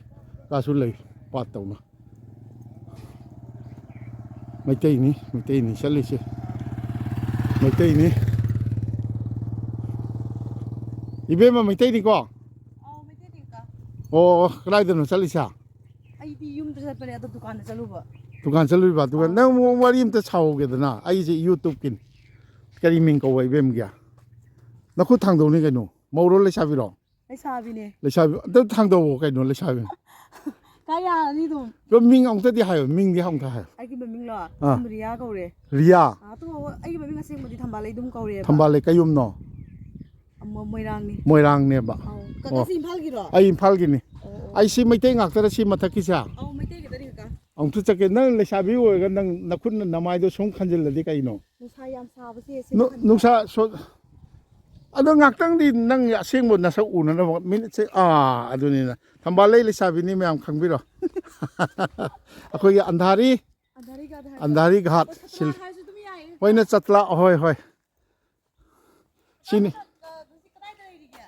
ꯀꯥꯁꯨ ꯂꯩ, ꯄꯥꯠꯇꯧꯅ꯫ ꯃꯩꯇꯩꯅꯤ, ꯃꯩꯇꯩꯅꯤ ꯆꯠꯂꯤꯁꯦ, ꯃꯩꯇꯩꯅꯤ꯫ ꯏꯕꯦꯝꯃ ꯃꯩꯇꯩꯅꯤꯀꯣ? ꯑꯧ, ꯃꯩꯇꯩꯅꯤ ꯀꯀꯥ꯫ ꯑꯣ, ꯀꯗꯥꯏꯗꯅꯣ ꯆꯠꯂꯤꯁꯦ? ꯑꯩꯗꯤ ꯌꯨꯝꯗ ꯆꯠꯄꯅꯦ, ꯑꯗꯣ ꯗꯨꯀꯥꯟꯗ ꯆꯠꯂꯨꯕ꯫ ꯗꯨꯀꯥꯟ ꯆꯠꯂꯨꯏꯕ? ꯗꯨꯀꯥꯟ, ꯑꯧ꯫ ꯅꯪ ꯋꯥꯔꯤ ꯑꯝꯇ ꯁꯥꯎꯒꯦꯗꯅ, ꯑꯩꯁꯦ YouTubeꯀꯤꯅꯤ꯫ ꯀꯔꯤ ꯃꯤꯡ ꯀꯧꯕ ꯏꯕꯦꯝꯒꯤ? ꯅꯈꯨꯠ ꯊꯥꯡꯗꯧꯅꯤ ꯀꯩꯅꯣ꯫ ꯃꯧꯔꯣ ꯂꯩꯁꯥꯕꯤꯔꯣ? ꯂꯩꯁꯥꯕꯤꯅꯦ꯫ ꯂꯩꯁꯥꯕꯤ ꯑꯝꯇ ꯊꯥꯡꯗꯧꯑꯣ ꯀꯩꯅꯣ, ꯂꯩꯁꯥꯕꯤ꯫ ꯀꯥꯏ ꯌꯥꯔꯅꯤ ꯑꯗꯨꯝ꯫ ꯑꯗꯣ ꯃꯤꯡ ꯑꯃꯨꯛꯇꯗꯤ ꯍꯥꯏꯌꯣ, ꯃꯤꯡꯗꯤ ꯑꯃꯨꯛꯇ ꯍꯥꯏꯌꯣ꯫ ꯑꯩꯒꯤ ꯃꯃꯤꯡꯂꯣ? ꯑꯥ꯫ ꯁꯨꯝ ꯔꯤꯌꯥ ꯀꯧꯔꯦ꯫ ꯔꯤꯌꯥ? ꯑꯥ, ꯑꯗꯣ ꯑꯩꯒꯤ ꯃꯃꯤꯡ ꯑꯁꯦꯡꯕꯗꯤ ꯊꯝꯕꯥꯜ ꯂꯩꯗꯨꯝ ꯀꯧꯔꯦꯕ꯫ ꯊꯝꯕꯥꯜ ꯂꯩ ꯀꯩꯌꯨꯝꯅꯣ? ꯑꯃ ꯃꯣꯏꯔꯥꯡꯅꯤ꯫ ꯃꯣꯏꯔꯥꯡꯅꯦꯕ꯫ ꯑꯧ꯫ ꯀꯀꯥꯁꯤ ꯑꯣ꯫ ꯏꯝꯐꯥꯜꯒꯤꯔꯣ? ꯑꯩ ꯏꯝꯐꯥꯜꯒꯤꯅꯤ꯫ ꯑꯣ, ꯑꯣ꯫ ꯑꯩ ꯁꯤ ꯃꯩꯇꯩ ꯉꯥꯛꯇꯔ ꯁꯤ ꯃꯊꯛꯀꯤꯁꯦ? ꯑꯧ, ꯃꯩꯇꯩ ꯈꯛꯇꯅꯤ ꯀꯀꯥ꯫ ꯑꯃꯨꯛꯇ ꯆꯠꯀꯦ꯫ ꯅꯪ ꯂꯩꯁꯥꯕꯤ ꯑꯣꯏꯔꯒ ꯅꯪ ꯅꯈꯨꯠꯅ ꯅꯃꯥꯏꯗꯣ ꯁꯨꯝ ꯈꯟꯖꯤꯜꯂꯗꯤ ꯀꯩꯅꯣ? ꯅꯨꯡꯁꯥ ꯌꯥꯝ ꯁꯥꯕꯁꯦ ꯁꯤ ꯅꯨ-, ꯈꯟꯕ꯫ ꯅꯨꯡꯁꯥ ꯁꯣ-, ꯑꯗꯣ ꯉꯥꯛꯇꯪꯗꯤ ꯅꯪ ꯑꯁꯦꯡꯕ ꯅꯁꯛ ꯎꯅꯅꯕ ꯃꯤꯅꯤꯠꯁꯦ, ꯑꯥ, ꯑꯗꯨꯅꯤꯅ꯫ ꯊꯝꯕꯥꯜ ꯂꯩ ꯂꯩꯁꯥꯕꯤꯅꯤ ꯃꯌꯥꯝ ꯈꯪꯕꯤꯔꯣ꯫ ꯑꯩꯈꯣꯏꯒꯤ ꯑꯟꯙꯥꯔꯤ, ꯑꯟꯙꯥꯔꯤ ꯘꯥꯠ ꯍꯥꯏꯕ꯫ ꯑꯟꯙꯥꯔꯤ ꯘꯥꯠ ꯍꯣꯏ, ꯁꯤꯜ-, ꯆꯠꯂꯥ ꯍꯥꯏꯔꯁꯨ ꯑꯗꯨꯝ ꯌꯥꯏꯌꯦ꯫ ꯍꯣꯏꯅꯦ, ꯆꯠꯂꯥ, ꯍꯣꯏ, ꯍꯣꯏ꯫ ꯁꯤꯅꯤ꯫ ꯑ, ꯍꯧꯖꯤꯛ ꯀꯗꯥꯏꯗ ꯂꯩꯔꯤꯒꯦ?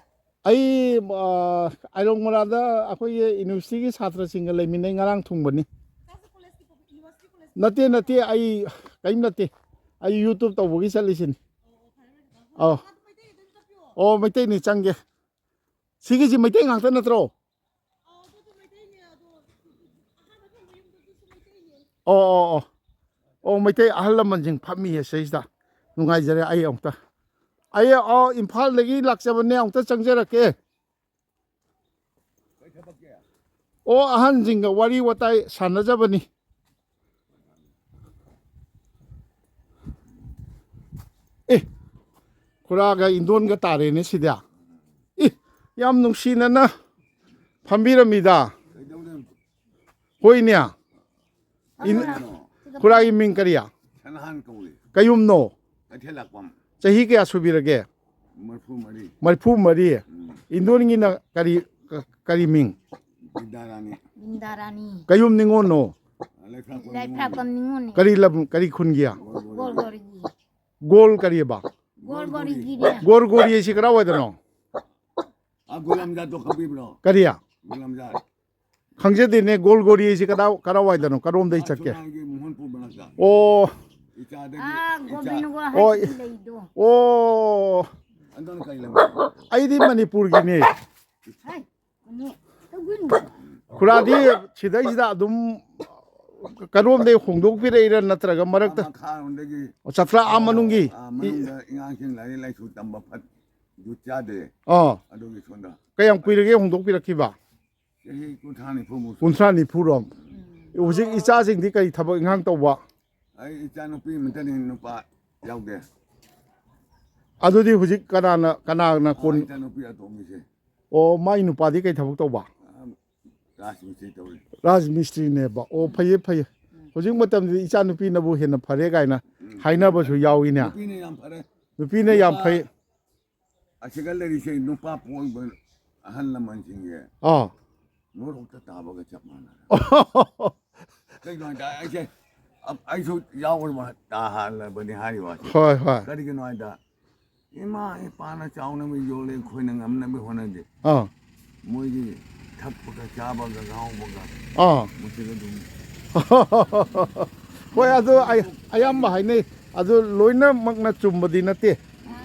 ꯑꯩ, ꯑ, ꯑꯥꯏꯔꯣꯡ ꯃꯣꯔꯥꯗ ꯑꯩꯈꯣꯏꯒꯤ universityꯒꯤ ꯁꯥꯇ꯭ꯔꯁꯤꯡꯒ ꯂꯩꯃꯤꯟꯅꯩ, ꯉꯔꯥꯡ ꯊꯨꯡꯕꯅꯤ꯫ ꯀꯥꯏꯗ college university college? ꯅꯠꯇꯦ, ꯅꯠꯇꯦ, ꯑꯩ ꯀꯔꯤꯝ ꯅꯠꯇꯦ꯫ ꯑꯩ YouTube ꯇꯧꯕꯒꯤ ꯆꯠꯂꯤꯁꯤꯅꯤ꯫ ꯑꯣ, ꯑꯣ, ꯐꯔꯦ, ꯐꯔꯦ, ꯐꯔꯦ꯫ ꯑꯧ꯫ ꯑꯗꯨ ꯃꯩꯇꯩ ꯑꯗꯨꯝ ꯆꯠꯄꯤꯌꯣ꯫ ꯑꯣ, ꯃꯩꯇꯩꯅꯤ, ꯆꯪꯒꯦ꯫ ꯁꯤꯒꯤꯁꯤ ꯃꯩꯇꯩ ꯉꯥꯛꯇ ꯅꯠꯇ꯭ꯔꯣ? ꯑꯧ, ꯑꯗꯨꯁꯨ ꯃꯩꯇꯩꯅꯦ, ꯑꯗꯣ ꯑꯍꯥꯟꯕ ꯊꯝꯕ ꯌꯨꯝꯗꯨꯗꯨꯁꯨ ꯃꯩꯇꯩꯅꯦ꯫ ꯑꯣ, ꯑꯣ, ꯑꯣ꯫ ꯑꯣ, ꯃꯩꯇꯩ ꯑꯍꯜ ꯂꯃꯟꯁꯤꯡ ꯐꯝꯃꯤꯌꯦ ꯁꯤꯗꯩꯁꯤꯗ꯫ ꯅꯨꯡꯉꯥꯏꯖꯔꯦ꯫ ꯑꯩ ꯑꯃꯨꯛꯇ, ꯑꯩ, ꯑꯣ, ꯏꯝꯐꯥꯜꯗꯒꯤ ꯂꯥꯛꯆꯕꯅꯦ, ꯑꯃꯨꯛꯇ ꯆꯪꯖꯔꯛꯀꯦ꯫ ꯑꯣ, ꯑꯍꯟꯁꯤꯡꯒ ꯋꯥꯔꯤ ꯋꯥꯇꯥꯏ ꯁꯥꯟꯅꯖꯕꯅꯤ꯫ ꯑꯦ, ꯈꯨꯔꯥꯒ ꯏꯟꯗꯣꯟꯒ ꯇꯥꯔꯦꯅꯦ ꯁꯤꯗꯤ꯫ ꯑꯦ, ꯌꯥꯝ ꯅꯨꯡꯁꯤꯅꯅ ꯐꯝꯕꯤꯔꯝꯃꯤꯗ꯫ ꯀꯩꯗꯧꯔꯦ? ꯍꯣꯏꯅꯦ꯫ ꯏꯟ-, ꯀꯅꯥꯅꯣ? ꯈꯨꯔꯥꯒꯤ ꯃꯤꯡ ꯀꯔꯤ? ꯁꯅꯥꯍꯥꯟ ꯀꯧꯏ꯫ ꯀꯌꯨꯝꯅꯣ? ꯀꯩꯊꯦꯜ ꯂꯥꯛꯄꯝ꯫ ꯆꯍꯤ ꯀꯌꯥ ꯁꯨꯕꯤꯔꯒꯦ? ꯃꯔꯤꯐꯨ ꯃꯔꯤ꯫ ꯃꯔꯤꯐꯨ ꯃꯔꯤ꯫ ꯎꯝ꯫ ꯏꯟꯗꯣꯟꯒꯤꯅ ꯀꯔꯤ, ꯀ-, ꯀꯔꯤ ꯃꯤꯡ? ꯕꯤꯟꯗꯥꯔꯥꯅꯤ꯫ ꯕꯤꯟꯗꯥꯔꯥꯅꯤ꯫ ꯀꯌꯨꯝ ꯅꯤꯉꯣꯜꯅꯣ? ꯂꯩꯐ꯭ꯔꯥꯛꯄꯝ ꯂꯩꯐ꯭ꯔꯥꯛꯄꯝ ꯅꯤꯉꯣꯜꯅꯤ꯫ ꯀꯔꯤ ꯂꯝ, ꯀꯔꯤ ꯈꯨꯟꯒꯤ? ꯒꯣꯜꯒꯣꯔꯤꯒꯤ꯫ ꯒꯣꯜ ꯀꯔꯤꯕ? ꯒꯣꯜꯒꯣꯔꯤꯒꯤꯅꯦ꯫ ꯒꯣꯔꯒꯣꯔꯤ ꯍꯥꯏꯁꯤ ꯀꯗꯥꯏꯋꯥꯏꯗꯅꯣ? ꯑꯥ, ꯒꯨꯂꯥꯝꯖꯥꯠꯇꯣ ꯈꯪꯕꯤꯕ꯭ꯔꯣ? ꯀꯔꯤ? ꯒꯨꯂꯥꯝꯖꯥꯠ꯫ ꯈꯪꯖꯗꯦꯅꯦ, ꯒꯣꯜꯒꯣꯔꯤ ꯍꯥꯏꯁꯤ ꯀꯗꯥꯏ, ꯀꯗꯥꯏꯋꯥꯏꯗꯅꯣ? ꯀꯔꯣꯝꯗꯩ ꯑꯥ, ꯆꯠꯀꯦ? ꯁꯣꯅꯥꯏꯒꯤ ꯃꯣꯍꯟꯄꯨꯔ ꯃꯅꯥꯛꯇ꯫ ꯑꯣ, ꯏꯆꯥꯗꯒꯤ ꯑꯥ, ꯏꯆꯥ꯫ ꯒꯣꯕꯤꯟꯗꯒꯣ ꯑꯣ, ꯍꯥꯏꯁꯤ ꯂꯩꯗꯣ꯫ ꯑꯣ, ꯑꯗꯣꯝ ꯀꯩ ꯂꯝ? ꯑꯩꯗꯤ ꯃꯅꯤꯄꯨꯔꯒꯤꯅꯦ꯫ ꯍꯥꯏ, ꯀꯩꯅꯣ, ꯇꯧꯒꯅꯨ꯫ ꯈꯨꯔꯥꯗꯤ ꯁꯤꯗꯩꯁꯤꯗ ꯑꯗꯨꯝ ꯀꯔꯣꯝꯗꯩ ꯍꯣꯡꯗꯣꯛꯄꯤꯔꯛꯏꯔꯥ, ꯅꯠꯇ꯭ꯔꯒ ꯃꯔꯛꯇ? ꯃꯈꯥꯔꯣꯝꯗꯒꯤ꯫ ꯑꯣ, ꯆꯠꯊ꯭ꯔꯥ ꯑꯥ ꯃꯅꯨꯡꯒꯤ? ꯑꯥ, ꯃꯅꯨꯡꯗ ꯑꯉꯥꯡꯁꯤꯡ ꯂꯥꯏꯔꯤꯛ ꯂꯥꯏꯁꯨ ꯇꯝꯕ ꯐꯠ ꯖꯨꯠ ꯆꯥꯗꯦ꯫ ꯑꯥ, ꯑꯗꯨꯒꯤ ꯁꯣꯝꯗ ꯀꯌꯥꯝ ꯀꯨꯏꯔꯒꯦ ꯍꯣꯡꯗꯣꯛꯄꯤꯔꯛꯈꯤꯕ? ꯆꯍꯤ ꯀꯨꯟꯊ꯭ꯔꯥ ꯅꯤꯐꯨꯃꯨꯛ ꯁꯨꯔꯦ꯫ ꯀꯨꯟꯊ꯭ꯔꯥ ꯅꯤꯐꯨꯔꯣꯝ? ꯍꯧꯖꯤꯛ ꯏꯆꯥꯁꯤꯡꯗꯤ ꯀꯔꯤ ꯊꯕꯛ ꯏꯪꯈꯥꯡ ꯇꯧꯕ? ꯑꯩ ꯏꯆꯥꯅꯨꯄꯤ ꯑꯃꯇꯅꯤ, ꯅꯨꯄꯥ ꯌꯥꯎꯗꯦ꯫ ꯑꯗꯨꯗꯤ ꯍꯧꯖꯤꯛ ꯀꯅꯥꯅ, ꯀꯅꯥꯅ ꯑꯥ, ꯀꯣꯟ? ꯏꯆꯥꯅꯨꯄꯤ ꯑꯇꯣꯝꯕꯤꯁꯦ꯫ ꯑꯣ, ꯃꯥꯏ ꯅꯨꯄꯥꯗꯤ ꯀꯩ ꯊꯕꯛ ꯇꯧꯕ? ꯑꯥ, ꯔꯥꯖꯃꯤꯁꯇ꯭ꯔꯤ ꯇꯧꯔꯤ꯫ ꯔꯥꯖꯃꯤꯁꯇ꯭ꯔꯤꯅꯦꯕ꯫ ꯑꯣ, ꯐꯩꯌꯦ, ꯐꯩꯌꯦ꯫ ꯍꯧꯖꯤꯛ ꯃꯇꯝꯗꯗꯤ ꯏꯆꯥꯅꯨꯄꯤꯅꯕꯨ ꯍꯦꯟꯅ ꯐꯔꯦ ꯀꯥꯏꯅ ꯍꯥꯏꯅꯕꯁꯨ ꯌꯥꯎꯏꯅꯦ꯫ ꯅꯨꯄꯤꯅ ꯌꯥꯝ ꯐꯔꯦ꯫ ꯅꯨꯄꯤꯅ ꯌꯥꯝ ꯐꯩ꯫ ꯑꯁꯤꯒ ꯂꯩꯔꯤꯁꯦ ꯅꯨꯄꯥ ꯄꯣꯛꯏꯕ ꯑꯍꯜ ꯂꯃꯟꯁꯤꯡꯁꯦ ꯑꯥ꯫ ꯅꯣꯔꯣꯛꯇ ꯇꯥꯕꯒ ꯆꯞ ꯃꯥꯟꯅꯔꯦ꯫ ꯀꯩꯅꯣ ꯍꯥꯏꯗ ꯑꯩꯁꯦ, ꯑ-, ꯑꯩꯁꯨ ꯌꯥꯎꯔꯕ ꯇꯥꯍꯜꯂꯕꯅꯤ ꯍꯥꯏꯔꯤꯕ ꯋꯥꯁꯦ꯫ ꯍꯣꯏ, ꯍꯣꯏ꯫ ꯀꯔꯤꯒꯤꯅꯣ ꯍꯥꯏꯗ, ꯏꯃꯥ ꯏꯄꯥꯅ ꯆꯥꯎꯅꯕ ꯌꯣꯜꯂꯦ, ꯑꯩꯈꯣꯏꯅ ꯉꯝꯅꯕ ꯍꯣꯠꯅꯗꯦ꯫ ꯑꯥ꯫ ꯃꯣꯏꯒꯤ ꯊꯛꯄꯒ ꯆꯥꯕꯒ ꯉꯥꯎꯕꯒ ꯑꯥ꯫ ꯃꯁꯤꯗ ꯑꯗꯨꯝ ꯍꯣꯏ, ꯑꯗꯨ ꯑꯩ-, ꯑꯌꯥꯝꯕ ꯍꯥꯏꯅꯩ꯫ ꯑꯗꯨ ꯂꯣꯏꯅꯃꯛꯅ ꯆꯨꯝꯕꯗꯤ ꯅꯠꯇꯦ꯫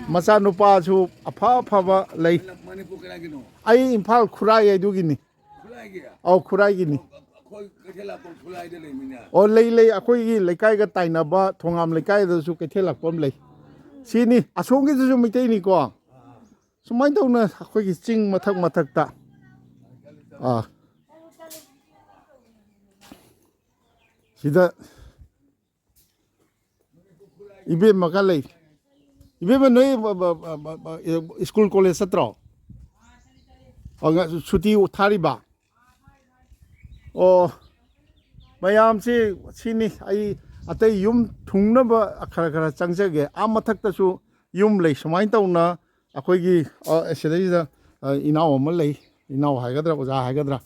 ꯃꯆꯥꯅꯨꯄꯥꯁꯨ ꯑꯐ ꯑꯐꯕ ꯂꯩ꯫ ꯃꯅꯤꯄꯨꯔ ꯀꯗꯥꯏꯒꯤꯅꯣ? ꯑꯩ ꯏꯝꯐꯥꯜ ꯈꯨꯔꯥꯏ ꯍꯥꯏꯗꯨꯒꯤꯅꯤ꯫ ꯈꯨꯔꯥꯏꯒꯤ? ꯑꯧ, ꯈꯨꯔꯥꯏꯒꯤꯅꯤ꯫ ꯑꯩꯈꯣꯏ ꯀꯩꯊꯦꯜ ꯂꯥꯛꯄꯝ ꯈꯨꯔꯥꯏꯗ ꯂꯩꯃꯤꯟꯅ꯫ ꯑꯣ, ꯂꯩ, ꯂꯩ꯫ ꯑꯩꯈꯣꯏꯒꯤ ꯂꯩꯀꯥꯏꯒ ꯇꯥꯏꯅꯕ ꯊꯣꯉꯥꯝ ꯂꯩꯀꯥꯏꯗꯁꯨ ꯀꯩꯊꯦꯜ ꯂꯥꯛꯄꯝ ꯂꯩ꯫ ꯁꯤꯅꯤ, ꯑꯁꯣꯝꯒꯤꯗꯨꯁꯨ ꯃꯩꯇꯩꯅꯤꯀꯣ꯫ ꯁꯨꯃꯥꯏꯅ ꯇꯧꯅ ꯑꯩꯈꯣꯏꯒꯤ ꯆꯤꯡ ꯃꯊꯛ ꯃꯊꯛꯇ꯫ ꯑꯥ꯫ ꯁꯤꯗ ꯏꯕꯦꯝꯃꯒ ꯂꯩ꯫ ꯏꯕꯦꯝꯃ, ꯅꯣꯏ ꯕ-, ꯕ-, ꯕ-, ꯕ-, ꯁ꯭ꯀꯨꯜ ꯀꯣꯂꯦꯖ ꯆꯠꯇ꯭ꯔꯣ? ꯑꯣ, ꯉ-, ꯁꯨꯇꯤ ꯊꯥꯔꯤꯕ? ꯑꯣ, ꯃꯌꯥꯝꯁꯤ ꯁꯤꯅꯤ꯫ ꯑꯩ ꯑꯇꯩ ꯌꯨꯝ ꯊꯨꯡꯅꯕ ꯈꯔ ꯈꯔ ꯆꯪꯖꯒꯦ꯫ ꯑꯥ ꯃꯊꯛꯇꯁꯨ ꯌꯨꯝ ꯂꯩ꯫ ꯁꯨꯃꯥꯏꯅ ꯇꯧꯅ ꯑꯩꯈꯣꯏꯒꯤ, ꯑ, ꯁꯤꯗꯩꯁꯤꯗ, ꯑ, ꯏꯅꯥꯎ ꯑꯃ ꯂꯩ꯫ ꯏꯅꯥꯎ ꯍꯥꯏꯒꯗ꯭ꯔꯥ, ꯑꯣꯖꯥ ꯍꯥꯏꯒꯗ꯭ꯔꯥ,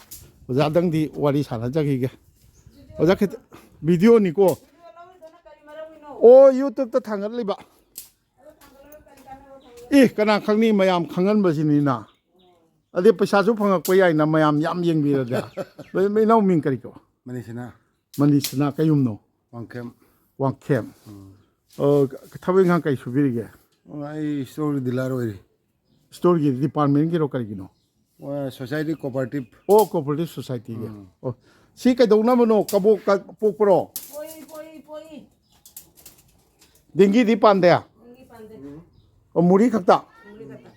ꯑꯣꯖꯥꯗꯪꯗꯤ ꯋꯥꯔꯤ ꯁꯥꯟꯅꯖꯈꯤꯒꯦ꯫ ꯑꯣꯖꯥ ꯈꯤꯇ-, ꯚꯤꯗꯤꯑꯣꯅꯤꯀꯣ꯫ ꯑꯣ, ꯌꯨꯇ꯭ꯌꯨꯕꯇ ꯊꯥꯡꯒꯠꯂꯤꯕ꯫ ꯑꯦ, ꯀꯅꯥ ꯈꯪꯅꯤ, ꯃꯌꯥꯝ ꯈꯪꯍꯟꯕꯁꯤꯅꯤꯅ꯫ ꯑꯗꯩ ꯄꯩꯁꯥꯁꯨ ꯐꯪꯉꯛꯄ ꯌꯥꯏꯅ, ꯃꯌꯥꯝ ꯌꯥꯝ ꯌꯦꯡꯕꯤꯔꯗꯤ꯫ ꯏꯅꯥꯎ ꯃꯤꯡ ꯀꯔꯤ ꯀꯧ? ꯃꯅꯤꯁꯅꯥ꯫ ꯃꯅꯤꯁꯅꯥ ꯀꯩ ꯌꯨꯝꯅꯣ? ꯋꯥꯡꯈꯦꯝ꯫ ꯋꯥꯡꯈꯦꯝ꯫ ꯎꯝ꯫ ꯑꯣ, ꯊꯕꯛ ꯏꯪꯈꯥꯡ ꯀꯩ ꯁꯨꯕꯤꯔꯤꯒꯦ? ꯑꯣ, ꯑꯩ ꯁ꯭ꯇꯣꯔꯒꯤ ꯗꯤꯂꯔ ꯑꯣꯏꯔꯤ꯫ ꯁ꯭ꯇꯣꯔꯒꯤ ꯗꯤꯄꯥꯔꯠꯃꯦꯟꯒꯤꯔꯣ, ꯀꯔꯤꯒꯤꯅꯣ? ꯑꯣ, ꯁꯣꯁꯥꯏꯇꯤ ꯀꯣꯑꯣꯄꯔꯦꯇꯤꯚ꯫ ꯑꯣ, ꯀꯣꯑꯣꯄꯔꯦꯇꯤꯚ ꯁꯣꯁꯥꯏꯇꯤꯒꯤ꯫ ꯎꯝ꯫ ꯑꯣ, ꯁꯤ ꯀꯩꯗꯧꯅꯕꯅꯣ? ꯀꯕꯣꯛ ꯀ-, ꯄꯣꯛꯄ꯭ꯔꯣ? ꯄꯣꯛꯏ, ꯄꯣꯛꯏ, ꯄꯣꯛꯏ꯫ ꯗꯦꯡꯒꯤꯗꯤ ꯄꯥꯟꯗꯦ? ꯗꯦꯡꯒꯤ ꯄꯥꯟꯗꯦ꯫ ꯑꯣ, ꯃꯨꯔꯤ ꯈꯛꯇ? ꯃꯨꯔꯤ ꯈꯛꯇ꯫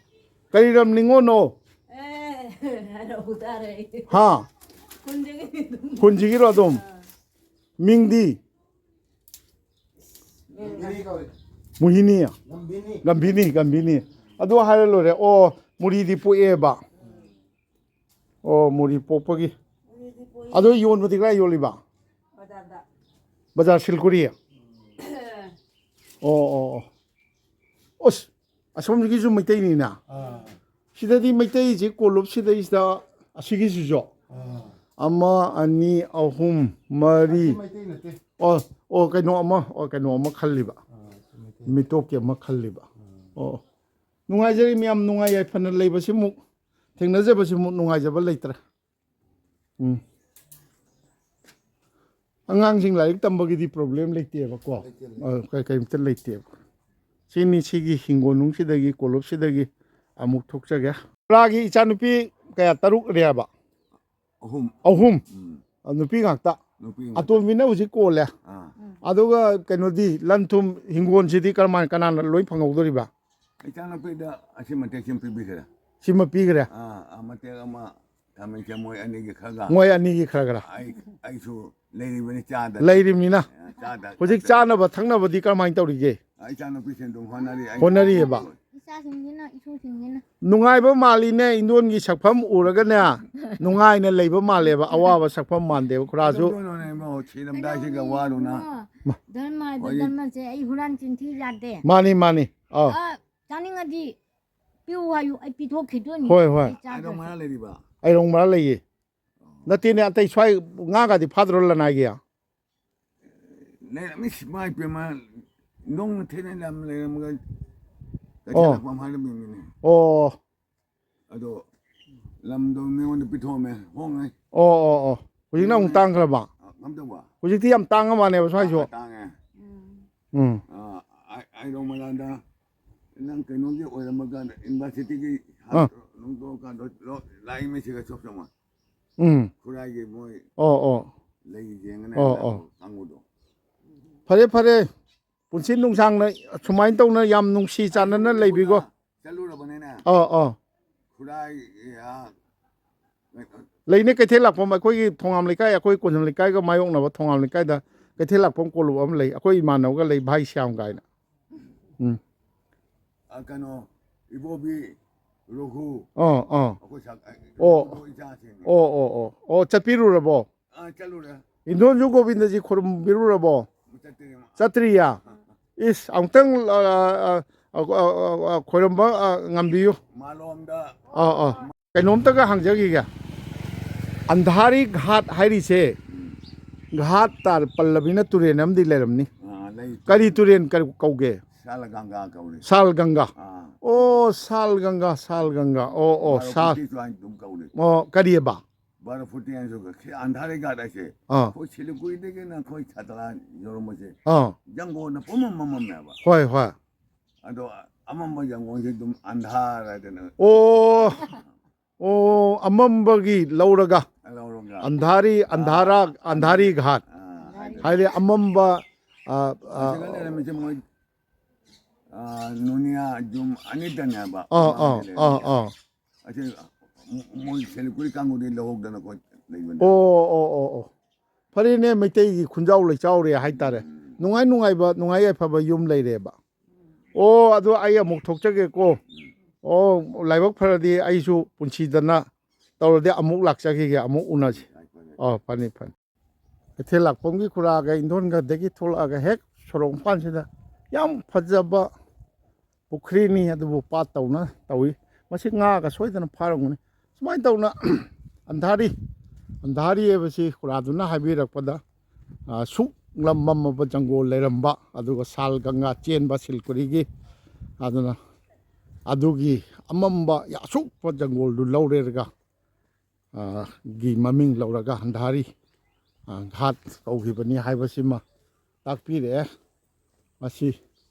ꯀꯔꯤ ꯂꯝ ꯅꯤꯉꯣꯜꯅꯣ? ꯑꯦ, ꯍꯥꯏꯔꯛꯎ ꯇꯥꯔꯦ ꯑꯩ꯫ ꯍꯥ? ꯈꯨꯟꯗꯒꯤꯅꯤ ꯑꯗꯨꯝ꯫ ꯈꯨꯟꯁꯤꯒꯤꯔꯣ ꯑꯗꯨꯝ? ꯑꯥ꯫ ꯃꯤꯡꯗꯤ? ꯃꯣꯍꯤꯅꯤ꯫ ꯒꯝꯚꯤꯅꯤ꯫ ꯒꯝꯚꯤꯅꯤ, ꯒꯝꯚꯤꯅꯤ꯫ ꯑꯗꯨ ꯍꯥꯏꯔ ꯂꯣꯏꯔꯦ꯫ ꯑꯣ, ꯃꯨꯔꯤꯗꯤ ꯄꯣꯛꯑꯦꯕ꯫ ꯑꯣ, ꯃꯨꯔꯤ ꯄꯣꯛꯄꯒꯤ꯫ ꯑꯗꯨ ꯌꯣꯟꯕꯗꯤ ꯀꯗꯥꯏ ꯌꯣꯜꯂꯤꯕ? ꯕꯖꯥꯔꯗ꯫ ꯕꯖꯥꯔ ꯁꯤꯜꯈꯨꯔꯤ? ꯑꯣ, ꯑꯣ, ꯑꯣ꯫ ꯑꯁ, ꯑꯁꯣꯝꯒꯤꯁꯨ ꯃꯩꯇꯩꯅꯤꯅ꯫ ꯑꯥ꯫ ꯁꯤꯗꯗꯤ ꯃꯩꯇꯩꯁꯤ ꯀꯣꯂꯨꯞ ꯁꯤꯗꯩꯁꯤꯗ ꯑꯁꯤꯒꯤꯁꯤꯁꯨ꯫ ꯑꯥ꯫ ꯑꯃ, ꯑꯅꯤ, ꯑꯍꯨꯝ, ꯃꯔꯤ꯫ ꯑꯁꯤ ꯃꯩꯇꯩ ꯅꯠꯇꯦ꯫ ꯑꯣ, ꯑꯣ, ꯀꯩꯅꯣ ꯑꯃ, ꯑꯣ, ꯀꯩꯅꯣ ꯑꯃ ꯈꯜꯂꯤꯕ꯫ ꯑꯥ, ꯑꯁꯤ ꯃꯩꯇꯩ꯫ ꯃꯤꯇꯣꯞꯀꯤ ꯑꯃ ꯈꯜꯂꯤꯕ꯫ ꯑꯥ꯫ ꯑꯣ꯫ ꯅꯨꯡꯉꯥꯏꯖꯔꯤ ꯃꯌꯥꯝ, ꯅꯨꯡꯉꯥꯏ ꯌꯥꯏꯐꯅ ꯂꯩꯕꯁꯤꯃꯨꯛ, ꯊꯦꯡꯅꯖꯕꯁꯤꯃꯨꯛ ꯅꯨꯡꯉꯥꯏꯖꯕ ꯂꯩꯇ꯭ꯔꯦ꯫ ꯎꯝ꯫ ꯑꯉꯥꯡꯁꯤꯡ ꯂꯥꯏꯔꯤꯛ ꯇꯝꯕꯒꯤꯗꯤ ꯄ꯭ꯔꯣꯕ꯭ꯂꯦꯝ ꯂꯩꯇꯦꯕꯀꯣ꯫ ꯂꯩꯇꯦ, ꯂꯩꯇꯦ꯫ ꯑ, ꯀꯩ-, ꯀꯩꯝꯇ ꯂꯩꯇꯦꯕ꯫ ꯁꯤꯅꯤ, ꯁꯤꯒꯤ ꯍꯤꯡꯒꯣꯜ ꯅꯨꯡꯁꯤꯗꯒꯤ, ꯀꯣꯂꯨꯞꯁꯤꯗꯒꯤ ꯑꯃꯨꯛ ꯊꯣꯛꯆꯒꯦ꯫ ꯕ꯭ꯔꯥꯒꯤ ꯏꯆꯥꯅꯨꯄꯤ ꯀꯌꯥ, ꯇꯔꯨꯛꯅꯦꯕ? ꯑꯍꯨꯝ꯫ ꯑꯍꯨꯝ? ꯎꯝ꯫ ꯑ, ꯅꯨꯄꯤ ꯉꯥꯛꯇ? ꯅꯨꯄꯤ ꯉꯥꯛꯇ꯫ ꯑꯇꯣꯝꯕꯤꯅ ꯍꯧꯖꯤꯛ ꯀꯣꯜꯂꯦ꯫ ꯑꯥ꯫ ꯑꯗꯨꯒ ꯀꯩꯅꯣꯗꯤ, ꯂꯟ ꯊꯨꯝ, ꯍꯤꯡꯒꯣꯜꯁꯤꯗꯤ ꯀꯔꯝꯍꯥꯏꯅ, ꯀꯅꯥꯅ ꯂꯣꯏ ꯐꯪꯍꯧꯗꯣꯔꯤꯕ? ꯏꯆꯥꯅꯨꯄꯤꯗ ꯑꯁꯤ ꯃꯇꯦꯛꯁꯤꯃ ꯄꯤꯕꯤꯈ꯭ꯔꯦ꯫ ꯁꯤꯃ ꯄꯤꯈ꯭ꯔꯦ? ꯑꯥ, ꯑꯥ, ꯃꯇꯦꯛ ꯑꯃ ꯊꯝꯃꯤꯁꯦ ꯃꯣꯏ ꯑꯅꯤꯒꯤ ꯈꯔꯒ꯫ ꯃꯣꯏ ꯑꯅꯤꯒꯤ ꯈꯔ ꯈꯔ꯫ ꯑꯩ, ꯑꯩꯁꯨ ꯂꯩꯔꯤꯕꯅꯤꯅ꯫ ꯑ, ꯆꯥꯗ-, ꯍꯧꯖꯤꯛ ꯆꯥꯅꯕ ꯊꯛꯅꯕꯗꯤ ꯀꯔꯝꯍꯥꯏꯅ ꯇꯧꯔꯤꯒꯦ? ꯑ, ꯏꯆꯥꯅꯨꯄꯤꯁꯤꯡ ꯑꯗꯨꯝ ꯍꯣꯠꯅꯔꯤ, ꯑꯩ ꯍꯣꯠꯅꯔꯤꯑꯕ? ꯏꯆꯥꯁꯤꯡꯁꯤꯅ, ꯏꯁꯨꯁꯤꯡꯁꯤꯅ꯫ ꯅꯨꯡꯉꯥꯏꯕ ꯃꯥꯜꯂꯤꯅꯦ, ꯏꯟꯗꯣꯟꯒꯤ ꯁꯛꯐꯝ ꯎꯔꯒꯅꯦ, ꯅꯨꯡꯉꯥꯏꯅ ꯂꯩꯕ ꯃꯥꯜꯂꯦꯕ, ꯑꯋꯥꯕ ꯁꯛꯐꯝ ꯃꯥꯟꯗꯦꯕ, ꯈꯨꯔꯥꯁꯨ꯫ ꯀꯩꯗꯧꯗꯣꯏꯅꯣꯅꯦ ꯏꯃꯥ, ꯁꯤꯔꯝꯗꯥꯏꯁꯤꯒ ꯋꯥꯔꯨꯅ꯫ ꯀꯩꯗꯧꯗꯣꯏꯅꯣ? ꯃꯥ-, ꯙꯔꯃ ꯍꯥꯏꯕ ꯍꯣꯏ꯫ ꯙꯔꯃꯁꯦ ꯑꯩ ꯍꯨꯔꯥꯟ ꯆꯤꯟꯊꯤ ꯌꯥꯗꯦ꯫ ꯃꯥꯅꯤ, ꯃꯥꯅꯤ꯫ ꯑꯥ꯫ ꯑ, ꯆꯥꯅꯤꯡꯉꯗꯤ ꯄꯤꯌꯨ ꯍꯥꯏꯌꯨ, ꯑꯩ ꯄꯤꯊꯣꯛꯈꯤꯗꯣꯏꯅꯤ꯫ ꯍꯣꯏ, ꯍꯣꯏ꯫ ꯑꯩ ꯆꯥꯗ꯭ꯔꯁꯨ꯫ ꯑꯗꯣ ꯃꯔꯥ ꯂꯩꯔꯤꯕ? ꯑꯩꯔꯣꯡ ꯃꯔꯥ ꯂꯩꯌꯦ꯫ ꯅꯠꯇꯦꯅꯦ, ꯑꯇꯩ ꯁ꯭ꯋꯥꯏ ꯉꯥꯒꯗꯤ ꯐꯥꯗ꯭ꯔꯣ ꯂꯅꯥꯏꯒꯤ? ꯂꯩꯔꯝꯃꯤ ꯁꯤꯃꯥꯏ ꯄꯦꯃ ꯅꯣꯡ ꯊꯦꯡꯅ ꯂꯩꯔꯝꯃꯒ ꯀꯩꯊꯦꯜ ꯑꯣ꯫ ꯂꯥꯛꯄ ꯑꯃ ꯍꯥꯏꯔꯝꯃꯤꯅꯦ꯫ ꯑꯣ꯫ ꯑꯗꯣ ꯂꯝꯗꯣ ꯃꯤꯉꯣꯟꯗ ꯄꯤꯊꯣꯛꯑꯝꯃꯦ, ꯍꯣꯡꯉꯦ꯫ ꯑꯣ ꯑꯣ ꯑꯣ꯫ ꯍꯧꯖꯤꯛꯅ ꯑꯃꯨꯛ ꯇꯥꯡꯈ꯭ꯔꯕ? ꯑ, ꯀꯝꯗꯧꯕ? ꯍꯧꯖꯤꯛꯇꯤ ꯌꯥꯝ ꯇꯥꯡꯉ ꯃꯥꯅꯦꯕ ꯁ꯭ꯋꯥꯏꯁꯨ꯫ ꯇꯥꯡꯉꯦ꯫ ꯎꯝ꯫ ꯎꯝ꯫ ꯑ, ꯑꯩ ꯑꯩ ꯅꯣꯡꯃꯗ ꯅꯪ ꯀꯩꯅꯣꯒꯤ ꯑꯣꯏꯔꯝꯃꯀꯥꯟꯗ ꯌꯨꯅꯤꯚꯔꯁꯤꯇꯤꯒꯤ ꯑ꯫ ꯅꯣꯡꯗꯣꯛꯑꯀꯥꯟꯗ ꯂꯥꯛꯏ ꯃꯤꯁꯤꯒ ꯆꯣꯞ ꯆꯣꯞ ꯎꯝ꯫ ꯈꯨꯔꯥꯏꯒꯤ ꯃꯣꯏ ꯑꯣ ꯑꯣ꯫ ꯂꯩ ꯌꯦꯡꯉꯅ ꯑꯣ, ꯂꯥꯛꯄ ꯑꯣ꯫ ꯀꯥꯡꯕꯨꯗꯣ꯫ ꯐꯔꯦ ꯐꯔꯦ꯫ ꯄꯨꯟꯁꯤ ꯅꯨꯡꯁꯥꯡꯅ ꯁꯨꯃꯥꯏꯅ ꯇꯧꯅ ꯌꯥꯝ ꯅꯨꯡꯁꯤ ꯆꯥꯟꯅꯅ ꯂꯩꯕꯤꯀꯣ꯫ ꯆꯠꯂꯨꯔꯕꯅꯤꯅꯦ꯫ ꯑꯣ ꯑꯣ꯫ ꯈꯨꯔꯥꯏꯒꯤ, ꯑ, ꯂꯩꯅꯦ ꯀꯩꯊꯦꯜ ꯂꯥꯛꯐꯝ ꯑꯩꯈꯣꯏꯒꯤ ꯊꯣꯉꯥꯝ ꯂꯩꯀꯥꯏ, ꯑꯩꯈꯣꯏ ꯀꯣꯟꯖꯝ ꯂꯩꯀꯥꯏꯒ ꯃꯥꯌꯣꯛꯅꯕ ꯊꯣꯉꯥꯝ ꯂꯩꯀꯥꯏꯗ ꯀꯩꯊꯦꯜ ꯂꯥꯛꯐꯝ ꯀꯣꯂꯨꯞ ꯑꯃ ꯂꯩ꯫ ꯑꯩꯈꯣꯏ ꯏꯃꯥꯟꯅꯕꯒ ꯂꯩ, ꯚꯥꯏ ꯁ꯭ꯌꯥꯝ ꯀꯥꯏꯅ꯫ ꯎꯝ꯫ ꯑ, ꯀꯩꯅꯣ, ꯏꯕꯣꯕꯤ, ꯔꯣꯍꯨ, ꯑꯣ ꯑꯣ꯫ ꯑꯩꯈꯣꯏ ꯁꯥ-, ꯑꯣ꯫ ꯑꯩꯈꯣꯏ ꯏꯆꯥꯁꯤꯡꯅꯤ꯫ ꯑꯣ ꯑꯣ ꯑꯣ꯫ ꯑꯣ, ꯆꯠꯄꯤꯔꯨꯔꯕꯣ? ꯑ, ꯆꯠꯂꯨꯔꯦ꯫ ꯏꯟꯗꯣꯟꯁꯨ ꯒꯣꯕꯤꯟꯗꯖꯤ ꯈꯨꯔꯨꯝꯕꯤꯔꯨꯔꯕꯣ? ꯆꯠꯇ꯭ꯔꯤ ꯃꯥ꯫ ꯆꯠꯇ꯭ꯔꯤꯌꯥ? ꯏꯁ, ꯑꯃꯨꯛꯇꯪ ꯑ, ꯑ, ꯑ, ꯑ, ꯑ, ꯈꯣꯏꯔꯝꯕ ꯑ, ꯉꯝꯕꯤꯌꯨ꯫ ꯃꯥꯂꯣꯝꯗ ꯑꯥ ꯑꯥ꯫ ꯀꯩꯅꯣꯝꯇꯒ ꯍꯪꯖꯈꯤꯒꯦ꯫ ꯑꯟꯙꯥꯔꯤ ꯘꯥꯠ ꯍꯥꯏꯔꯤꯁꯦ, ꯘꯥꯠ ꯇꯥꯔ ꯄꯜꯂꯕꯤꯅ ꯇꯨꯔꯦꯟ ꯑꯃꯗꯤ ꯂꯩꯔꯝꯅꯤ꯫ ꯑ, ꯂꯩ꯫ ꯀꯔꯤ ꯇꯨꯔꯦꯟ ꯀꯔꯤ ꯀꯧꯒꯦ? ꯁꯥꯂꯒꯪꯒꯥ ꯀꯧꯔꯤ꯫ ꯁꯥꯜ ꯒꯪꯒꯥ꯫ ꯑꯥ꯫ ꯑꯣ, ꯁꯥꯜ ꯒꯪꯒꯥ, ꯁꯥꯜ ꯒꯪꯒꯥ꯫ ꯑꯣ ꯑꯣ, ꯁꯥꯜ꯫ ꯕꯥꯔꯣꯐꯨꯇꯤꯁꯨ ꯍꯥꯏꯅ ꯑꯗꯨꯝ ꯀꯧꯔꯤ꯫ ꯑꯣ, ꯀꯔꯤꯑꯕ? ꯕꯥꯔꯣꯐꯨꯇꯤ ꯍꯥꯏꯅꯁꯨ ꯈꯤ-, ꯑꯟꯙꯥꯔꯤ ꯘꯥꯠ ꯍꯥꯏꯁꯦ꯫ ꯑꯥ꯫ ꯑꯩꯈꯣꯏ ꯁꯤꯂꯤꯒꯨꯔꯤꯗꯒꯤꯅ ꯑꯩꯈꯣꯏ ꯁꯥꯇꯂꯥ ꯌꯧꯔꯝꯕꯁꯦ꯫ ꯑꯥ꯫ ꯖꯪꯒꯣꯜꯅ ꯄꯨꯝꯃꯝ ꯃꯝꯃꯝꯃꯦꯕ꯫ ꯍꯣꯏ ꯍꯣꯏ꯫ ꯑꯗꯣ ꯑꯃꯝꯕ ꯖꯪꯒꯣꯜꯁꯦ ꯑꯗꯨꯝ ꯑꯟꯙꯥꯔ ꯍꯥꯏꯗꯅ ꯑꯣ꯫ ꯑꯣ, ꯑꯃꯝꯕꯒꯤ ꯂꯧꯔꯒ ꯂꯧꯔꯒ꯫ ꯑꯟꯙꯥꯔꯤ, ꯑꯟꯙꯥꯔꯥ, ꯑꯟꯙꯥꯔꯤ ꯘꯥꯠ꯫ ꯑꯥ, ꯍꯥꯏꯗꯅ꯫ ꯍꯥꯏꯗꯤ ꯑꯃꯝꯕ, ꯑ, ꯑ, ꯁꯤꯗ ꯂꯩꯔꯝꯃꯤꯁꯦ ꯃꯣꯏ, ꯑꯥ, ꯅꯨꯅꯤꯌꯥ ꯖꯨꯝ ꯑꯅꯤꯇꯅꯦꯕ꯫ ꯑꯥ ꯑꯥ ꯃꯃꯥꯡꯗ ꯑꯥ ꯂꯩꯔꯝꯃꯤꯁꯦ꯫ ꯑꯥ꯫ ꯑꯁꯤ ꯃꯣꯏ ꯁꯦꯂꯤꯀꯨꯔꯤ ꯀꯥꯡꯕꯨꯗꯤ ꯂꯧꯍꯧꯗꯅ ꯑꯩꯈꯣꯏ ꯂꯩꯕꯅꯦ꯫ ꯑꯣ ꯑꯣ ꯑꯣ ꯑꯣ꯫ ꯐꯔꯦꯅꯦ, ꯃꯩꯇꯩꯒꯤ ꯈꯨꯟꯖꯥꯎ ꯂꯩꯆꯥꯎꯔꯦ ꯍꯥꯏꯇꯥꯔꯦ꯫ ꯅꯨꯡꯉꯥꯏ ꯅꯨꯡꯉꯥꯏꯕ, ꯅꯨꯡꯉꯥꯏ ꯌꯥꯏꯐꯕ ꯌꯨꯝ ꯂꯩꯔꯦꯕ꯫ ꯑꯣ, ꯑꯗꯨ ꯑꯩ ꯑꯃꯨꯛ ꯊꯣꯛꯆꯒꯦꯀꯣ꯫ ꯑꯣ, ꯂꯥꯏꯕꯛ ꯐꯔꯗꯤ ꯑꯩꯁꯨ ꯄꯨꯟꯁꯤꯗꯅ ꯇꯧꯔꯗꯤ ꯑꯃꯨꯛ ꯂꯥꯛꯆꯈꯤꯒꯦ, ꯑꯃꯨꯛ ꯎꯅꯁꯤ꯫ ꯑꯣ, ꯐꯅꯤ ꯐꯅꯤ꯫ ꯀꯩꯊꯦꯜ ꯂꯥꯛꯐꯝꯒꯤ ꯈꯨꯔꯥꯒ ꯏꯟꯗꯣꯟꯒꯗꯒꯤ ꯊꯣꯛꯂꯛꯑꯒ ꯍꯦꯛ ꯁꯣꯔꯣꯛ ꯃꯄꯥꯟꯁꯤꯗ ꯌꯥꯝ ꯐꯖꯕ ꯄꯨꯈ꯭ꯔꯤꯅꯤ, ꯑꯗꯨꯕꯨ ꯄꯥꯠ ꯇꯧꯅ ꯇꯧꯏ꯫ ꯃꯁꯤ ꯉꯥꯒ ꯁꯣꯏꯗꯅ ꯐꯥꯔꯝꯒꯅꯤ꯫ ꯁꯨꯃꯥꯏꯅ ꯇꯧꯅ ꯑꯟꯙꯥꯔꯤ, ꯑꯟꯙꯥꯔꯤ ꯍꯥꯏꯕꯁꯤ ꯈꯨꯔꯥꯗꯨꯅ ꯍꯥꯏꯕꯤꯔꯛꯄꯗ, ꯑ, ꯁꯨꯛ ꯂꯝ ꯃꯝꯃꯕ ꯖꯪꯒꯣꯜ ꯂꯩꯔꯝꯕ, ꯑꯗꯨꯒ ꯁꯥꯜ ꯒꯪꯒꯥ ꯆꯦꯟꯕ ꯁꯤꯜꯀꯨꯔꯤꯒꯤ, ꯑꯗꯨꯅ ꯑꯗꯨꯒꯤ ꯑꯃꯝꯕ ꯑꯁꯨꯛꯄ ꯖꯪꯒꯣꯜꯗꯨ ꯂꯧꯔꯦꯔꯒ, ꯑ, ꯒꯤ ꯃꯃꯤꯡ ꯂꯧꯔꯒ ꯑꯟꯙꯥꯔꯤ, ꯑ, ꯘꯥꯠ ꯀꯧꯈꯤꯕꯅꯤ ꯍꯥꯏꯕꯁꯤꯃ ꯇꯥꯛꯄꯤꯔꯛꯑꯦ꯫ ꯃꯁꯤ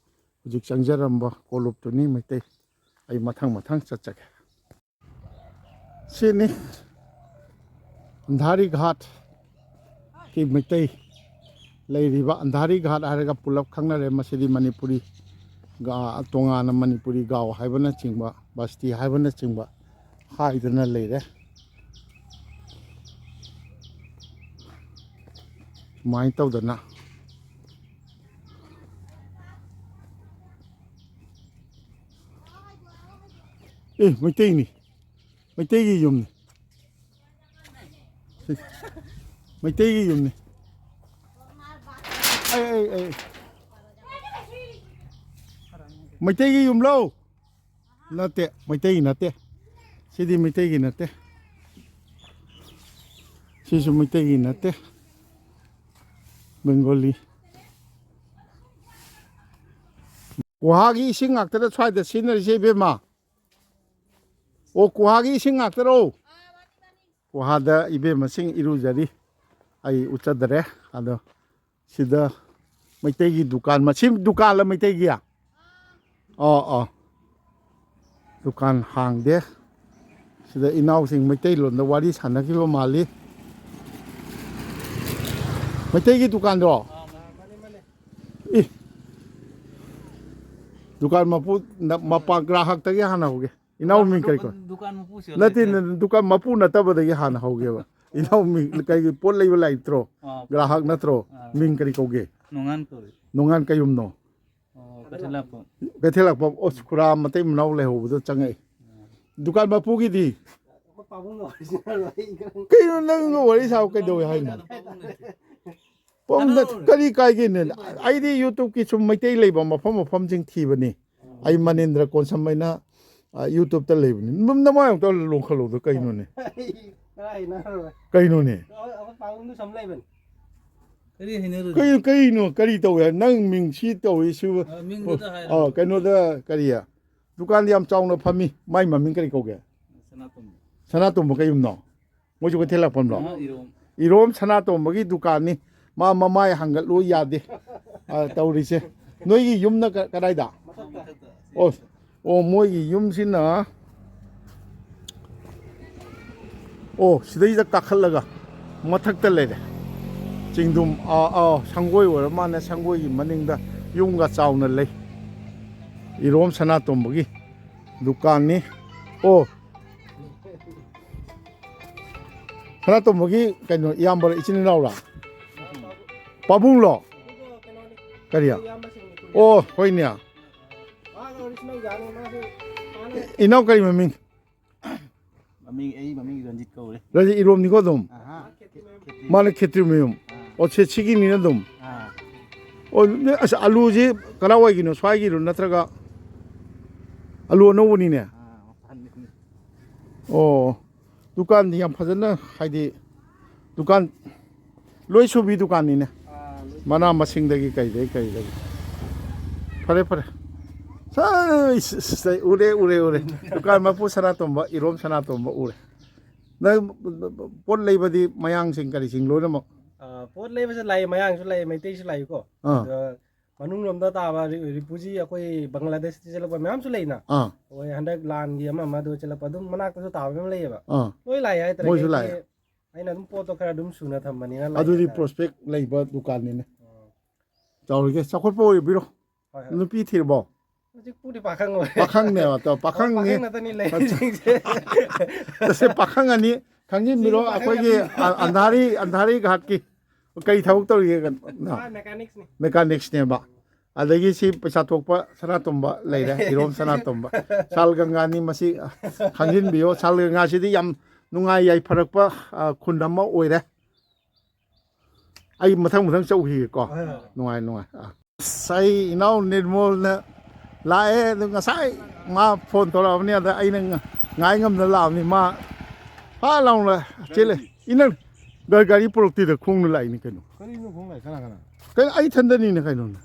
ꯍꯧꯖꯤꯛ ꯆꯪꯖꯔꯝꯕ ꯀꯣꯂꯨꯞꯇꯨꯅꯤ ꯃꯩꯇꯩ꯫ ꯑꯩ ꯃꯊꯪ ꯃꯊꯪ ꯆꯠꯆꯒꯦ꯫ ꯁꯤꯅꯤ ꯑꯟꯙꯥꯔꯤ ꯘꯥꯠꯀꯤ ꯃꯩꯇꯩ ꯂꯩꯔꯤꯕ꯫ ꯑꯟꯙꯥꯔꯤ ꯘꯥꯠ ꯍꯥꯏꯔꯒ ꯄꯨꯂꯞ ꯈꯪꯅꯔꯦ꯫ ꯃꯁꯤꯗꯤ ꯃꯅꯤꯄꯨꯔꯤ ꯒꯥ-, ꯇꯣꯉꯥꯟꯅ ꯃꯅꯤꯄꯨꯔꯤ ꯒꯥꯎ ꯍꯥꯏꯕꯅꯆꯤꯡꯕ, ꯕꯁꯇꯤ ꯍꯥꯏꯕꯅꯆꯤꯡꯕ ꯍꯥꯏꯗꯨꯅ ꯂꯩꯔꯦ꯫ ꯁꯨꯃꯥꯏꯅ ꯇꯧꯗꯅ꯫ ꯑꯦ, ꯃꯩꯇꯩꯅꯤ꯫ ꯃꯩꯇꯩꯒꯤ ꯌꯨꯝꯅꯤ꯫ ꯁꯤ ꯃꯩꯇꯩꯒꯤ ꯌꯨꯝꯅꯤ꯫ ꯑꯩ, ꯑꯩ, ꯑꯩ꯫ ꯃꯩꯇꯩꯒꯤ ꯌꯨꯝꯂꯣ? ꯅꯠꯇꯦ, ꯃꯩꯇꯩꯒꯤ ꯅꯠꯇꯦ꯫ ꯁꯤꯗꯤ ꯃꯩꯇꯩꯒꯤ ꯅꯠꯇꯦ꯫ ꯁꯤꯁꯨ ꯃꯩꯇꯩꯒꯤ ꯅꯠꯇꯦ꯫ ꯕꯦꯡꯒꯣꯂꯤ꯫ ꯒꯨꯍꯥꯒꯤ ꯏꯁꯤꯡ ꯉꯥꯛꯇꯔ ꯁ꯭ꯋꯥꯏꯗ ꯁꯤꯖꯤꯟꯅꯔꯤꯁꯦ, ꯏꯕꯦꯝꯃ? ꯑꯣ, ꯒꯨꯍꯥꯒꯤ ꯏꯁꯤꯡ ꯉꯥꯛꯇꯔꯣ? ꯒꯨꯍꯥꯗ ꯏꯕꯦꯝꯃꯁꯤꯡ ꯏꯔꯨꯖꯔꯤ꯫ ꯑꯩ ꯎꯠꯆꯗꯔꯦ꯫ ꯑꯗꯣ ꯁꯤꯗ ꯃꯩꯇꯩꯒꯤ ꯗꯨꯀꯥꯟ, ꯃꯁꯤ ꯗꯨꯀꯥꯟꯂ ꯃꯩꯇꯩꯒꯤ? ꯑꯣ, ꯑꯣ꯫ ꯗꯨꯀꯥꯟ ꯍꯥꯡꯗꯦ꯫ ꯁꯤꯗ ꯏꯅꯥꯎꯁꯤꯡ ꯃꯩꯇꯩꯂꯣꯟꯗ ꯋꯥꯔꯤ ꯁꯥꯟꯅꯈꯤꯕ ꯃꯥꯜꯂꯤ꯫ ꯃꯩꯇꯩꯒꯤ ꯗꯨꯀꯥꯟꯗꯣ? ꯏ, ꯗꯨꯀꯥꯟ ꯃꯄꯨ, ꯅ-, ꯃꯄꯥ ꯒ꯭ꯔꯥꯍꯛꯇꯒꯤ ꯍꯥꯟꯅ ꯍꯧꯒꯦ꯫ ꯏꯅꯥꯎ ꯃꯤꯡ ꯀꯔꯤ ꯀꯧ? ꯗꯨꯀꯥꯟ ꯃꯄꯨꯁꯨ ꯅꯠꯇꯦ, ꯂꯩꯇꯦ꯫ ꯅ-, ꯗꯨꯀꯥꯟ ꯃꯄꯨ ꯅꯠꯇꯕꯗꯒꯤ ꯍꯥꯟꯅ ꯍꯧꯒꯦꯕ꯫ ꯏꯅꯥꯎ ꯃꯤꯡ, ꯀꯩꯒꯤ ꯄꯣꯠ ꯂꯩꯕ ꯂꯥꯛꯏ ꯅꯠꯇ꯭ꯔꯣ? ꯑꯥ, ꯒ꯭ꯔꯥꯍꯛ ꯅꯠꯇ꯭ꯔꯣ? ꯑꯥ꯫ ꯃꯤꯡ ꯀꯔꯤ ꯀꯧꯒꯦ? ꯅꯣꯡꯉꯥꯟ ꯀꯧꯏ꯫ ꯅꯣꯡꯉꯥꯟ ꯀꯌꯨꯝꯅꯣ? ꯑꯣ, ꯀꯩꯊꯦꯜ ꯂꯥꯛꯄꯝ꯫ ꯀꯩꯊꯦꯜ ꯂꯥꯛꯄꯝ꯫ ꯑꯣ, ꯈꯨꯔꯥ ꯃꯇꯩ ꯃꯅꯥꯎ ꯂꯩꯍꯧꯕꯗꯣ ꯆꯪꯉꯛꯏ꯫ ꯑꯥ꯫ ꯗꯨꯀꯥꯟ ꯃꯄꯨꯒꯤꯗꯤ? ꯑꯩꯈꯣꯏ ꯄꯥꯕꯨꯡꯒ ꯋꯥꯔꯤ ꯁꯥꯟꯅꯔꯣꯏ꯫ ꯀꯩꯅꯣ ꯅꯪꯒ ꯋꯥꯔꯤ ꯁꯥꯕ ꯀꯩꯗꯧꯋꯦ ꯍꯥꯏꯅꯣ? ꯄꯥꯕꯨꯡ ꯅꯠꯇꯦ꯫ ꯄꯥꯕꯨꯡ ꯅꯠꯇꯦ꯫ ꯀꯔꯤ ꯀꯥꯏꯒꯦꯅꯦ? ꯑꯩꯗꯤ YouTubeꯀꯤ ꯁꯨꯝ ꯃꯩꯇꯩ ꯂꯩꯕ ꯃꯐꯝ ꯃꯐꯝꯁꯤꯡ ꯊꯤꯕꯅꯤ꯫ ꯑꯩ ꯃꯅꯦꯟꯗ꯭ꯔ ꯀꯣꯟꯁꯝ ꯍꯥꯏꯅ, ꯑ, YouTube-ꯇ ꯂꯩꯕꯅꯤ꯫ ꯅꯝ-, ꯅꯃꯥꯏ ꯑꯃꯨꯛꯇ ꯂꯣꯡꯈꯠꯂꯣꯗꯣ ꯀꯩꯅꯣꯅꯦ? ꯀꯗꯥꯏ ꯍꯩꯅꯧꯔꯣ? ꯀꯩꯅꯣꯅꯦ? ꯑꯩꯈꯣꯏ ꯄꯥꯕꯨꯡꯗꯨ ꯁꯨꯝ ꯂꯩꯕꯅꯤ꯫ ꯀꯔꯤ ꯍꯩꯅꯔꯨꯔꯤ? ꯀꯩ-, ꯀꯩꯅꯣ? ꯀꯔꯤ ꯇꯧꯋꯦ? ꯅꯪ ꯃꯤꯡ ꯁꯤ ꯇꯧꯏ, ꯁꯤ-, ꯑ, ꯃꯤꯡꯗꯨꯗ ꯍꯥꯏꯔꯣ꯫ ꯑ, ꯀꯩꯅꯣꯗ ꯀꯔꯤ? ꯗꯨꯀꯥꯟꯗꯤ ꯌꯥꯝ ꯆꯥꯎꯅ ꯐꯝꯃꯤ꯫ ꯃꯥꯏ ꯃꯃꯤꯡ ꯀꯔꯤ ꯀꯧꯒꯦ? ꯁꯅꯥꯇꯣꯝꯕ꯫ ꯁꯅꯥꯇꯣꯝꯕ ꯀꯩ ꯌꯨꯝꯅꯣ? ꯃꯣꯏꯁꯨ ꯀꯩꯊꯦꯜ ꯂꯥꯛꯐꯝꯂꯣ? ꯑ, ꯏꯔꯣꯝ꯫ ꯏꯔꯣꯝ ꯁꯅꯥꯇꯣꯝꯕꯒꯤ ꯗꯨꯀꯥꯟꯅꯤ꯫ ꯃꯥ ꯃꯃꯥꯏ ꯍꯥꯡꯒꯠꯂꯨ ꯌꯥꯗꯦ꯫ ꯑ, ꯇꯧꯔꯤꯁꯦ꯫ ꯅꯣꯏꯒꯤ ꯌꯨꯝꯅ ꯀ-, ꯀꯗꯥꯏꯗ? ꯃꯊꯛꯇ꯫ ꯑꯣ, ꯑꯣ, ꯃꯣꯏꯒꯤ ꯌꯨꯝꯁꯤꯅ, ꯑꯣ, ꯁꯤꯗꯩꯗ ꯀꯥꯈꯠꯂꯒ ꯃꯊꯛꯇ ꯂꯩꯔꯦ꯫ ꯆꯤꯡꯗꯨꯝ, ꯑꯥ, ꯑꯥ, ꯁꯪꯒꯣꯏ ꯑꯣꯏꯔ ꯃꯥꯜꯂꯦ꯫ ꯁꯪꯒꯣꯏꯒꯤ ꯃꯅꯤꯡꯗ ꯌꯨꯝꯒ ꯆꯥꯎꯅ ꯂꯩ꯫ ꯏꯔꯣꯝ ꯁꯅꯥꯇꯣꯝꯕꯒꯤ ꯗꯨꯀꯥꯟꯅꯤ꯫ ꯑꯣ, ꯁꯅꯥꯇꯣꯝꯕꯒꯤ ꯀꯩꯅꯣ, ꯏꯌꯥꯝꯕꯔꯣ, ꯏꯆꯤꯟ ꯏꯅꯥꯎꯔꯥ? ꯄꯥꯕꯨꯡꯂꯣ? ꯀꯔꯤ? ꯑꯣ, ꯍꯣꯏꯅꯦ꯫ ꯏꯅꯥꯎ ꯀꯔꯤ ꯃꯃꯤꯡ? ꯃꯃꯤꯡ, ꯑꯩ ꯃꯃꯤꯡ ꯔꯟꯖꯤꯠ ꯀꯧꯔꯦ꯫ ꯔꯟꯖꯤꯠ ꯏꯔꯣꯝꯅꯤꯀꯣ ꯑꯗꯨꯝ? ꯑꯍꯥ꯫ ꯃꯥꯅ ꯈꯦꯇ꯭ꯔꯤ ꯃꯌꯨꯝ꯫ ꯑꯥ꯫ ꯑꯣ, ꯁꯦ, ꯁꯤꯒꯤꯅꯤꯅ ꯑꯗꯨꯝ? ꯑꯥ꯫ ꯑꯣ, ꯑꯁ, ꯑꯂꯨꯁꯤ ꯀꯗꯥꯏꯋꯥꯏꯒꯤꯅꯣ? ꯁ꯭ꯋꯥꯏꯒꯤꯔꯣ ꯅꯠꯇ꯭ꯔꯒ? ꯑꯂꯨ ꯑꯅꯧꯕꯅꯤꯅꯦ꯫ ꯑꯥ, ꯃꯄꯥꯟꯗꯒꯤ꯫ ꯑꯣ, ꯗꯨꯀꯥꯟꯗꯤ ꯌꯥꯝ ꯐꯖꯅ, ꯍꯥꯏꯗꯤ, ꯗꯨꯀꯥꯟ ꯂꯣꯏ ꯁꯨꯕꯤ ꯗꯨꯀꯥꯟꯅꯤꯅꯦ꯫ ꯑꯥ, ꯂꯣꯏ ꯁꯨꯕꯤ꯫ ꯃꯅꯥ ꯃꯁꯤꯡꯗꯒꯤ ꯀꯩꯗꯒꯤ ꯀꯩꯗꯒꯤ꯫ ꯐꯔꯦ, ꯐꯔꯦ꯫ ꯁꯥꯏ, ꯁ-, ꯁ-, ꯁ-, ꯎꯔꯦ, ꯎꯔꯦ, ꯎꯔꯦ꯫ ꯗꯨꯀꯥꯟ ꯃꯄꯨ ꯁꯅꯥꯇꯣꯝꯕ, ꯏꯔꯣꯝ ꯁꯅꯥꯇꯣꯝꯕ ꯎꯔꯦ꯫ ꯅꯪ ꯄꯣꯠ ꯂꯩꯕꯗꯤ ꯃꯌꯥꯡꯁꯤꯡ ꯀꯔꯤꯁꯤꯡ ꯂꯣꯏꯅꯃꯛ? ꯑꯥ, ꯄꯣꯠ ꯂꯩꯕꯁꯦ ꯂꯥꯛꯏ, ꯃꯌꯥꯡꯁꯨ ꯂꯥꯛꯏ, ꯃꯩꯇꯩꯁꯨ ꯂꯥꯛꯏꯀꯣ꯫ ꯑꯥ꯫ ꯑꯗꯣ ꯃꯅꯨꯡ ꯂꯣꯝꯗ ꯇꯥꯕ ꯔꯤ-, ꯔꯤꯐ꯭ꯌꯨꯖꯤ ꯑꯩꯈꯣꯏ ꯕꯪꯒ꯭ꯂꯥꯗꯦꯁꯇ ꯆꯦꯜꯂꯛꯄ ꯃꯌꯥꯝꯁꯨ ꯂꯩꯅ꯫ ꯑꯥ꯫ ꯍꯣꯏ, ꯍꯟꯗꯛ ꯂꯥꯟꯒꯤ ꯑꯃ ꯑꯃꯗꯣ ꯆꯦꯜꯂꯛꯄ ꯑꯗꯨꯝ ꯃꯅꯥꯛꯇꯁꯨ ꯇꯥꯕ ꯃꯌꯥꯝ ꯂꯩꯌꯦꯕ꯫ ꯑꯥ꯫ ꯂꯣꯏ ꯂꯥꯛꯑꯦ ꯍꯥꯏꯇꯥꯔꯦ꯫ ꯃꯣꯏꯁꯨ ꯑꯩꯗꯤ ꯂꯥꯛꯑꯦ꯫ ꯑꯩꯅ ꯑꯗꯨꯝ ꯄꯣꯠꯇꯣ ꯈꯔ ꯑꯗꯨꯝ ꯁꯨꯅ ꯊꯝꯕꯅꯤꯅ ꯂꯥꯛꯑꯦ ꯑꯗꯨꯗꯤ ꯍꯥꯏꯇꯥꯔꯦ꯫ ꯄ꯭ꯔꯣꯁꯄꯦꯛ ꯂꯩꯕ ꯗꯨꯀꯥꯟꯅꯤꯅꯦ꯫ ꯑꯣ꯫ ꯆꯥꯎꯔꯤꯒꯦ, ꯆꯥꯎꯈꯠꯄ ꯑꯣꯏꯕꯤꯔꯣ꯫ ꯍꯣꯏ, ꯍꯣꯏ꯫ ꯅꯨꯄꯤ ꯊꯤꯔꯕꯣ? ꯍꯧꯖꯤꯛꯄꯨꯗꯤ ꯄꯥꯈꯪ ꯑꯣꯏꯔꯦ꯫ ꯄꯥꯈꯪꯅꯦꯕ, ꯇꯣ, ꯄꯥꯈꯪꯅꯤ꯫ ꯄꯥꯈꯪ ꯉꯥꯛꯇꯅꯤ ꯂꯩꯔꯤꯁꯤꯡꯁꯦ꯫ ꯇꯁꯦ ꯄꯥꯈꯪ ꯑꯅꯤ ꯈꯪꯖꯤꯟꯕꯤꯔꯣ, ꯁꯤꯁꯨ ꯄꯥꯈꯪ ꯑꯩꯈꯣꯏꯒꯤ ꯑꯅꯤ꯫ ꯑ-, ꯑꯟꯙꯥꯔꯤ, ꯑꯟꯙꯥꯔꯤ ꯒꯥꯠꯀꯤ꯫ ꯀꯩ ꯊꯕꯛ ꯇꯧꯔꯤꯒꯦ ꯀꯩꯅꯣ? ꯃꯥ ꯃꯦꯀꯥꯅꯤꯛꯁꯅꯤ꯫ ꯃꯦꯀꯥꯅꯤꯛꯁꯅꯦꯕ꯫ ꯑꯗꯒꯤ ꯁꯤ ꯄꯩꯁꯥ ꯊꯣꯛꯄ ꯁꯅꯥꯇꯣꯝꯕ ꯂꯩꯔꯦ, ꯏꯔꯣꯝ ꯁꯅꯥꯇꯣꯝꯕ꯫ ꯁꯥꯜ ꯒꯪꯒꯥꯅꯤ ꯃꯁꯤ, ꯈꯪꯖꯤꯟꯕꯤꯌꯣ꯫ ꯁꯥꯜ ꯒꯪꯒꯥꯁꯤꯗꯤ ꯌꯥꯝ ꯅꯨꯡꯉꯥꯏ ꯌꯥꯏꯐꯔꯛꯄ, ꯑ, ꯈꯨꯟ ꯑꯃ ꯑꯣꯏꯔꯦ꯫ ꯑꯩ ꯃꯊꯪ ꯃꯊꯪ ꯆꯠꯂꯨꯈꯤꯒꯦꯀꯣ꯫ ꯍꯣꯏ, ꯍꯣꯏ꯫ ꯅꯨꯡꯉꯥꯏ, ꯅꯨꯡꯉꯥꯏ꯫ ꯑ꯫ ꯑꯁ, ꯑꯩ ꯏꯅꯥꯎ ꯅꯤꯔꯃꯣꯜꯅ ꯂꯥꯛꯑꯦ꯫ ꯑꯗꯨ ꯉꯁꯥꯏ ꯃꯥ ꯐꯣꯟ ꯇꯧꯔꯛꯑꯕꯅꯤ, ꯑꯗ ꯑꯩꯅ ꯉ-, ꯉꯥꯏ ꯉꯝꯗꯅ ꯂꯥꯛꯑꯕꯅꯤ꯫ ꯃꯥ ꯐꯥ ꯂꯥꯎꯅ ꯆꯦꯜꯂꯦ꯫ ꯏꯅꯪ ꯒꯥ-, ꯒꯥꯔꯤ ꯄꯨꯔꯛꯇꯦꯗ, ꯈꯣꯡꯅ ꯂꯥꯛꯏꯅꯤ ꯀꯩꯅꯣ꯫ ꯀꯔꯤꯅꯣ ꯈꯣꯡ ꯂꯥꯛꯏ? ꯀꯅꯥ ꯀꯅꯥ? ꯀꯩꯅꯣ, ꯑꯩ ꯏꯊꯟꯗꯅꯤꯅꯦ ꯀꯩꯅꯣꯅꯦ꯫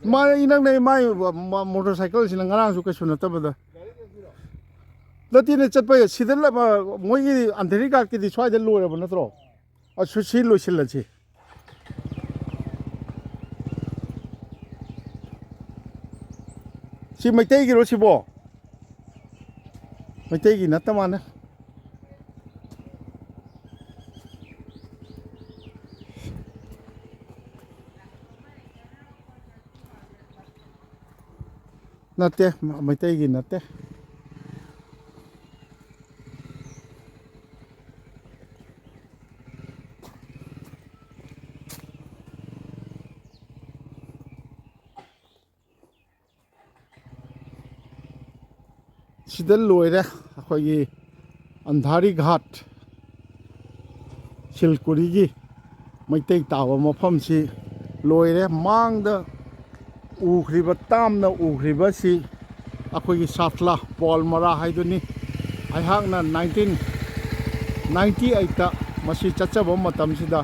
ꯃꯥ ꯏꯅꯪ ꯅꯪ ꯃꯥꯏ ꯃ-, ꯃ-, ꯃꯣꯇꯣꯔ ꯁꯥꯏꯀꯜꯁꯤꯅ ꯉꯔꯥꯡꯁꯨ ꯀꯩꯁꯨ ꯅꯠꯇꯕꯗ꯫ ꯅꯠꯇꯦꯅꯦ, ꯆꯠꯄ ꯁꯤꯗ ꯂ-, ꯃ-, ꯃꯣꯏꯒꯤ ꯑꯟꯙꯦꯔꯤ ꯒꯥꯠꯀꯤꯗꯤ ꯁ꯭ꯋꯥꯏꯗ ꯂꯣꯏꯔꯕ ꯅꯠꯇ꯭ꯔꯣ? ꯑ, ꯁꯨ-, ꯁꯤ ꯂꯣꯏꯁꯤꯜꯂꯁꯤ꯫ ꯁꯤ ꯃꯩꯇꯩꯒꯤꯔꯣ ꯁꯤꯕꯣ? ꯃꯩꯇꯩꯒꯤ ꯅꯠꯇ ꯃꯥꯅꯦ꯫ ꯅꯠꯇꯦ, ꯃ-, ꯃꯩꯇꯩꯒꯤ ꯅꯠꯇꯦ꯫ ꯁꯤꯗ ꯂꯣꯏꯔꯦ ꯑꯩꯈꯣꯏꯒꯤ ꯑꯟꯙꯥꯔꯤ ꯘꯥꯠ, ꯁꯤꯜꯀꯨꯔꯤꯒꯤ ꯃꯩꯇꯩ ꯇꯥꯕ ꯃꯐꯝꯁꯤ ꯂꯣꯏꯔꯦ꯫ ꯃꯥꯡꯗ ꯎꯈ꯭ꯔꯤꯕ, ꯇꯥꯝꯅ ꯎꯈ꯭ꯔꯤꯕꯁꯤ ꯑꯩꯈꯣꯏꯒꯤ ꯁꯥꯠꯂꯥ ꯄꯣꯜꯃꯔꯥ ꯍꯥꯏꯗꯨꯅꯤ꯫ ꯑꯩꯍꯥꯛꯅ ꯅꯥꯏꯟꯇꯤꯟ ꯅꯥꯏꯟꯇꯤ ꯑꯩꯠꯇ ꯃꯁꯤ ꯆꯠꯆꯕ ꯃꯇꯝꯁꯤꯗ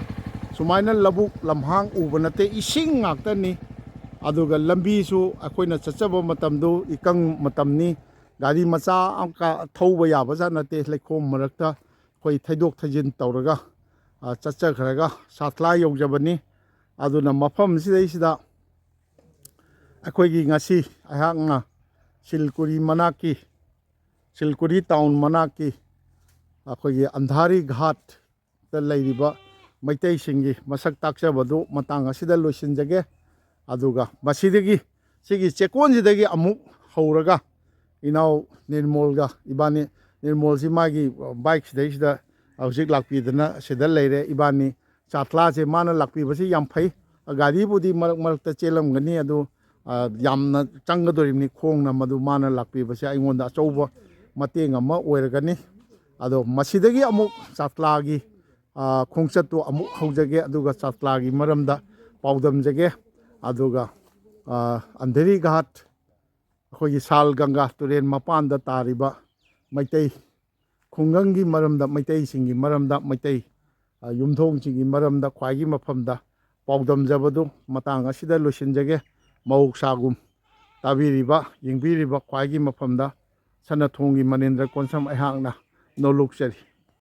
ꯁꯨꯃꯥꯏꯅ ꯂꯧꯕꯨꯛ ꯂꯝꯍꯥꯡ ꯎꯕ ꯅꯠꯇꯦ, ꯏꯁꯤꯡ ꯉꯥꯛꯇꯅꯤ꯫ ꯑꯗꯨꯒ ꯂꯝꯕꯤꯁꯨ ꯑꯩꯈꯣꯏꯅ ꯆꯠꯆꯕ ꯃꯇꯝꯗꯨ ꯏꯀꯪ ꯃꯇꯝꯅꯤ, ꯒꯥꯔꯤ ꯃꯆꯥ ꯑꯃꯀ ꯊꯧꯕ ꯌꯥꯕꯖꯥꯠ ꯅꯠꯇꯦ꯫ ꯂꯩꯈꯣꯝ ꯃꯔꯛꯇ ꯑꯩꯈꯣꯏ ꯊꯩꯗꯣꯛ ꯊꯩꯖꯤꯟ ꯇꯧꯔꯒ, ꯑ, ꯆꯠꯆꯈ꯭ꯔꯒ ꯁꯥꯠꯂꯥ ꯌꯧꯖꯕꯅꯤ꯫ ꯑꯗꯨꯅ ꯃꯐꯝꯁꯤꯗꯩꯁꯤꯗ ꯑꯩꯈꯣꯏꯒꯤ ꯉꯁꯤ ꯑꯩꯍꯥꯛꯅ ꯁꯤꯜꯀꯨꯔꯤ ꯃꯅꯥꯛꯀꯤ, ꯁꯤꯜꯀꯨꯔꯤ ꯇꯥꯎꯟ ꯃꯅꯥꯛꯀꯤ ꯑꯩꯈꯣꯏꯒꯤ ꯑꯟꯙꯥꯔꯤ ꯘꯥꯠꯇ ꯂꯩꯔꯤꯕ ꯃꯩꯇꯩꯁꯤꯡꯒꯤ ꯃꯁꯛ ꯇꯥꯛꯆꯕꯗꯨ ꯃꯇꯥꯡ ꯑꯁꯤꯗ ꯂꯣꯏꯁꯤꯟꯖꯒꯦ꯫ ꯑꯗꯨꯒ ꯃꯁꯤꯗꯒꯤ, ꯁꯤꯒꯤ ꯆꯦꯛꯀꯣꯟꯁꯤꯗꯒꯤ ꯑꯃꯨꯛ ꯍꯧꯔꯒ ꯏꯅꯥꯎ ꯅꯤꯔꯃꯣꯜꯒ ꯏꯕꯥꯅꯤ, ꯅꯤꯔꯃꯣꯜꯁꯤ ꯃꯥꯒꯤ ꯕꯥꯏꯛꯁꯤꯗꯩꯁꯤꯗ ꯍꯧꯖꯤꯛ ꯂꯥꯛꯄꯤꯗꯅ ꯁꯤꯗ ꯂꯩꯔꯦ꯫ ꯏꯕꯥꯅꯤ ꯆꯥꯇ꯭ꯂꯥꯁꯦ ꯃꯥꯅ ꯂꯥꯛꯄꯤꯕꯁꯤ ꯌꯥꯝ ꯐꯩ꯫ ꯒꯥꯔꯤꯕꯨꯗꯤ ꯃꯔꯛ ꯃꯔꯛꯇ ꯆꯦꯜꯂꯝꯒꯅꯤ, ꯑꯗꯨ, ꯑ, ꯌꯥꯝꯅ ꯆꯪꯒꯗꯣꯔꯤꯕꯅꯤ꯫ ꯈꯣꯡꯅ ꯃꯗꯨ ꯃꯥꯅ ꯂꯥꯛꯄꯤꯕꯁꯦ ꯑꯩꯉꯣꯟꯗ ꯑꯆꯧꯕ ꯃꯇꯦꯡ ꯑꯃ ꯑꯣꯏꯔꯒꯅꯤ꯫ ꯑꯗꯣ ꯃꯁꯤꯗꯒꯤ ꯑꯃꯨꯛ ꯆꯥꯇ꯭ꯂꯥꯒꯤ, ꯑ, ꯈꯣꯡꯆꯠꯇꯨ ꯑꯃꯨꯛ ꯍꯧꯖꯒꯦ, ꯑꯗꯨꯒ ꯆꯥꯇ꯭ꯂꯥꯒꯤ ꯃꯔꯝꯗ ꯄꯥꯎꯗꯝꯖꯒꯦ꯫ ꯑꯗꯨꯒ ꯑ, ꯑꯟꯙꯦꯔꯤ ꯘꯥꯠ, ꯑꯩꯈꯣꯏꯒꯤ ꯁꯥꯜ ꯒꯪꯒꯥ ꯇꯨꯔꯦꯜ ꯃꯄꯥꯟꯗ ꯇꯥꯔꯤꯕ ꯃꯩꯇꯩ ꯈꯨꯡꯒꯪꯒꯤ ꯃꯔꯝꯗ, ꯃꯩꯇꯩꯁꯤꯡꯒꯤ ꯃꯔꯝꯗ, ꯃꯩꯇꯩ, ꯑ, ꯌꯨꯝꯊꯣꯡꯁꯤꯡꯒꯤ ꯃꯔꯝꯗ ꯈ꯭ꯋꯥꯏꯒꯤ ꯃꯐꯝꯗ ꯄꯥꯎꯗꯝꯖꯕꯗꯨ ꯃꯇꯥꯡ ꯑꯁꯤꯗ ꯂꯣꯏꯁꯤꯟꯖꯒꯦ꯫ ꯃꯍꯧꯁꯥꯒꯨꯝ ꯇꯥꯕꯤꯔꯤꯕ, ꯌꯦꯡꯕꯤꯔꯤꯕ ꯈ꯭ꯋꯥꯏꯒꯤ ꯃꯐꯝꯗ ꯁꯅꯥꯊꯣꯡꯒꯤ ꯃꯅꯤꯟꯗ꯭ꯔ ꯀꯣꯟꯁꯝ ꯑꯩꯍꯥꯛꯅ ꯅꯣꯂꯨꯛꯆꯔꯤ꯫